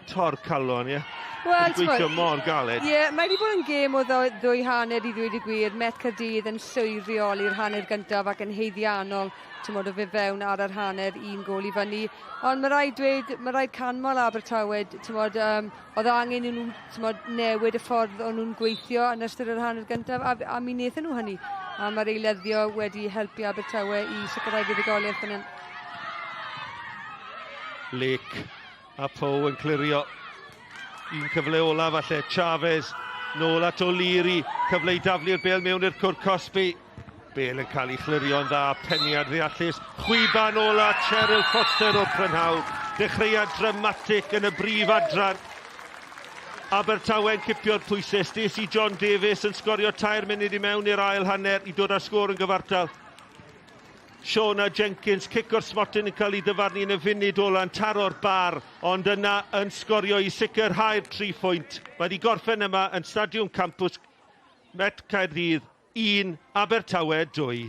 tor calon, ie? Wel, gweithio mor galed. Ie, yeah, mae wedi bod yn gêm o ddwy hanner i ddweud y gwir. Met Caerdydd yn llwyr reoli'r hanner gyntaf ac yn haeddiannol, ti'n o fe fewn ar yr hanner un gôl i fyny. Ond mae rhaid dweud, mae rhaid canmol Abertawe, ti'n modd, oedd angen i nhw, ti'n modd, newid y ffordd o'n nhw'n gweithio yn ystod yr hanner gyntaf, a mi wnaethon nhw hynny. A mae'r eileddio wedi helpu Abertawe i sicrhau fuddugoliaeth fan hyn. Lake a Poe yn clirio. Un cyfle ola falle, Chavez nôl at O'Leary, cyfle i daflu'r bêl mewn i'r cwrt cosbi. Bêl yn cael ei chlirio'n dda, peniad ddeallus. Chwiban ola Cheryl Foster o'r prynhawn. Dechreuad dramatig yn y brif adran. Abertawe'n cipio'r pwysau. Stacey John Davies yn sgorio 3 munud i mewn i'r ail hanner i dod â'r sgôr yn gyfartal. Shauna Jenkins, cic o'r smotyn yn cael ei dyfarnu yn y funud ola'n taro'r bar, ond yna yn sgorio i sicrhau'r 3 phwynt. Mae wedi gorffen yma yn Stadiwm Campws Met Caerdydd 1, Abertawe 2.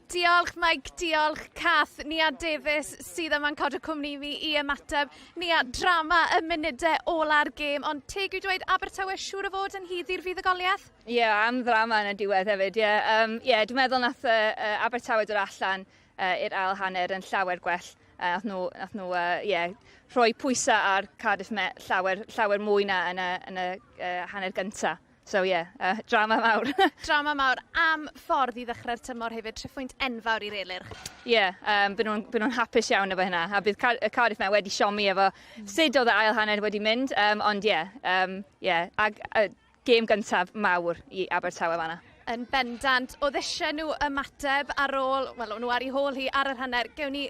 Diolch Mike, diolch Cath. Nia Davies sydd yma'n cadw cwmni i fi i ymateb. Nia, drama y munudau ola'r gêm, ond teg yw dweud Abertawe siŵr o fod yn haeddu'r fuddugoliaeth? Ie, yeah, am ddrama yn y diwedd hefyd, ie. Yeah. Yeah, dwi'n meddwl nath Abertawe dod allan i'r ail hanner yn llawer gwell. Nath nhw yeah, rhoi pwysau ar Cardiff Met llawer, llawer mwy na yn y hanner gynta. So ie, yeah, drama mawr. Drama mawr am ffordd i ddechrau'r tymor hefyd, triphwynt enfawr i'r Elyrch. Ie, yeah, byd nhw'n hapus iawn efo hynna. A bydd Cardiff Met wedi siomi efo sut oedd y ail hanner wedi mynd. Ond ie, yeah, yeah, ag gêm gyntaf mawr i Abertawe fanna. Yn bendant, oedd eisiau nhw ymateb ar ôl, wel, o'n nhw ar ei hôl hi ar yr hanner. Gewn ni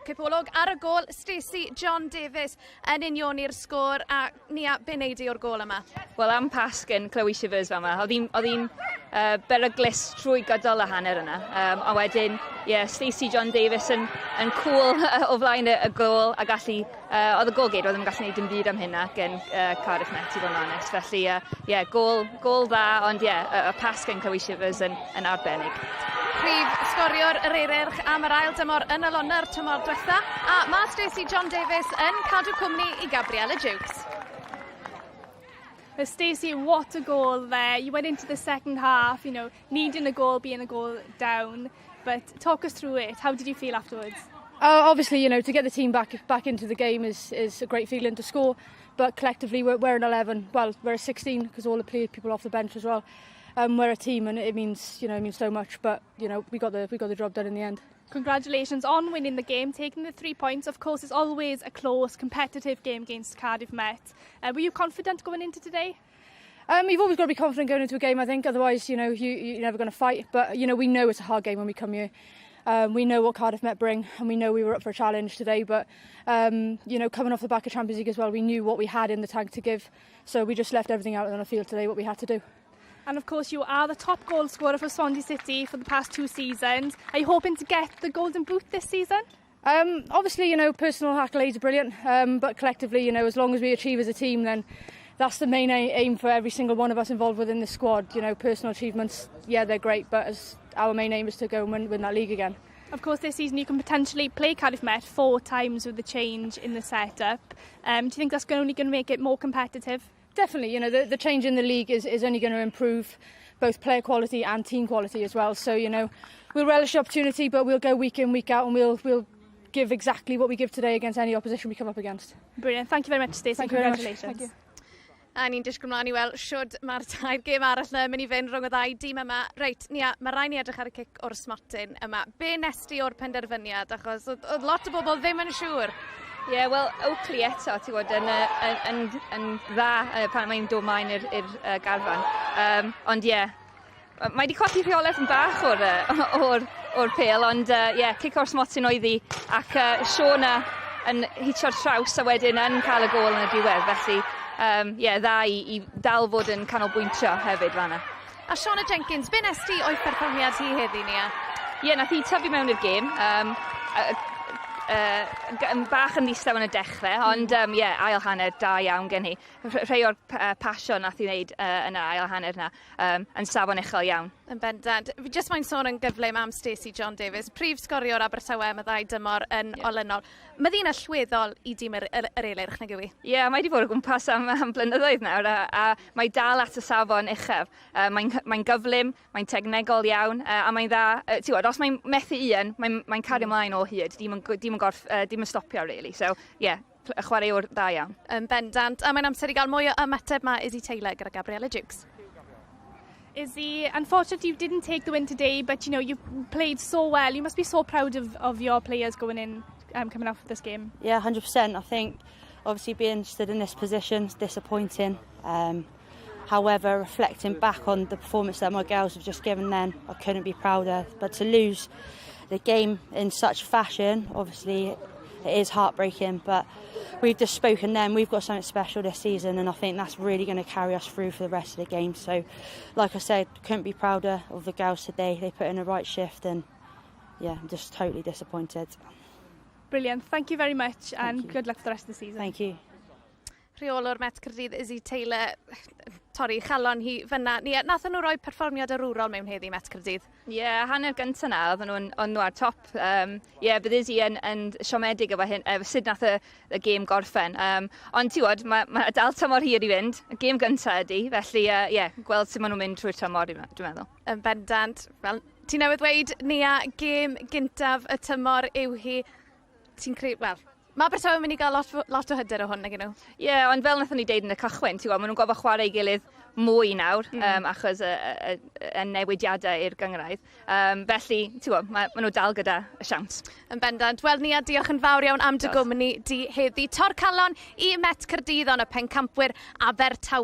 cipolwg ar y gôl, Stacey John Davies yn unioni'r sgôr, a Nia, be wneud i o'r gôl yma? Wel, am pas gen Chloe Shivers fa. Oedd hi'n beryglus trwy gydol y hanner yna. A wedyn, yeah, Stacey John Davies yn cool o flaen y gôl a gallu... Oedd y gôl-geidwad oedd ddim yn gallu gwneud dim byd am hynna gen Cardiff Met i fod yn onest. Felly, yeah, gôl dda, ond yeah, y pas gen Chloe Shivers yn arbennig. Prif sgoriwr yr Elyrch am yr ail dymor yn olynol tymor diwetha. A mae Stacey John Davies yn cadw cwmni i Gabriella Jukes. But Stacey, what a goal there. You went into the second half, needing a goal, being a goal down. But talk us through it. How did you feel afterwards? Obviously, to get the team back into the game is a great feeling to score. But collectively, we're an 11. Well, we're a 16 because all the people off the bench as well. We're a team, and it means you know it means so much. But we got the job done in the end. Congratulations on winning the game, taking the 3 points. Of course, it's always a close, competitive game against Cardiff Met. Were you confident going into today? You've always got to be confident going into a game, I think. Otherwise, you're never going to fight. But we know it's a hard game when we come here. We know what Cardiff Met bring, and we know we were up for a challenge today. But coming off the back of Champions League as well, we knew what we had in the tank to give. So we just left everything out on the field today, what we had to do. And of course, you are the top goal scorer for Swansea City for the past two seasons. Are you hoping to get the Golden Boot this season? Obviously, personal accolades are brilliant, but collectively, as long as we achieve as a team, then that's the main aim for every single one of us involved within the squad. Personal achievements, yeah, they're great, but as our main aim is to go and win that league again. Of course, this season you can potentially play Cardiff Met four times with the change in the setup. Do you think that's only going to make it more competitive? Definitely, the change in the league is only going to improve both player quality and team quality as well. So, we'll relish the opportunity, but we'll go week in, week out, and we'll give exactly what we give today against any opposition we come up against. Brilliant. Thank you very much, Stacey. Thank you very much. Congratulations. Thank you. A ni'n disgwyl mlaen i weld siwd mae'r tair gêm arall yn mynd i fynd rhwng y ddau dîm yma. Reit, Nia, mae rhaid ni edrych ar y cic o'r smotyn yma. Be nes ti o'r penderfyniad? Achos oedd lot o bobl ddim yn siŵr. Ie, yeah, wel, Oakley eto, ti'n gwybod, yn dda pan mae'n dod mlaen i'r garfan. Ond ie, yeah, mae wedi colli rheolaeth yn bach o'r pêl, ond ie, yeah, cic o'r smotyn oedd hi, ac Shona yn hitio'r traws a wedyn yn cael y gôl yn y diwedd, felly yeah, dda i dal fod yn canolbwyntio hefyd fanna. A Shauna Jenkins, be nes ti o'i pherfformiad hi heddi, Nia? Ie, yeah, nath hi tyfu mewn i'r gêm. bach yn ddistaw yn y dechrau, ond yeah, ail hanner da iawn gen hi. Rhai o'r pasio nath i wneud yn yr ail hanner na yn safon uchel iawn. Yn bendant. Fi jyst moyn sôn yn gyflym am Stacey John Davis, prif sgoriwr Abertawe am y ddau dymor yn olynol. Mae ddyn allweddol i dîm yr Elyrch, nag yw hi? Ie, yeah, mae wedi bod o gwmpas am blynyddoedd nawr a mae dal at y safon uchaf. Mae'n gyflym, mae'n technegol iawn a mae'n dda, ti'n gwybod, os mae'n methu un, mae'n cario ymlaen o hyd, dim yn stopio, really. So, ie, yeah, chwaraewr dda iawn. Yn bendant. A mae'n amser i gael mwy o ymateb ma Izzy Taylor gyda Gabriella Jukes. Izzy, unfortunately you didn't take the win today, but you played so well. You must be so proud of your players going in, coming off this game. Yeah, 100%. I think obviously being stood in this position is disappointing. However, reflecting back on the performance that my girls have just given then, I couldn't be prouder. But to lose the game in such fashion, obviously it is heartbreaking, but we've just spoken then, we've got something special this season, and I think that's really going to carry us through for the rest of the game. So, like I said, couldn't be prouder of the girls today. They put in the right shift, and yeah, I'm just totally disappointed. Brilliant. Thank you very much and good luck for the rest of the season. Thank you. Rheolwr Met Caerdydd Izzy Taylor, torri chalon hi fyna. Ni, nathon nhw roi perfformiad arwrol mewn heddi, Met Caerdydd? Ie, yeah, hanner gyntaf na, oedden nhw ar top. Ie, yeah, bydd Izzy yn siomedig efo hyn, efo sut nath y gêm gorffen. Ond ti'n gwybod, mae dal tymor hir i fynd. Y gêm gyntaf ydy, felly ie, yeah, gweld sut maen nhw'n mynd trwy'r tymor, dwi'n meddwl. Yn bendant. Fel ti newydd weud, Nia, gêm gyntaf y tymor yw hi. Ti'n credu, wel, mae Abertawe yn mynd i gael lot, lot o hyder o hwn, nag nhw? Ie, yeah, ond fel wnaethon ni deud yn y cychwyn, ti'n gwybod, maen nhw'n gorfod chwarae ei gilydd mwy nawr, achos y newidiadau i'r gynghrair. Felly, ti'n gwybod, ma nhw dal gyda y siawns. Yn bendant. Wel, Nia, diolch yn fawr iawn am dy gwmni di heddi. Tor calon i Met Caerdydd, ond y pencampwyr Abertawe.